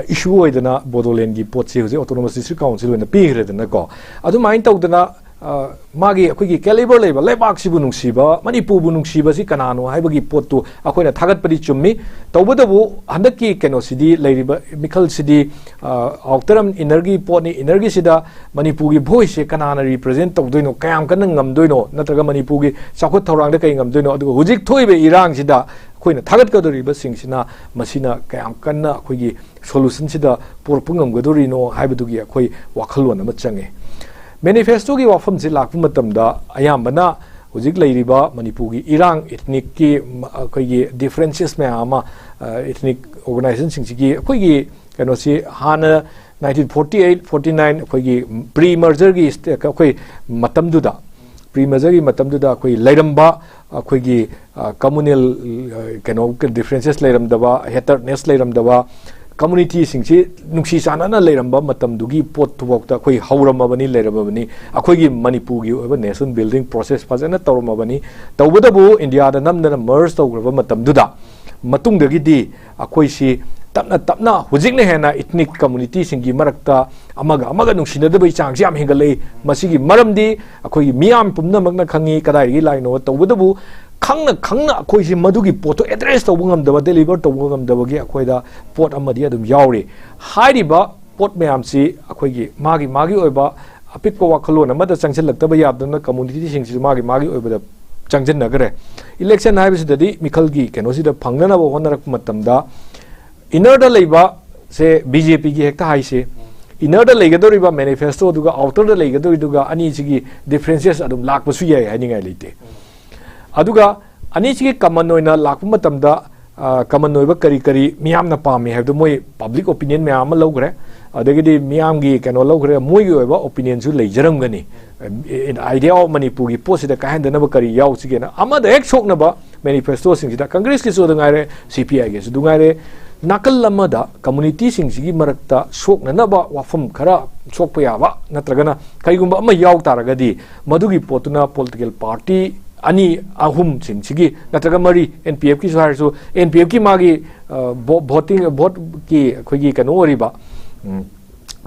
ꯏꯁꯨ ꯑꯣꯏꯗꯅ ꯕꯣꯗꯣꯂꯦꯟꯒꯤ ꯄꯣꯠꯁꯤ ꯍꯧꯖꯤꯛ ꯑꯣꯇꯣꯅꯣꯃꯁ ꯗꯤꯁꯇ꯭ꯔꯤꯛ ꯀꯥꯎꯟꯁꯤꯜ ꯑꯣꯏꯅ ꯄꯤꯈ꯭ꯔꯦꯗꯅꯀꯣ꯫ ꯑꯗꯨꯃꯥꯏꯅ ꯇꯧꯗꯅ, ꯑ, ꯃꯥꯒꯤ ꯑꯩꯈꯣꯏꯒꯤ ꯀꯦꯂꯤꯕꯔ ꯂꯩꯕ, ꯂꯩꯕꯥꯛꯁꯤꯕꯨ ꯅꯨꯡꯁꯤꯕ, ꯃꯅꯤꯄꯨꯔꯕꯨ ꯅꯨꯡꯁꯤꯕꯁꯤ ꯀꯅꯥꯅꯣ ꯍꯥꯏꯕꯒꯤ ꯄꯣꯠꯇꯨ ꯑꯩꯈꯣꯏꯅ ꯊꯥꯒꯠꯄꯗꯤ ꯆꯨꯝꯃꯤ꯫ ꯇꯧꯕꯇꯕꯨ ꯍꯟꯗꯛꯀꯤ ꯀꯩꯅꯣꯁꯤꯗꯤ, ꯂꯩꯔꯤꯕ ꯃꯤꯈꯜꯁꯤꯗꯤ, ꯑ, ꯑꯥꯎꯇꯔ ꯑꯃ ꯏꯟꯅꯔꯒꯤ ꯄꯣꯠꯅꯤ꯫ ꯏꯟꯅꯔꯒꯤꯁꯤꯗ ꯃꯅꯤꯄꯨꯔꯒꯤ ꯚꯣꯏꯁꯁꯦ ꯀꯅꯥꯅ ꯔꯤꯄ꯭ꯔꯖꯦꯟ ꯇꯧꯗꯣꯏꯅꯣ, ꯀꯌꯥꯝ ꯀꯟꯅ ꯉꯝꯗꯣꯏꯅꯣ, ꯅꯠꯇ꯭ꯔꯒ ꯃꯅꯤꯄꯨꯔꯒꯤ ꯆꯥꯎꯈꯠ ꯊꯧꯔꯥꯡꯗ ꯀꯩ ꯉꯝꯗꯣꯏꯅꯣ, ꯑꯗꯨꯒ ꯍꯧꯖꯤꯛ ꯊꯣꯛꯏꯕ ꯏꯔꯥꯡꯁꯤꯗ ꯑꯩꯈꯣꯏꯅ ꯊꯥꯒꯠꯀꯗꯧꯔꯤꯕꯁꯤꯡꯁꯤꯅ ꯃꯁꯤꯅ ꯀꯌꯥꯝ ꯀꯟꯅ ꯑꯩꯈꯣꯏꯒꯤ ꯁꯣꯂꯨꯁꯟꯁꯤꯗ ꯄꯨꯔꯛꯄ ꯉꯝꯒꯗꯧꯔꯤꯅꯣ ꯍꯥꯏꯕꯗꯨꯒꯤ ꯑꯩꯈꯣꯏ ꯋꯥꯈꯜꯂꯣꯟ ꯑꯃ ꯆꯪꯉꯦ꯫ ꯃꯦꯅꯤꯐꯦꯁꯇꯣꯒꯤ ꯋꯥꯐꯝꯁꯤ ꯂꯥꯛꯄ ꯃꯇꯝꯗ, ꯑꯌꯥꯝꯕꯅ ꯍꯧꯖꯤꯛ ꯂꯩꯔꯤꯕ ꯃꯅꯤꯄꯨꯔꯒꯤ ꯏꯔꯥꯡ, ꯏꯊꯅꯤꯛꯀꯤ, ꯃ-, ꯑꯩꯈꯣꯏꯒꯤ ꯗꯤꯐ꯭ꯔꯦꯟꯁꯦꯁ ꯃꯌꯥꯝ ꯑꯃ, ꯑ, ꯏꯊꯅꯤꯛ ꯑꯣꯔꯒꯅꯥꯏꯖꯦꯁꯟꯁꯤꯡꯁꯤꯒꯤ, ꯑꯩꯈꯣꯏꯒꯤ ꯀꯩꯅꯣꯁꯤ ꯍꯥꯟꯅ nineteen forty eight forty nine ꯑꯩꯈꯣꯏꯒꯤ ꯄ꯭ꯔꯤ ꯃꯔꯖꯔꯒꯤ ꯁ꯭ꯇꯦ-, ꯑꯩꯈꯣꯏ ꯃꯇꯝꯗꯨꯗ, ꯄ꯭ꯔꯤ ꯃꯔꯖꯔꯒꯤ ꯃꯇꯝꯗꯨꯗ ꯑꯩꯈꯣꯏ ꯂꯩꯔꯝꯕ ꯑꯩꯈꯣꯏꯒꯤ, ꯑ, ꯀꯝꯃꯨꯅꯦꯜ, ꯑ, ꯀꯩꯅꯣ, ꯗꯤꯐ꯭ꯔꯦꯟꯁꯦꯁ ꯂꯩꯔꯝꯗꯕ, ꯍꯦꯇꯔꯅꯦꯁ ꯂꯩꯔꯝꯗꯕ, ꯀꯝꯃꯨꯅꯤꯇꯤꯁꯤꯡꯁꯤ ꯅꯨꯡꯁꯤ ꯆꯥꯟꯅꯅ ꯂꯩꯔꯝꯕ ꯃꯇꯝꯗꯨꯒꯤ ꯄꯣꯠꯇꯨꯐꯥꯎꯗ ꯑꯩꯈꯣꯏ ꯍꯧꯔꯝꯃꯕꯅꯤ, ꯂꯩꯔꯝꯃꯕꯅꯤ꯫ ꯑꯩꯈꯣꯏꯒꯤ ꯃꯅꯤꯄꯨꯔꯒꯤ ꯑꯣꯏꯕ ꯅꯦꯁꯅꯦꯜ ꯕꯤꯜꯗꯤꯡ ꯄ꯭ꯔꯣꯁꯦꯁ ꯐꯖꯅ ꯇꯧꯔꯝꯃꯕꯅꯤ꯫ ꯇꯧꯕꯇꯕꯨ ꯏꯟꯗꯤꯌꯥꯗ ꯅꯝꯗꯅ ꯃꯔꯖ ꯇꯧꯈ꯭ꯔꯕ ꯃꯇꯝꯗꯨꯗ, ꯃꯇꯨꯡꯗꯒꯤꯗꯤ ꯑꯩꯈꯣꯏꯁꯤ ꯇꯞꯅ ꯇꯞꯅ ꯍꯧꯖꯤꯛꯅ ꯍꯦꯟꯅ ꯏꯊꯅꯤꯛ ꯀꯝꯃꯨꯅꯤꯇꯤꯁꯤꯡꯒꯤ ꯃꯔꯛꯇ ꯑꯃꯒ ꯑꯃꯒ ꯅꯨꯡꯁꯤꯅꯗꯕꯒꯤ ꯆꯥꯡꯁꯤ ꯌꯥꯝ ꯍꯦꯟꯒꯠꯂꯛꯏ꯫ ꯃꯁꯤꯒꯤ ꯃꯔꯝꯗꯤ ꯑꯩꯈꯣꯏꯒꯤ ꯃꯤꯌꯥꯝ ꯄꯨꯝꯅꯃꯛꯅ ꯈꯪꯉꯤ ꯀꯗꯥꯏꯗꯒꯤ ꯂꯥꯛꯏꯅꯣ꯫ ꯇꯧꯕꯇꯕꯨ ꯈꯪꯅ ꯈꯪꯅ ꯑꯩꯈꯣꯏꯁꯤ ꯃꯗꯨꯒꯤ ꯄꯣꯠꯇꯣ ꯑꯦꯗ꯭ꯔꯦꯁ ꯇꯧꯕ ꯉꯝꯗꯕ, ꯗꯦꯂꯤꯚꯔ ꯇꯧꯕ ꯉꯝꯗꯕꯒꯤ ꯑꯩꯈꯣꯏꯗ ꯄꯣꯠ ꯑꯃꯗꯤ ꯑꯗꯨꯝ ꯌꯥꯎꯔꯤ꯫ ꯍꯥꯏꯔꯤꯕ ꯄꯣꯠ ꯃꯌꯥꯝꯁꯤ ꯑꯩꯈꯣꯏꯒꯤ ꯃꯥꯒꯤ ꯃꯥꯒꯤ ꯑꯣꯏꯕ ꯑꯄꯤꯛꯄ ꯋꯥꯈꯜꯂꯣꯟ ꯑꯃꯗ ꯆꯪꯁꯤꯜꯂꯛꯇꯕ ꯌꯥꯗꯅ ꯀꯝꯃꯨꯅꯤꯇꯤꯁꯤꯡꯁꯤꯁꯨ ꯃꯥꯒꯤ ꯃꯥꯒꯤ ꯑꯣꯏꯕꯗ ꯆꯪꯁꯤꯟꯅꯈ꯭ꯔꯦ꯫ ꯏꯂꯦꯛꯁꯟ ꯍꯥꯏꯕꯁꯤꯗꯗꯤ ꯃꯤꯈꯜꯒꯤ ꯀꯩꯅꯣꯁꯤꯗ ꯐꯪꯅꯅꯕ ꯍꯣꯠꯅꯔꯛꯄ ꯃꯇꯝꯗ, ꯏꯟꯅꯔꯗ ꯂꯩꯕ ꯁꯦ ꯕꯤ ꯖꯦ ꯄꯤꯒꯤ ꯍꯦꯛꯇ ꯍꯥꯏꯁꯦ, ꯏꯟꯅꯔꯗ ꯂꯩꯒꯗꯧꯔꯤꯕ ꯃꯦꯅꯤꯐꯦꯁꯇꯣꯗꯨꯒ ꯑꯥꯎꯇꯔꯗ ꯂꯩꯒꯗꯧꯔꯤꯗꯨꯒ ꯑꯅꯤꯁꯤꯒꯤ ꯗꯤꯐ꯭ꯔꯦꯟꯁꯦꯁ ꯑꯗꯨꯝ ꯂꯥꯛꯄꯁꯨ ꯌꯥꯏ, ꯍꯥꯏꯅꯤꯡꯉꯥꯏ ꯂꯩꯇꯦ꯫ ꯑꯗꯨꯒ ꯑꯅꯤꯁꯤꯒꯤ ꯀꯃꯟ ꯑꯣꯏꯅ ꯂꯥꯛꯄ ꯃꯇꯝꯗ, ꯀꯃꯟ ꯑꯣꯏꯕ ꯀꯔꯤ ꯀꯔꯤ ꯃꯤꯌꯥꯝꯅ ꯄꯥꯝꯃꯤ ꯍꯥꯏꯕꯗꯨ ꯃꯣꯏ ꯄꯕ꯭ꯂꯤꯛ ꯑꯣꯄꯤꯅꯤꯌꯟ ꯃꯌꯥꯝ ꯑꯃ ꯂꯧꯈ꯭ꯔꯦ, ꯑꯗꯒꯤꯗꯤ ꯃꯤꯌꯥꯝꯒꯤ ꯀꯩꯅꯣ ꯂꯧꯈ꯭ꯔꯦ, ꯃꯣꯏꯒꯤ ꯑꯣꯏꯕ ꯑꯣꯄꯤꯅꯤꯌꯟꯁꯨ ꯂꯩꯖꯔꯝꯒꯅꯤ꯫ ꯑꯥꯏꯗꯤꯌꯥ ꯑꯣꯐ ꯃꯅꯤꯄꯨꯔꯒꯤ ꯄꯣꯠꯁꯤꯗ ꯀꯥꯏꯍꯟꯗꯅꯕ ꯀꯔꯤ ꯌꯥꯎꯁꯤꯒꯦꯅ ꯑꯃꯗ ꯍꯦꯛ ꯁꯣꯛꯅꯕ ꯃꯦꯅꯤꯐꯦꯁꯇꯣꯁꯤꯡꯁꯤꯗ, ꯀꯪꯒ꯭ꯔꯦꯁꯀꯤꯁꯨ ꯑꯗꯨ ꯉꯥꯏꯔꯦ, ꯁꯤ ꯄꯤ ꯑꯥꯏꯒꯤꯁꯨ ꯑꯗꯨ ꯉꯥꯏꯔꯦ, ꯅꯥꯀꯜ ꯑꯃꯗ ꯀꯝꯃꯨꯅꯤꯇꯤꯁꯤꯡꯁꯤꯒꯤ ꯃꯔꯛꯇ ꯁꯣꯛꯅꯅꯕ ꯋꯥꯐꯝ ꯈꯔ ꯁꯣꯛꯄ ꯌꯥꯕ ꯅꯠꯇ꯭ꯔꯒꯅ ꯀꯔꯤꯒꯨꯝꯕ ꯑꯃ ꯌꯥꯎ ꯇꯥꯔꯒꯗꯤ, ꯃꯗꯨꯒꯤ ꯄꯣꯠꯇꯨꯅ ꯄꯣꯂꯤꯇꯤꯀꯦꯜ ꯄꯥꯔꯇꯤ ꯑꯅꯤ ꯑꯍꯨꯝꯁꯤꯡꯁꯤꯒꯤ ꯅꯠꯇ꯭ꯔꯒ ꯃꯔꯤ, ꯑꯦꯟ ꯄꯤ ꯑꯦꯐꯀꯤꯁꯨ ꯍꯥꯏꯔꯁꯨ, ꯑꯦꯟ ꯄꯤ ꯑꯦꯐꯀꯤ ꯃꯥꯒꯤ ꯚꯣꯇꯤꯡ ꯚꯣꯠꯀꯤ ꯑꯩꯈꯣꯏꯒꯤ ꯀꯩꯅꯣ ꯑꯣꯏꯔꯤꯕ, ꯎꯝ,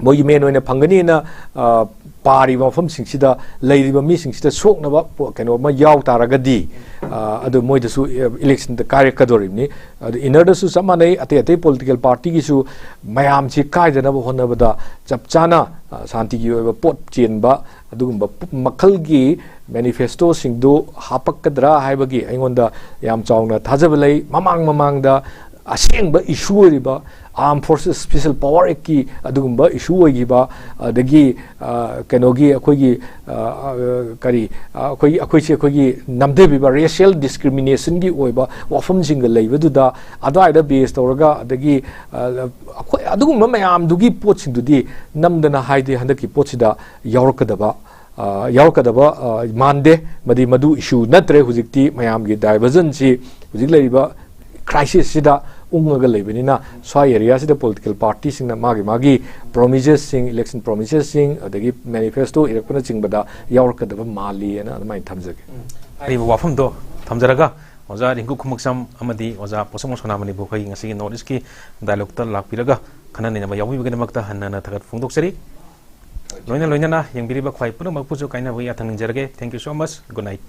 ꯃꯣꯏꯒꯤ ꯃꯦꯟ ꯑꯣꯏꯅ ꯐꯪꯒꯅꯤꯅ, ꯑ, ꯄꯥꯔꯤꯕ ꯃꯐꯝꯁꯤꯡꯁꯤꯗ ꯂꯩꯔꯤꯕ ꯃꯤꯁꯤꯡꯁꯤꯗ ꯁꯣꯛꯅꯕ ꯄꯣ-, ꯀꯩꯅꯣ ꯑꯃ ꯌꯥꯎ ꯇꯥꯔꯒꯗꯤ, ꯑ, ꯑꯗꯨ ꯃꯣꯏꯗꯁꯨ, ꯑ, ꯏꯂꯦꯛꯁꯟꯗ ꯀꯥꯏꯔꯛꯀꯗꯧꯔꯤꯕꯅꯤ꯫ ꯑꯗꯨ ꯏꯟꯅꯔꯗꯁꯨ ꯆꯞ ꯃꯥꯟꯅꯩ, ꯑꯇꯩ ꯑꯇꯩ ꯄꯣꯂꯤꯇꯤꯀꯦꯜ ꯄꯥꯔꯇꯤꯒꯤꯁꯨ ꯃꯌꯥꯝꯁꯤ ꯀꯥꯏꯗꯅꯕ ꯍꯣꯠꯅꯕꯗ ꯆꯞ ꯆꯥꯅ, ꯑ, ꯁꯥꯟꯇꯤꯒꯤ ꯑꯣꯏꯕ ꯄꯣꯠ ꯆꯦꯟꯕ ꯑꯗꯨꯒꯨꯝꯕ ꯄꯨ-, ꯃꯈꯜꯒꯤ ꯃꯦꯅꯤꯐꯦꯁꯇꯣꯁꯤꯡꯗꯨ ꯍꯥꯄꯛꯀꯗ꯭ꯔꯥ ꯍꯥꯏꯕꯒꯤ ꯑꯩꯉꯣꯟꯗ ꯌꯥꯝ ꯆꯥꯎꯅ ꯊꯥꯖꯕ ꯂꯩ꯫ ꯃꯃꯥꯡ ꯃꯃꯥꯡꯗ ꯑꯁꯦꯡꯕ ꯏꯁꯨ ꯑꯣꯏꯔꯤꯕ ꯑꯥꯔꯝ ꯐꯣꯔꯁꯦꯁ ꯁ꯭ꯄꯦꯁꯦꯜ ꯄꯋꯥꯔ ꯑꯦꯛꯀꯤ ꯑꯗꯨꯒꯨꯝꯕ ꯏꯁꯨ ꯑꯣꯏꯈꯤꯕ, ꯑꯗꯒꯤ, ꯑ, ꯀꯩꯅꯣꯒꯤ ꯑꯩꯈꯣꯏꯒꯤ, ꯑ, ꯑ, ꯀꯔꯤ, ꯑ, ꯑꯩꯈꯣꯏꯒꯤ, ꯑꯩꯈꯣꯏꯁꯦ ꯑꯩꯈꯣꯏꯒꯤ ꯅꯝꯊꯕꯤꯕ ꯔꯦꯁꯤꯌꯦꯜ ꯗꯤꯁꯀ꯭ꯔꯤꯃꯤꯅꯦꯁꯟꯒꯤ ꯑꯣꯏꯕ ꯋꯥꯐꯝꯁꯤꯡꯒ ꯂꯩꯕꯗꯨꯗ ꯑꯗꯨꯋꯥꯏꯗ ꯕꯦꯁ ꯇꯧꯔꯒ, ꯑꯗꯒꯤ, ꯑ, ꯑꯩꯈꯣꯏ ꯑꯗꯨꯒꯨꯝꯕ ꯃꯌꯥꯝꯗꯨꯒꯤ ꯄꯣꯠꯁꯤꯡꯗꯨꯗꯤ ꯅꯝꯗꯅ ꯍꯥꯏꯗꯤ ꯍꯟꯗꯛꯀꯤ ꯄꯣꯠꯁꯤꯗ ꯌꯥꯎꯔꯛꯀꯗꯕ, ꯑ, ꯌꯥꯎꯔꯛꯀꯗꯕ, ꯑ, ꯃꯥꯟꯗꯦ꯫ ꯃꯗꯤ ꯃꯗꯨ ꯏꯁꯨ ꯅꯠꯇ꯭ꯔꯦ꯫ ꯍꯧꯖꯤꯛꯇꯤ ꯃꯌꯥꯝꯒꯤ ꯗꯥꯏꯚꯔꯖꯟꯁꯤ ꯍꯧꯖꯤꯛ ꯂꯩꯔꯤꯕ ꯀ꯭ꯔꯥꯏꯁꯤꯁꯁꯤꯗ ꯎꯪꯉꯒ ꯂꯩꯕꯅꯤꯅ, ꯁ꯭ꯋꯥꯏ ꯑꯦꯔꯤꯌꯥꯁꯤꯗ ꯄꯣꯂꯤꯇꯤꯀꯦꯜ ꯄꯥꯔꯇꯤꯁꯤꯡꯅ ꯃꯥꯒꯤ ꯃꯥꯒꯤ ꯄ꯭ꯔꯣꯃꯤꯁꯦꯁꯁꯤꯡ, ꯏꯂꯦꯛꯁꯟ ꯄ꯭ꯔꯣꯃꯤꯁꯦꯁꯁꯤꯡ, ꯑꯗꯒꯤ ꯃꯦꯅꯤꯐꯦꯁꯇꯣ ꯏꯔꯛꯄꯅꯆꯤꯡꯕꯗ ꯌꯥꯎꯔꯛꯀꯗꯕ ꯃꯥꯜꯂꯤꯅ ꯑꯗꯨꯃꯥꯏꯅ ꯊꯝꯖꯒꯦ꯫ ꯍꯥꯏꯔꯤꯕ ꯋꯥꯐꯝꯗꯣ ꯊꯝꯖꯔꯒ, ꯑꯣꯖꯥ ꯔꯤꯡꯀꯨ ꯈꯨꯃꯛꯆꯝ ꯑꯃꯗꯤ ꯑꯣꯖꯥ ꯄꯣꯠꯁꯪꯕꯝ ꯁꯣꯅꯥꯃꯅꯤꯕꯨ ꯑꯩꯈꯣꯏꯒꯤ ꯉꯁꯤꯒꯤ ꯅꯣꯔꯠ ꯏꯁꯀꯤ ꯗꯥꯏꯂꯣꯛꯇ ꯂꯥꯛꯄꯤꯔꯒ ꯈꯟꯅ ꯅꯩꯅꯕ ꯌꯥꯎꯕꯤꯕꯒꯤꯗꯃꯛꯇ ꯍꯟꯅ ꯍꯟꯅ ꯊꯥꯒꯠꯄ ꯐꯣꯡꯗꯣꯛꯆꯔꯤ꯫ ꯂꯣꯏꯅ ꯂꯣꯏꯅꯅ ꯌꯦꯡꯕꯤꯔꯤꯕ ꯈ꯭ꯋꯥꯏ ꯄꯨꯝꯅꯃꯛꯄꯨꯁꯨ ꯀꯥꯏꯅꯕꯒꯤ ꯌꯥꯊꯪ ꯅꯤꯖꯔꯒꯦ꯫ Thank you so much. Good night.